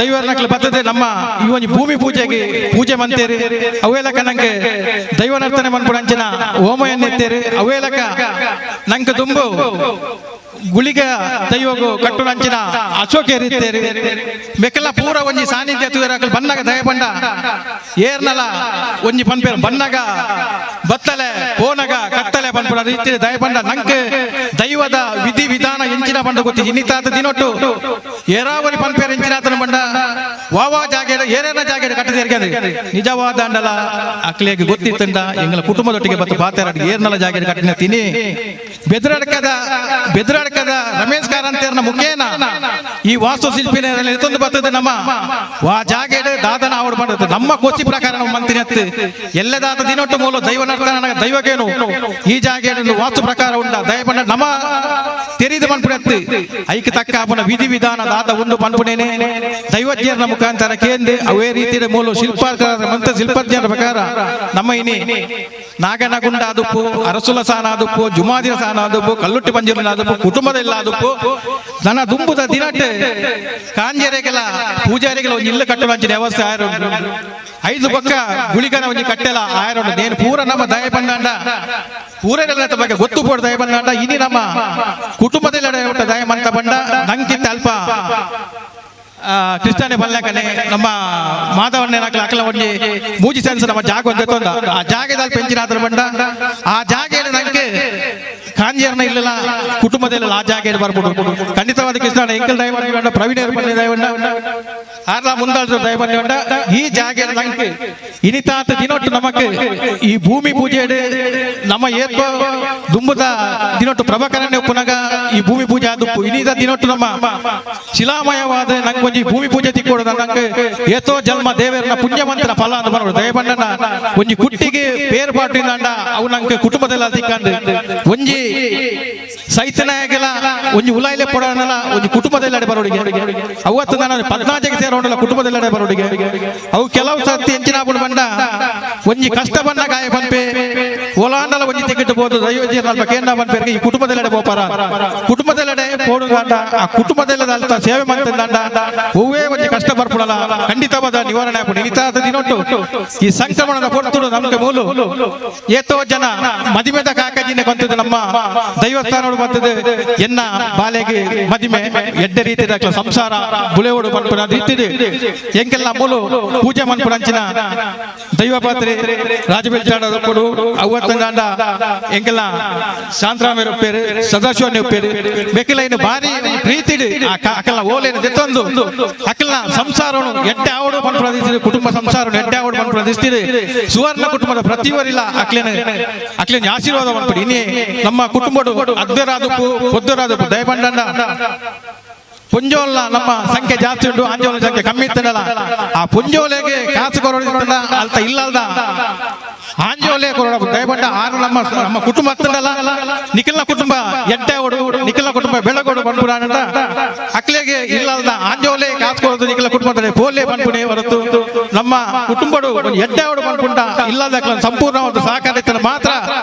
Speaker 10: ದೈವರ್ನಕ್ಲೆ ಬರ್ತದೆ ನಮ್ಮ ಈ ಒಂಜಿ ಭೂಮಿ ಪೂಜೆಗೆ ಪೂಜೆ ಮಂತೇರಿ ಅವೇಲಕ ನಂಗೆ ದೈವ ನರ್ತನೆ ಮನ್ಪುಡಂಚಿನ ಹೋಮ ಎನ್ನೆತ್ತೇರಿ ಅವೇಲಕ ನಂಗೆ ತುಂಬು ಗುಳಿಗ ದೈವಗು ಕಟ್ಟುನಂಚಿನ ಅಶೋಕೇರಿತ್ತೇರಿ ಮೆಕ್ಕಲ ಪೂರ ಒಂಜಿ ಸಾನ್ನಿಧ್ಯ ತೂಯರ ಬನ್ನಾಗ ದಯಪಂಡ ಏರ್ನಲ ಒಂಜಿ ಪನ್ಪೇರು ಬನ್ನಾಗ ಬತ್ತಲೆ ಕೋನಗ ಕತ್ತಲೆ ಪನ್ಪುಡ ರೀತಿ ದಯಪಂಡ ನಂಗೆ ದೈವದ ವಿಧಿ ವಿಧಾನ ಎಂಚಿನ ಬಂಡ ಗೊತ್ತಿ ಇನ್ನಿತಾತ ದಿನೊಟ್ಟು ಏರಾವರಿ ಪನ್ಪೇರು ಎಂಚಿನಾತನ ಬಂಡ ವಾವಾ ಜಾಗೆ ಏರೇನ ಜಾಗೆ ಕಟ್ಟದೇರಿಗೆ ನಿಜವಾದ ಅಂಡಲ ಅಕ್ಲೇಗೆ ಗೊತ್ತಿತ್ತಂಡ ಎಂಗಳ ಕುಟುಂಬದೊಟ್ಟಿಗೆ ಬತ್ತು ಬಾತೆರ ಏರ್ನಲ ಜಾಗೆ ಕಟ್ಟಿನ ತಿನಿ ಬೆದರಡ್ಕದ ಬೆದರಡ್ಕದ ರಮೇಶ್ ಕಾರಂತೇರ್ನ ಮುಖೇನ ಈ ವಾಸ್ತುಶಿಲ್ಪಿನ ಎತ್ತೊಂದು ಬರ್ತದೆ ನಮ್ಮ ವಾ ಜಾಗೆಡ್ ದಾದನ ಆವಡ್ ಮಾಡುತ್ತೆ ನಮ್ಮ ಕೋಚಿ ಪ್ರಕಾರ ನಮ್ಮ ಮಂತಿನ ಎಲ್ಲದಾದ ದಿನೊಟ್ಟು ಮೂಲ ದೈವ ನರ್ತನ ದೈವಕ್ಕೇನು ಈ ಜಾಗೆ ವಾಸ್ತು ಪ್ರಕಾರ ಉಂಡ ದಯಪಂಡ ನಮ್ಮ ತೆರಿದ ಮನ್ಪುಣೆತ್ತು ಐಕ್ ತಕ್ಕ ಆಪುನ ವಿಧಿ ವಿಧಾನ ದಾದ ಉಂಡು ಪನ್ಪುಣೇನೆ ದೈವಜ್ಞರ ಮುಖಾಂತರ ಕೇಂದ್ರ ಅವೇ ರೀತಿಯ ಮೂಲ ಶಿಲ್ಪ ಮಂತ್ರ ಶಿಲ್ಪಜ್ಞರ ಪ್ರಕಾರ ನಮ್ಮ ಇನಿ ನಾಗನಗುಂಡ ಆದುಪ್ಪು, ಅರಸುಲ ಸಾನ ಆದುಪ್ಪು, ಜುಮಾದಿನ ಸಾನ ಆದುಪ್ಪು, ಕಲ್ಲುಟ್ಟಿ ಪಂಜುರ್ನ ಆದುಪ್ಪು, ಕುಟುಂಬದ ಎಲ್ಲ ಆದುಪ್ಪು ನನ್ನ ದುಂಬುದ ದಿನಟ್ಟೆ ಕಾಂಜರೆಗೆಲ್ಲ ಪೂಜಾರಿಗೆಲ್ಲ ಒಂದು ಇಲ್ಲು ಕಟ್ಟಲು ಅಂಚಿನ ವ್ಯವಸ್ಥೆ ಆಯರು ಐದು ಪಕ್ಕ ಗುಳಿಗನ ಒಂಜಿ ಕಟ್ಟೆಲ ಆಯರೋಡು ನೇನು ಪೂರ ನಮ್ಮ ದಯ ಬಂದಾಂಡ ಪೂರೆಲ್ಲ ಬಗ್ಗೆ ಗೊತ್ತು ಪೋಡು ದಯ ಬಂದಾಂಡ ಇನಿ ನಮ್ಮ ಕುಟುಂಬದಲ್ಲಿ ದಯ ಮಂತ ಬಂಡ ನಂಗಿಂತ ಅಲ್ಪ ಕೃಷ್ಣನೇ ಬಲ್ಲಾಕನೆ ನಮ್ಮ ಮಾಧವಣ್ಣನ ಅಕಲ ಒಂಜಿ ಮೂಜಿ ಸೆನ್ಸ್ ನಮ್ಮ ಜಾಗ ಒಂದೇ ತೊಂದ ಆ ಜಾಗದಲ್ಲಿ ಪೆಂಚಿನಾದ್ರ ಬಂಡ ಆ ಜಾಗ ನಂಗೆ ಕಾಂಜಿಯರ್ನ ಇಲ್ಲ ಕುಟುಂಬದಲ್ಲಿ ಆ ಜಾಗ ಬರ್ಬೋದು ಖಂಡಿತವಾದ ಕೃಷ್ಣ ಎಂಕಲ್ ದೈವ ಪ್ರವೀಣ ದೈವಣ್ಣ ಆರ್ಲ ಮುಂದಾಳ್ದ ದೈವ ಈ ಜಾಗ ನಂಗೆ ಇನಿತಾತ ದಿನೊಟ್ಟು ನಮಕ್ಕೆ ಈ ಭೂಮಿ ಪೂಜೆ ನಮ್ಮ ಏತ್ವ ದುಂಬುದ ದಿನೊಟ್ಟು ಪ್ರಭಾಕರಣ್ಯ ಉಪ್ಪುನಾಗ ಈ ಭೂಮಿ ಪೂಜೆ ಆದುಪ್ಪು ಇನಿದ ದಿನೊಟ್ಟು ನಮ್ಮ ಶಿಲಾಮಯವಾದ ನಂಗೆ ಒಂಜಿ ಭೂಮಿ ಪೂಜೆ ತಿಕ್ಕೊಡೋದ ನಂಗೆ ಏತೋ ಜನ್ಮ ದೇವರನ್ನ ಪುಣ್ಯವಂತನ ಫಲ ಅಂತ ಬರೋದು ದಯಬಂಡನ ಒಂಜಿ ಕುಟ್ಟಿಗೆ ಬೇರು ಪಾಟಿಂದ ಅವು ನಂಗೆ ಕುಟುಂಬದಲ್ಲ ತಿಕ್ಕಂಡು ಒಂಜಿ ಸೈತನಾಗೆಲ್ಲ ಒಂಜಿ ಉಲಾಯಿಲೆ ಪಡೋಣಲ್ಲ ಒಂಜಿ ಕುಟುಂಬದಲ್ಲೆಡೆ ಬರೋಡಿಗೆ ಅವತ್ತು ನಾನು ಪದ್ನಾಜಕ್ಕೆ ಸೇರೋಣಲ್ಲ ಕುಟುಂಬದಲ್ಲೆಡೆ ಬರೋಡಿಗೆ ಅವು ಕೆಲವು ಸರ್ತಿ ಎಂಚಿನ ಬಂಡ ಒಂಜಿ ಕಷ್ಟ ಬಂದ ಗಾಯ ಪನ್ಪೆ ಓಲಾಂಡಲ ಒಂಜಿ ತಿಕ್ಕಿಟ್ಟು ದೈವಜಿ ಅಲ್ಪ ಕೇಂದ್ರ ಪನ್ಪೆರ್ಗೆ ಈ ಕುಟುಂಬದಲ್ಲೆಡೆ ಬೋಪಾರ ಕುಟುಂಬದಲ್ಲೆಡೆ ಪೋಡುದಾಂಡ ಆ ಕುಟುಂಬದಲ್ಲದ ಸೇವೆ ಮಂತಂದಾಂಡ ಒವ್ವೇ ಒಂಜಿ ಕಷ್ಟ ಬರ್ಪುಡಲ್ಲ ಖಂಡಿತವಾದ ನಿವಾರಣೆ ಆಪುಂಡು. ಇನಿತಾದ ದಿನೊಟ್ಟು ಈ ಸಂಕ್ರಮಣದ ಕೊಡ್ತುಡು ನಮ್ಗೆ ಮೂಲು ಏತೋ ಜನ ಮದಿಮೆದ ಕಾಕಜಿನ ಕೊಂತಿದ್ದು ನಮ್ಮ ದೈವಸ್ಥಾನೋಡು ಬರ್ತದೆ ಎನ್ನ ಬಾಲೆಗೆ ಮದಿಮೆ ಎಡ್ಡೆ ರೀತಿಯ ಸಂಸಾರ ಬುಳೆವೋಡು ಪನ್ಪುನ ರೀತಿಡ್ ಎಂಕೆಲ್ಲ ಮೂಲು ಪೂಜೆ ಮನ್ಪುನ ಅಂಚಿನ ದೈವ ಪಾತ್ರೆ ರಾಜಬೆಲ್ಚಾಡ ಕೊಡು ಅವ್ವತ್ತಂದಾಂಡ ಎಂಕೆಲ್ಲ ಶಾಂತರಾಮರು ಉಪ್ಪೇರು ಸದಾಶಿವನೇ ಉಪ್ಪೇರು ಬೆಕ್ಕಿಲೈನ ಭಾರಿ ಪ್ರೀತಿಡ್ ಅಕಲ್ನ ಓಲೇನ ದೆತ್ತೊಂದು ಅಕಲ್ನ ಸಂಸಾರನು ಎಡ್ಡೆ ಆವಡು ಪನ್ಪುನ ರೀತಿಡ್ ಕುಟುಂಬ ಸಂಸಾರನು ಎಡ್ಡೆ ಆವಡು ಪನ್ಪುನ ದೃಷ್ಟಿಡ್ ಸುವರ್ಣ ಕುಟುಂಬದ ಪ್ರತಿಯವರಿಲ್ಲ ಅಕ್ಲೇನ ಅಕ್ಲೇನ ಆಶೀರ್ವಾದ ಮನ್ಪುಡಿ. ಇನ್ನೇ ನಮ್ಮ ಕುಟುಂಬಡು ಅದ್ದರಾದಪ್ಪು ಪೊದ್ದರಾದಪ್ಪು ದಯಪಂಡಂಡ ಪುಂಜೋಲ ನಮ್ಮ ಸಂಖ್ಯೆ ಜಾಸ್ತಿ ಉಂಟು, ಆಂಜೋಲ ಸಂಖ್ಯೆ ಕಮ್ಮಿ ಇತ್ತಲ್ಲ. ಆ ಪುಂಜೋಲೆಗೆ ಕಾಸು ಕೊರೋಡಿತ್ತಲ್ಲ ಅಲ್ತ ಇಲ್ಲಲ್ದ ಆಂಜೋಲೆ ಕೊರೋಡ ದಯಪಂಡ ಆರು ನಮ್ಮ ನಮ್ಮ ಕುಟುಂಬ ಹತ್ತಲ್ಲ ನಿಖಿಲ್ನ ಕುಟುಂಬ ಎಡ್ಡೆ ಓಡು ನಿಖಿಲ್ನ ಕುಟುಂಬ ಬೆಳಗೋಡು ಪನ್ಪುರಾನಂಡ ಅಕ್ಲೆಗೆ ಇಲ್ಲಲ್ದ ಆಂಜೋಲೆ ಕಾಸು ಕೊರೋದು ನಿಖಿಲ ಕುಟುಂಬದ ಪೋಲೆ ಪನ್ಪುಣೆ ಹೊರತು ನಮ್ಮ ಕುಟುಂಬಡು ಎಡ್ಡೆ ಓಡು ಪನ್ಪುಂಡ ಇಲ್ಲದ ಅಕ್ಲ ಸಂಪೂರ್ಣವಾದ ಸಹಕಾರ ಇತ್ತಲ್ಲ ಮಾತ್ರ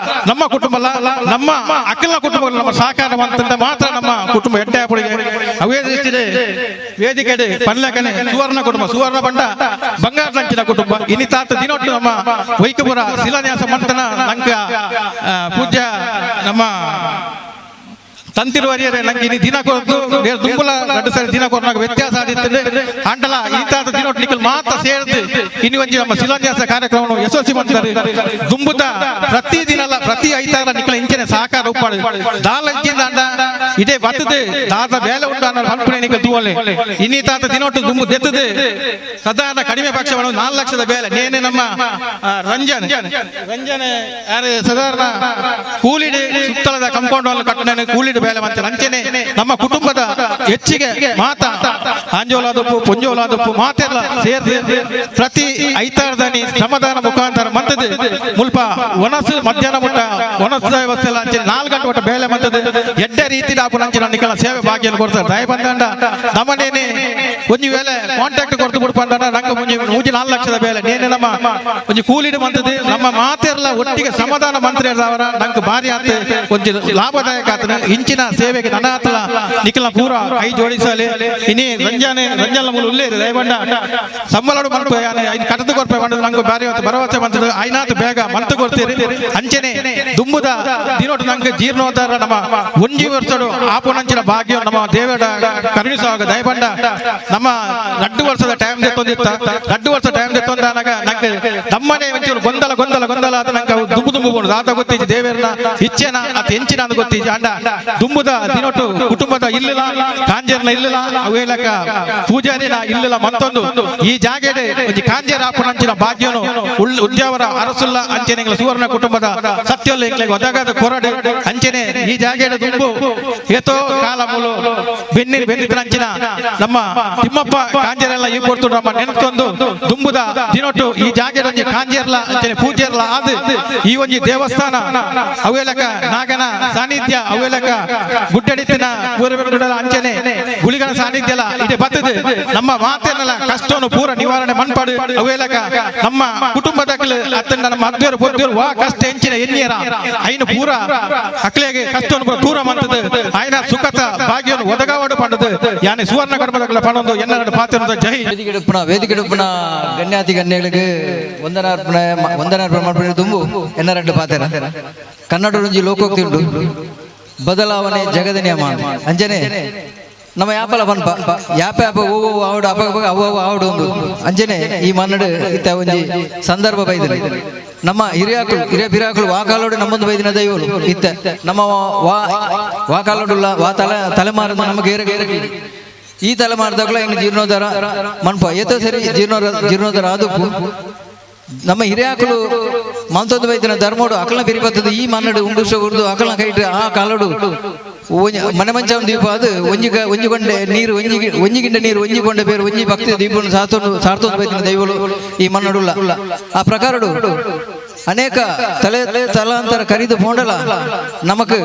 Speaker 10: ನಮ್ಮ ಕುಟುಂಬ ನಮ್ಮ ಅಖಿಲ ಕುಟುಂಬ ನಮ್ಮ ಸಹಕಾರ ಅಂತಂದ ಮಾತ್ರ ನಮ್ಮ ಕುಟುಂಬ ಎಡ್ಡೆ ಆಪುಡಿಗೆ ಅವೇ ವೇದಿಕೆ ಪನ್ಲಕನೆ ಸುವರ್ಣ ಕುಟುಂಬ ಸುವರ್ಣ ಬಂಡ ಬಂಗಾರ ನಂಚಿನ ಕುಟುಂಬ ಇನ್ನಿತಾತ ದಿನೊಟ್ಟು ನಮ್ಮ ವೈಕಪುರ ಶಿಲಾನ್ಯಾಸ ಮಂತನ ನಂಕ ಪೂಜ್ಯ ನಮ್ಮ ತಂತಿರುವರಿಯರೇ ನಂಗೆ ಇನಿ ದಿನ ಕೊರದು ದುಂಬುಲ ರಡ್ಡು ಸರಿ ದಿನ ಕೊರನಾಗ ವ್ಯತ್ಯಾಸ ಆದಿತ್ತಂದ್ರೆ ಅಂಡಲ ಈತಾತ ದಿನೊಟ್ಟು ನಿಖಲ್ ಮಾತ್ರ ಸೇರ್ದು ಇನಿ ಒಂಜಿ ನಮ್ಮ ಶಿಲಾನ್ಯಾಸ ಕಾರ್ಯಕ್ರಮವನ್ನು ಯಶಸ್ವಿ ಮಾಡ್ತಾರೆ. ದುಂಬುದ ಪ್ರತಿ ದಿನ ಪ್ರತಿ ಐತಾರ ನಿಖಲ ಇಂಚನೆ ಸಹಕಾರ ಉಪ್ಪಾಡು ದಾಲ ಇಂಚಿಂದ ಅಂಡ ಇದೇ ಬತ್ತದೆ ದಾದ ಬೇಲೆ ಉಂಟು ಅನ್ನೋ ಪನ್ಪುಣೆ ನಿಖಲ್ ತೂವಲೆ ಇನ್ನಿತಾತ ದಿನೊಟ್ಟು ದುಂಬು ದೆತ್ತದೆ ಸಾಧಾರಣ ಕಡಿಮೆ ಪಕ್ಷ 4 ಲಕ್ಷದ ಬೇಲೆ ನೇನೆ ನಮ್ಮ ರಂಜನ್ ರಂಜನ್ ಯಾರು ಸಾಧಾರಣ ಕೂಲಿಡಿ ಸುತ್ತಲದ ಕಂಪೌಂಡ್ ಅನ್ನು ಕಟ್ಟಣೆ ಕೂಲಿಡಿ ಬೇಲೆ ಮಾಡ್ತಾರೆ. ಅಂಚೆನೆ ನಮ್ಮ ಕುಟುಂಬದ ಹೆಚ್ಚಿಗೆ ಮಾತ ಆಂಜೋಲಾದಪ್ಪು ಪೊಂಜೋಲಾದಪ್ಪು ಮಾತೆಲ್ಲ ಸೇರಿದೆ ಪ್ರತಿ ಐತಾರದಾನಿ ಶ್ರಮದಾನ ಮುಖಾಂತರ ಮಂತದೆ ಮುಲ್ಪ ಒಣಸು ಮಧ್ಯಾಹ್ನ ಮುಟ್ಟ ಒಣಸು ವ್ಯವಸ್ಥೆ ಎಲ್ಲ ಅಂಚೆ 4 ಗಂಟೆ ಒಟ್ಟ ಬೇಲೆ ಮಂತದೆ ಎಡ್ಡೆ ರೀತಿ ಆಪುನ ಅಂಚಿನ ನಿಕಲ ಸೇವೆ ಭಾಗ್ಯನ ಕೊಡ್ತಾರೆ. ದಯ ಬಂದಂಡ ನಮ್ಮನೇನೆ ಒಂಜಿ ವೇಳೆ ಕಾಂಟ್ಯಾಕ್ಟ್ ಕೊಡ್ತು ಬಿಡ್ಪಂಡ ನಂಗೆ ಮುಂಜಿ ಮೂಜಿ 4 ಲಕ್ಷದ ಬೇಲೆ ನೇನೆ ನಮ್ಮ ಒಂಜಿ ಕೂಲಿಡು ಮಂತದೆ ನಮ್ಮ ಮಾತೆಲ್ಲ ಒಟ್ಟಿಗೆ ಸಮಾಧಾನ ಮಂತ್ರಿ ಅವರ ನಂಗೆ ಭಾರಿ ಆತ ಒಂಜಿ ಲಾಭದಾಯಕ ಆತನ ಇಂಚಿನ ಸೇವೆಗೆ ನನಾತಲ ನಿಖಲ ಪೂರ ಕೈ ಜೋಡಿಸಲಿ ಇನಿ ರಂಜಾನೆ ರಂಜನ ಮೂಲ ಉಲ್ಲೇರಿ ದಯಬಂಡ ಸಂಬಳಡು ಮನ್ಪು ಐದು ಕಟದು ಕೊರ್ಪೆ ಬಂಡದು ನಂಗೆ ಭಾರಿ ಹೊತ್ತು ಭರವಸೆ ಬಂತದ್ದು ಐನಾತು ಬೇಗ ಮಂತು ಕೊಡ್ತೀರಿ. ಅಂಚೆನೆ ದುಂಬುದ ದಿನೋಟು ನಂಗೆ ಜೀರ್ಣೋದ್ಧಾರ ನಮ್ಮ ಒಂಜಿ ವರ್ಷಡು ಆಪುನಂಚಿನ ಭಾಗ್ಯ ನಮ್ಮ ದೇವರ ಕರುಣಿಸುವಾಗ ದಯಬಂಡ ನಮ್ಮ 2 ವರ್ಷದ ಟೈಮ್ ದೆತ್ತೊಂದಿತ್ತ 2 ವರ್ಷ ಟೈಮ್ ದೆತ್ತೊಂದಾನಾಗ ನಂಗೆ ನಮ್ಮನೆ ಒಂಚೂರು ಗೊಂದಲ ಗೊಂದಲ ಗೊಂದಲ ಆದ ನಂಗೆ ದುಂಬು ದುಂಬು ಬೋಡು ಆತ ಗೊತ್ತಿಜ್ಜಿ ದೇವೇರ್ನ ಇಚ್ಛೆನ ಆತ ಎಂಚಿನ ಅಂತ ಗೊತ್ತಿಜ್ಜಿ ಅಂಡ ದುಂಬುದ ದಿನೊಟ್ಟು ಕುಟುಂಬದ ಇಲ್ಲಿಲ್ಲ ಕಾಂಜೇರ್ನ ಇಲ್ಲಿಲ್ಲ ಅವೇಲಕ ಪೂಜಾರಿನ ಇಲ್ಲಿಲ್ಲ ಮತ್ತೊಂದು ಈ ಜಾಗೆಡೆ ಒಂಜಿ ಕಾಂಜೇರ ಆಪುನಂಚಿನ ಭಾಗ್ಯನು ಉದ್ಯಾವರ ಅರಸುಲ್ಲ ಅಂಚೆನೆ ಸುವರ್ಣ ಕುಟುಂಬದ ಸತ್ಯಲ್ಲ ಎಂಕ್ಲೆಗ್ ಒದಗಾದ ಕೊರಡು ಅಂಚೆನೆ ಈ ಜಾಗೆಡೆ ದುಂಬು ಏತೋ ಕಾಲ ಮೂಲು ಬೆನ್ನಿನ ಬೆನ್ನಿನ ನಮ್ಮ ತಿಮ್ಮಪ್ಪ ಕಾಂಜೇರೆಲ್ಲ ಈ ಪೊರ್ತು ನಮ್ಮ ನೆನಪೊಂದು ದುಂಬುದ ದಿನೊಟ್ಟು ಈ ಜಾಗೆಡೆ ಒಂಜಿ ಕಾಂಜೇರ್ಲ ಅಂಚೆನೆ ಪೂಜೆರ್ಲ ಆದ್ ಈ ಒಂಜಿ ದೇವಸ್ಥಾನ ಅವೇಲಕ ನಾಗನ ಸಾನ್ನಿಧ್ಯ ಅವೇಲಕ ಗುಡ್ಡಡಿತಿನ ಪೂರ್ವ ಅಂಚೆನೆ ಗುಳಿಗನ ಸಾನ್ನಿಧ್ಯ ಇದೆ ಬರ್ತದೆ ನಮ್ಮ ಮಾತೆಲ್ಲ ಕಷ್ಟವನ್ನು ಪೂರ ನಿವಾರಣೆ ಮನ್ಪಾಡು ಅವೇಲಕ ನಮ್ಮ ಕುಟುಂಬದ ಅತ್ತಂಡ ನಮ್ಮ ಅದ್ವೇರು ಪೊದ್ವೇರು ವಾ ಕಷ್ಟ ಎಂಚಿನ ಎನ್ನಿಯರ ಐನು ಪೂರ ಅಕ್ಲೆಗೆ ಕಷ್ಟವನ್ನು ಪೂರ ಮಂತದೆ ಆಯ್ನ ಸುಖತ ಭಾಗ್ಯವನ್ನು ಒದಗಾವಡು ಪಂಡದು ಯಾನೆ ಸುವರ್ಣ ಕರ್ಮದಗಳ ಪಣೊಂದು ಎನ್ನರಡು ಪಾತ್ರ ಜೈ
Speaker 11: ವೇದಿಕೆಡುಪ್ಪನ ವೇದಿಕೆಡುಪ್ಪನ ಗಣ್ಯಾತಿ ಗಣ್ಯಗಳಿಗೆ ವಂದನಾರ್ಪಣೆ ವಂದನಾರ್ಪಣೆ ಮಾಡ್ಕೊಂಡು ತುಂಬು ಎನ್ನರಡು ಪಾತ್ರ ಕನ್ನಡ ರುಂಜಿ ಲೋಕೋಕ್ತಿ ಉಂಟು ಬದಲಾವಣೆ ಜಗದ ನಿಯಮ ಅಂಜನೆ ನಮ್ಮ ಯಾಪಲ ಪನ್ಪ ಯಾಪ ಯಾಪ ಓ ಆವಡು ಅಪ ಅವ ಆವಡು ಒಂದು ಅಂಜನೆ ಈ ಮನ್ನಡು ಇತ್ತ ಒಂಜಿ ಸಂದರ್ಭ ಬೈದಿನ ನಮ್ಮ ಹಿರಿಯಾಕುಲು ಹಿರಿಯ ಬಿರಾಕುಲು ವಾಕಾಲೋಡು ನಮ್ಮೊಂದು ಬೈದಿನ ದೈವಲು ಇತ್ತ ನಮ್ಮ ವಾ ವಾಕಾಲೋಡುಲ್ಲ ವಾ ತಲೆ ತಲೆಮಾರದ ನಮಗೆ ಈ ತಲೆಮಾರದಾಗಲ ಇನ್ನು ಜೀರ್ಣೋದ್ಧಾರ ಮನ್ಪ ಏತ ಸರಿ ಜೀರ್ಣೋದ್ಧಾರ ಆದಪ್ಪು ನಮ್ಮ ಹಿರಿಯಾಕುಲು ಮಂತೊಂದು ಬೈದಿನ ಧರ್ಮೋಡು ಅಕಲ ಬಿರಿಬತ್ತದ ಈ ಮನ್ನಡು ಉಂಗುಶ ಉರ್ದು ಅಕಲ ಕೈಟ್ ಆ ಕಾಲೋಡು ಮನೆ ಮಂಚ ದೀಪ ಅದು ಒಂಜಿ ಒಂಜಿಗೊಂಡೆ ನೀರು ಒಂಜಿ ಒಂಜಿಗಿಂಡ ನೀರು ಒಂಜಿಗೊಂಡೆ ಬೇರೆ ಒಂಜಿ ಭಕ್ತಿ ದೀಪವನ್ನು ಸಾರ್ತೊಂದು ಸಾರ್ತೊಂದು ಬೈದಿನ ದೈವಲು ಈ ಮನ್ನಡುಲ್ಲ ಆ ಪ್ರಕಾರಡು ಅನೇಕ ತಲೆ ತಲಾಂತರ ಕರಿದು ಪೋಂಡಲ ನಮಕ್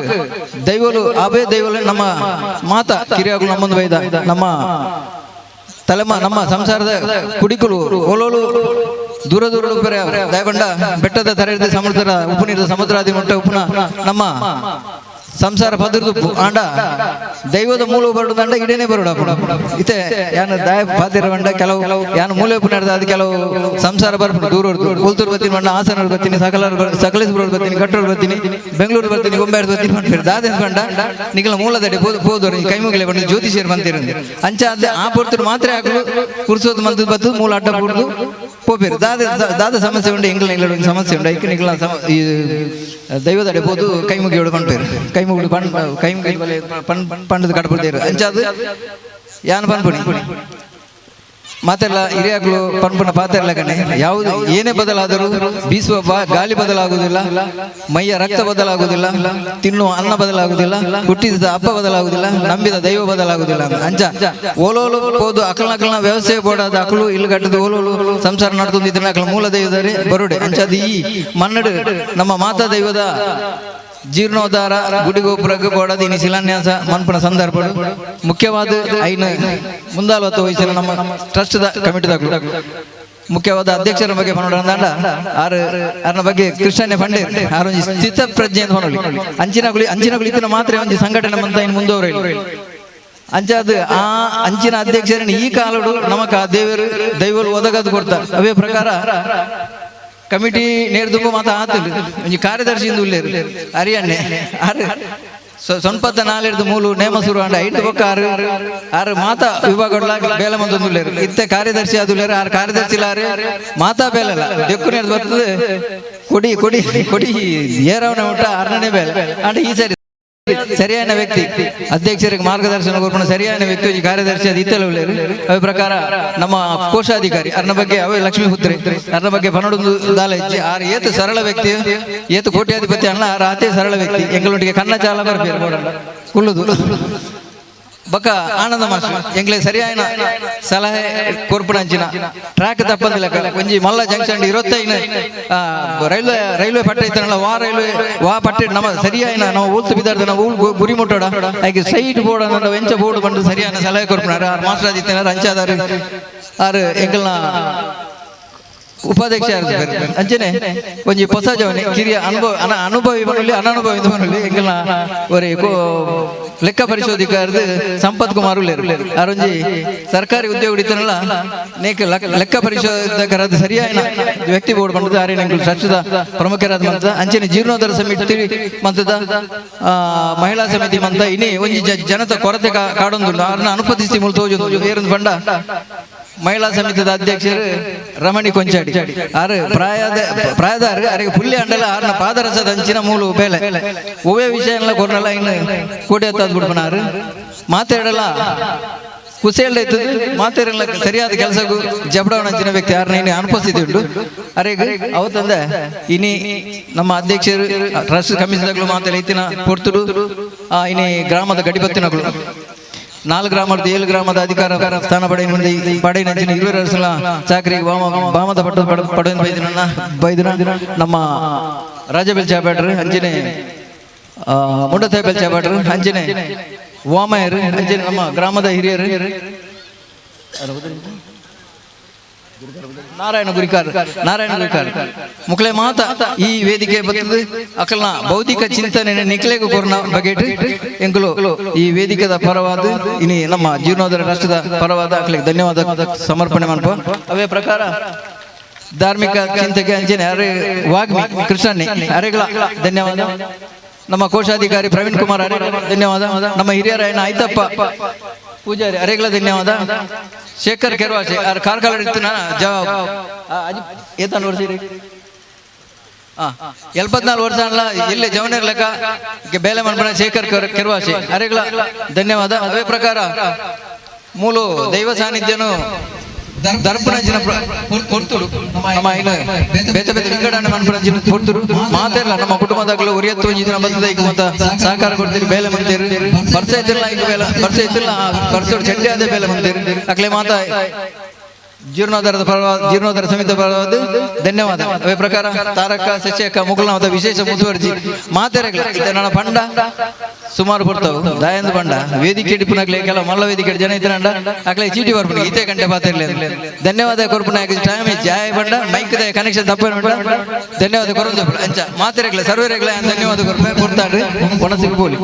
Speaker 11: ದೈವಲು ಅವೇ ದೈವಲು ನಮ್ಮ ಮಾತ ಕಿರಿಯಾಗಲು ನಮ್ಮೊಂದು ಬೈದ ನಮ್ಮ ತಲೆಮ ನಮ್ಮ ಸಂಸಾರದ ಕುಡಿಕುಲು ಓಲೋಲು ದೂರ ದೂರ ದಯಬಂಡ ಬೆಟ್ಟದ ತರೆದ ಸಮುದ್ರ ಉಪ್ಪು ನೀರದ ಸಮುದ್ರಾದಿ ಮುಟ್ಟ ಉಪ್ಪುನ ನಮ್ಮ ಸಂಸಾರ ಪದರದುಪ್ಪು ಆಂಡ ದೈವದ ಮೂಲ ಬರುದಂಡ ಇಡೇನೆ ಬರುಡ ಇತ್ತೆ ಯಾನ ದಾಯ ಪಾತಿರ ಬಂಡ ಕೆಲವು ಯಾನ ಮೂಲೆ ಪುನರ್ದ ಅದು ಕೆಲವು ಸಂಸಾರ ಬರ್ಪುಂಡು ದೂರ ಕೊಲ್ತೂರು ಬರ್ತೀನಿ ಬಂಡ ಹಾಸನ ಬರ್ತೀನಿ ಸಕಲ ಸಕಲೇಶ್ಪುರ ಬರ್ತೀನಿ ಕಟ್ಟೂರು ಬರ್ತೀನಿ ಬೆಂಗಳೂರು ಬರ್ತೀನಿ ಗೊಂಬೆ ಬರ್ತೀನಿ ಬಂಡ ದಾದ ಬಂಡ ನಿಗಲ ಮೂಲದಡೆ ಪೋದೋರು ಕೈ ಮುಗಿಲೆ ಬಂದು ಜ್ಯೋತಿಷಿಯರು ಬಂತಿರಂದು ಅಂಚ ಅದೇ ಆ ಪೊರ್ತರು ಮಾತ್ರ ಹಾಕಲು ಕುರ್ಸೋದು ಮಂತದ ಬತ್ತು ಮೂಲ ಅಡ್ಡ ಪುಡ್ದು ಪೋಪೇರು ದಾದ ದಾದ ಸಮಸ್ಯೆ ಉಂಡು ಎಂಗ್ಲ ಎಂಗ್ಲ ಸಮಸ್ಯೆ ಉಂಡು ಐಕ್ ನಿಗಲ ಈ ದೈವದಡೆ ಪೋದು ಕೈ ಮುಗಿಯೋಡು ಪಂಪೇರು ಕೈ ಮುಗಿಡು ಪಣ್ ಕೈ ಮುಗಿ ಪಂಡದ ಕಡಪುಡ್ತೇರು ಅಂಚಾದು ಯಾನ್ ಪನ್ಪುಣಿ ಮಾತೆಲ್ಲ ಹಿರಿಯಾಗ್ಲು ಪನ್ಪುನ ಪಾತೆಲ್ಲ ಕಣೆ ಯಾವುದು ಏನೇ ಬದಲಾದರೂ ಬೀಸುವ ಗಾಳಿ ಬದಲಾಗುವುದಿಲ್ಲ, ಮೈಯ ರಕ್ತ ಬದಲಾಗುವುದಿಲ್ಲ, ತಿನ್ನುವ ಅನ್ನ ಬದಲಾಗುವುದಿಲ್ಲ, ಹುಟ್ಟಿದ ಹಬ್ಬ ಬದಲಾಗುವುದಿಲ್ಲ, ನಂಬಿದ ದೈವ ಬದಲಾಗುವುದಿಲ್ಲ. ಅಂಚ ಓಲೋಲು ಹೋದು ಅಕಲ್ನ ವ್ಯವಸಾಯ ಬೋಡಾದ ಅಕಲು ಇಲ್ಲು ಕಟ್ಟದು ಓಲೋಲು ಸಂಸಾರ ನಡೆದು ಅಕಲ ಮೂಲ ದೈವದರೆ ಬರುಡೆ. ಅಂಚಾದ ಈ ಮನ್ನಡು ನಮ್ಮ ಮಾತಾ ದೈವದ ಜೀರ್ಣೋದ್ಧಾರ ಗುಡಿಗೋಪುರಕ್ಕೆ ಬೋಡಾದ ಇನಿ ಶಿಲಾನ್ಯಾಸ ಮನ್ಪುನ ಸಂದರ್ಭ ಮುಖ್ಯವಾದ ಐನ ಮುಂದಾಲೋತ ವಹಿಸಿದ ನಮ್ಮ ಟ್ರಸ್ಟ್ ಕಮಿಟಿದಾಗಲು ಮುಖ್ಯವಾದ ಅಧ್ಯಕ್ಷರ ಬಗ್ಗೆ ಪನೋಡ ಆರು ಅರ್ನ ಬಗ್ಗೆ ಕೃಷ್ಣನೇ ಪಂಡೆ ಆರು ಒಂಜಿ ಸ್ಥಿತ ಪ್ರಜ್ಞೆ ಅಂತ ಪನೋಲಿ ಅಂಚಿನ ಅಂಚಿನ ಮಾತ್ರ ಒಂಜಿ ಸಂಘಟನೆ ಮಂತ ಇನ್ನು ಮುಂದುವರಿಲ್ಲ. ಅಂಚಾದ ಆ ಅಂಚಿನ ಅಧ್ಯಕ್ಷರನ್ನು ಈ ಕಾಲಡು ನಮಕ ದೇವರು ದೈವರು ಒದಗದು ಕೊಡ್ತಾರೆ. ಅವೇ ಪ್ರಕಾರ ಕಮಿಟಿ ನೇರ್ದುಂಬ ಮಾತ ಆತಲು ಒಂಜಿ ಕಾರ್ಯದರ್ಶಿ ಉಲ್ಲೇರು ಅರಿಯಣ್ಣೆ ಆರು ಸೊನ್ಪತ್ತ ನಾಲೆರ್ದು ಮೂಲು ನೇಮ ಸುರು ಅಂಡ ಐದು ಬೊಕ್ಕ ಆರು ಆರು ಮಾತಾ ವಿಭಾಗಗಳ ಬೇಲೆ ಮಂದೊಂದುಲ್ಲೇರು ಇತ್ತೆ ಕಾರ್ಯದರ್ಶಿ ಆದುಲ್ಲೇರು ಆರು ಕಾರ್ಯದರ್ಶಿ ಆರು ಮಾತಾ ಬೇಲೆಲ್ಲ ದೆಕ್ಕು ನೇರ್ದು ಬರ್ತದೆ ಕೊಡಿ ಕೊಡಿ ಕೊಡಿ ಏರವನ ಊಟ ಆರನೇ ಬೇಲೆ ಅಂಡ ಈ ಸರಿ ಸರಿಯಾದ ವ್ಯಕ್ತಿ ಅಧ್ಯಕ್ಷರಿಗೆ ಮಾರ್ಗದರ್ಶನ ಕೊರ್ಪುನ ಸರಿಯಾದ ವ್ಯಕ್ತಿ ಒಂಜಿ ಕಾರ್ಯದರ್ಶಿ ಅದು ಇತ್ತಲ ಉಲ್ಲೇರು. ಅವೇ ಪ್ರಕಾರ ನಮ್ಮ ಕೋಶಾಧಿಕಾರಿ ಅರ್ನ ಬಗ್ಗೆ ಅವೇ ಲಕ್ಷ್ಮೀ ಪುತ್ರಿ ಅರ್ನ ಬಗ್ಗೆ ಪನೊಡೊಂದು ದಾಲ ಇಜ್ಜಿ ಆರು ಏತು ಸರಳ ವ್ಯಕ್ತಿ ಏತು ಕೋಟ್ಯಾಧಿಪತಿ ಅಣ್ಣ ಆರು ಆತೇ ಸರಳ ವ್ಯಕ್ತಿ ಎಂಗಳೊಟ್ಟಿಗೆ ಕನ್ನ ಚಾಲ ಬರ್ಪೇರು ಕುಳ್ಳುದು ಬಕ ಆನಂದ ಮಾಸ್ಟರ್ ಎಂಗ್ಲೆ ಸರಿಯಾದ ಸಲಹೆ ಕೊರ್ಪುನಂಚಿನ ಟ್ರ್ಯಾಕ್ ತಪ್ಪಂದಿಲ್ಲ ಒಂಜಿ ಮಲ್ಲ ಜಂಕ್ಷನ್ 25 ರೈಲ್ವೆ ರೈಲ್ವೆ ಪಟ್ಟ ಇತ್ತನಲ್ಲ ವಾ ರೈಲ್ವೆ ವಾ ಪಟ್ಟ ನಮ್ಮ ಸರಿಯಾದ ನಾವು ಊಲ್ತು ಬಿದ್ದಾರ್ದ ನಾವು ಊಲ್ ಗುರಿ ಮುಟ್ಟೋಡ ಹಾಗೆ ಸೈಡ್ ಬೋರ್ಡ್ ಅಂದ್ರೆ ವೆಂಚ ಬೋರ್ಡ್ ಬಂದು ಸರಿಯಾದ ಸಲಹೆ ಕೊರ್ಪುನಾರು ಆರು ಮಾಸ್ಟರ್ ಆದಿತ್ಯನಾರು ಅಂಚಾದಾರು ಆರು ಎಂಗಲ್ನ ಉಪಾಧ್ಯಕ್ಷ ಅಂಚನೆ ಒಂಜಿ ಹೊಸ ಜವನೆ ಕಿರಿಯ ಅನುಭವ ಅನುಭವಿ ಬನೊಲಿ ಅನನುಭವಿ ಬನೊಲಿ ಎಂಗಲ್ನ ಒರಿ ಲೆಕ್ಕ ಪರಿಶೋಧಕರ್ದು ಸಂಪತ್ ಕುಮಾರ್ ಉಲ್ಲೇರು ಆರೊಂಜಿ ಸರ್ಕಾರಿ ಉದ್ಯೋಗ ಇತ್ತನಲ್ಲ ನೇಕ ಲೆಕ್ಕ ಪರಿಶೋಧಕರಾದ ಸರಿಯಾದ ವ್ಯಕ್ತಿ ಬೋರ್ಡ್ ಬಂದದ ಆರೇನ ಎಂಕುಲು ಟ್ರಸ್ಟ್ದ ಪ್ರಮುಖರಾದ ಮಂತದ ಅಂಚನೆ ಜೀರ್ಣೋದ್ಧಾರ ಸಮಿತಿ ಮಂತದ ಮಹಿಳಾ ಸಮಿತಿ ಮಂತ ಇನಿ ಒಂಜಿ ಜನತ ಕೊರತೆ ಕಾಡೊಂದುಂಡು ಆರ್ನ ಅನುಪಸ್ಥಿತಿ ಮೂಲ ತೋಜೊಂದು ಏರೊಂದು ಬಂಡ ಮಹಿಳಾ ಸಮಿತಿದ ಅಧ್ಯಕ್ಷರು ರಮಣಿ ಕೊಂಚಾಡಿ ಆರು ಪ್ರಾಯದಾರು ಅರೆಗೆ ಪುಲ್ಯ ಅಂಡಲ ಆರ್ನ ಪಾದರಸದ ಅಂಚಿನ ಮೂಲು ಬೇಲೆ ಒವ್ವೇ ವಿಷಯ ಎಲ್ಲ ಕೊರ್ನಲ್ಲ ಇನ್ನು ಕೋಟಿ ಹತ್ತಾದ್ ಬಿಡ್ಪನಾರು ಮಾತಾಡಲ್ಲ ಕುಸೇಳ್ದ ಇತ್ತದು ಮಾತಾಡಲ್ಲ ಸರಿಯಾದ ಕೆಲಸಕ್ಕೂ ಜಬಡವನ ಅಂಚಿನ ವ್ಯಕ್ತಿ ಯಾರನ್ನ ಇನ್ನು ಅನುಪಸ್ಥಿತಿ ಉಂಟು ಅರೆಗೆ ಅವತ್ತಂದೆ ಇನಿ ನಮ್ಮ ಅಧ್ಯಕ್ಷರು ಟ್ರಸ್ಟ್ ಕಮಿಷನ್ಗಳು ಮಾತಾಡಿ ಇತ್ತಿನ ಪೊರ್ತುಡು ಇನಿ ಗ್ರಾಮದ ಗಡಿಪತ್ತಿನಗಳು 4 ಗ್ರಾಮದ 7 ಗ್ರಾಮದ ಅಧಿಕಾರ ಸ್ಥಾನ ಪಡೆಯ 20 ವರ್ಷ ಚಾಕರಿ ಬಾಮದ ಪಟ್ಟು ಪಡೆಯ ಬೈದಿನ ನಮ್ಮ ರಾಜಬೆಲ್ ಚಾಬೇಟ್ರು ಅಂಜನೆ ಮುಂಡತಾಯಿ ಬೆಲ್ ಚಾಬೇಟ್ರು ಅಂಜನೆ ವಾಮಯರು ಅಂಜನೆ ನಮ್ಮ ಗ್ರಾಮದ ಹಿರಿಯರು ನಾರಾಯಣ ಗುರಿಕಾರ್ ನಾರಾಯಣ ಗುರಿಕಾರ್ ಮುಕ್ಲೆ ಮಾತ ಈ ವೇದಿಕೆ ಬರ್ತದೆ ಅಕಲ್ನ ಬೌದ್ಧಿಕ ಚಿಂತನೆ ನಿಕ್ಲೆಗು ಕೊರ್ನ ಬಗೆಟ್ ಎಂಕುಲು ಈ ವೇದಿಕೆದ ಪರವಾದ ಇನಿ ನಮ್ಮ ಜೀರ್ಣೋದ್ಧಾರ ರಾಷ್ಟ್ರದ ಪರವಾದ ಅಕ್ಲೆಗೆ ಧನ್ಯವಾದ ಸಮರ್ಪಣೆ ಮನ್ಪ. ಅವೇ ಪ್ರಕಾರ ಧಾರ್ಮಿಕ ಚಿಂತಕೆ ಅಂಚನೆ ಅರೆ ವಾಗ್ಮಿ ಕೃಷ್ಣನ್ನೇ ಅರೆಗಳ ಧನ್ಯವಾದ. ನಮ್ಮ ಕೋಶಾಧಿಕಾರಿ ಪ್ರವೀಣ್ ಕುಮಾರ್ ಅರೆ ಧನ್ಯವಾದ. ನಮ್ಮ ಹಿರಿಯರಾಯನ ಐತಪ್ಪ ಪೂಜಾರಿ ಅರೆಗಳ ಧನ್ಯವಾದ. ಶೇಖರ್ ಕೆರ್ವಾಶೆ ಆರ್ ಕಾರ್ಕಳ ಏತಾನು ವರ್ಷ 74 ವರ್ಷ ಅಲ್ಲ ಇಲ್ಲಿ ಜವನರ್ ಲೆಕ್ಕ ಬೇಲೆ ಮನ್ಪಣ ಶೇಖರ್ ಕೆರ್ವಾಶೆ ಅರೆಗಳ ಧನ್ಯವಾದ. ಅದೇ ಪ್ರಕಾರ ಮೂಲು ದೈವ ಸಾನ್ನಿಧ್ಯನು ದರ್ಪಣಂಚಿನ ಪೊರ್ತುಡು ನಮ್ಮ ಇನ್ನು ಬೇತೆ ಬೇತೆ ವಿಂಗಡಣೆ ಮನ್ಪಣಂಚಿನ ಪೊರ್ತುಡು ಮಾತೆಲ್ಲ ನಮ್ಮ ಕುಟುಂಬದಾಗಲೂ ಉರಿಯತ್ತು ಒಂಜಿ ದಿನ ಬರ್ತದೆ ಈಗ ಅಂತ ಸಹಕಾರ ಕೊಡ್ತೀರಿ ಬೇಲೆ ಮಂತೀರಿ ಬರ್ಸ ಇತ್ತಿಲ್ಲ ಈಗ ಬೇಲೆ ಬರ್ಸ ಇತ್ತಿಲ್ಲ ಬರ್ಸೋಡು ಚಂಡಿ ಆದ ಬೇಲೆ ಮಂತೀರಿ ಅಕ್ಲೆ ಮಾತಾ ಜೀರ್ಣೋದ್ಧಾರದ ಪರವಾದ ಜೀರ್ಣೋದ್ಧಾರ ಸಮಿತಿ ಪರವಾದ ಧನ್ಯವಾದ. ಅವೇ ಪ್ರಕಾರ ತಾರಕ ಶಶಿಯಕ್ಕ ಮುಗುಲ್ನಾಥ ವಿಶೇಷ ಮುತುವರ್ಜಿ ಮಾತೆರೆಗ್ಲ ಇತ್ತೆ ನನ್ನ ಪಂಡ ಸುಮಾರು ಕೊಡ್ತಾವು ದಾಯಂದು ಪಂಡ ವೇದಿಕೆ ಇಡಿಪುನಕ್ಲೆ ಕೆಲವು ಮಲ್ಲ ವೇದಿಕೆ ಜನ ಇತ್ತರಂಡ ಅಕ್ಲೆ ಚೀಟಿ ಬರ್ಪುನ ಇತ್ತೆ ಗಂಟೆ ಪಾತಿರ್ಲಿ. ಧನ್ಯವಾದ ಕೊರ್ಪುನ ಟೈಮ್ ಜಾಯ ಪಂಡ ಮೈಕ್ ಕನೆಕ್ಷನ್ ತಪ್ಪ ಧನ್ಯವಾದ ಕೊರೊಂದು ಅಂಚ ಮಾತೆರೆಗ್ಲ ಸರ್ವರೆಗ್ಲ ಧನ್ಯವಾದ ಕೊರ್ಪೆ ಕೊಡ್ತಾಡ್ರಿ ಒಣಸಿಗೆ ಪೋಲಿ.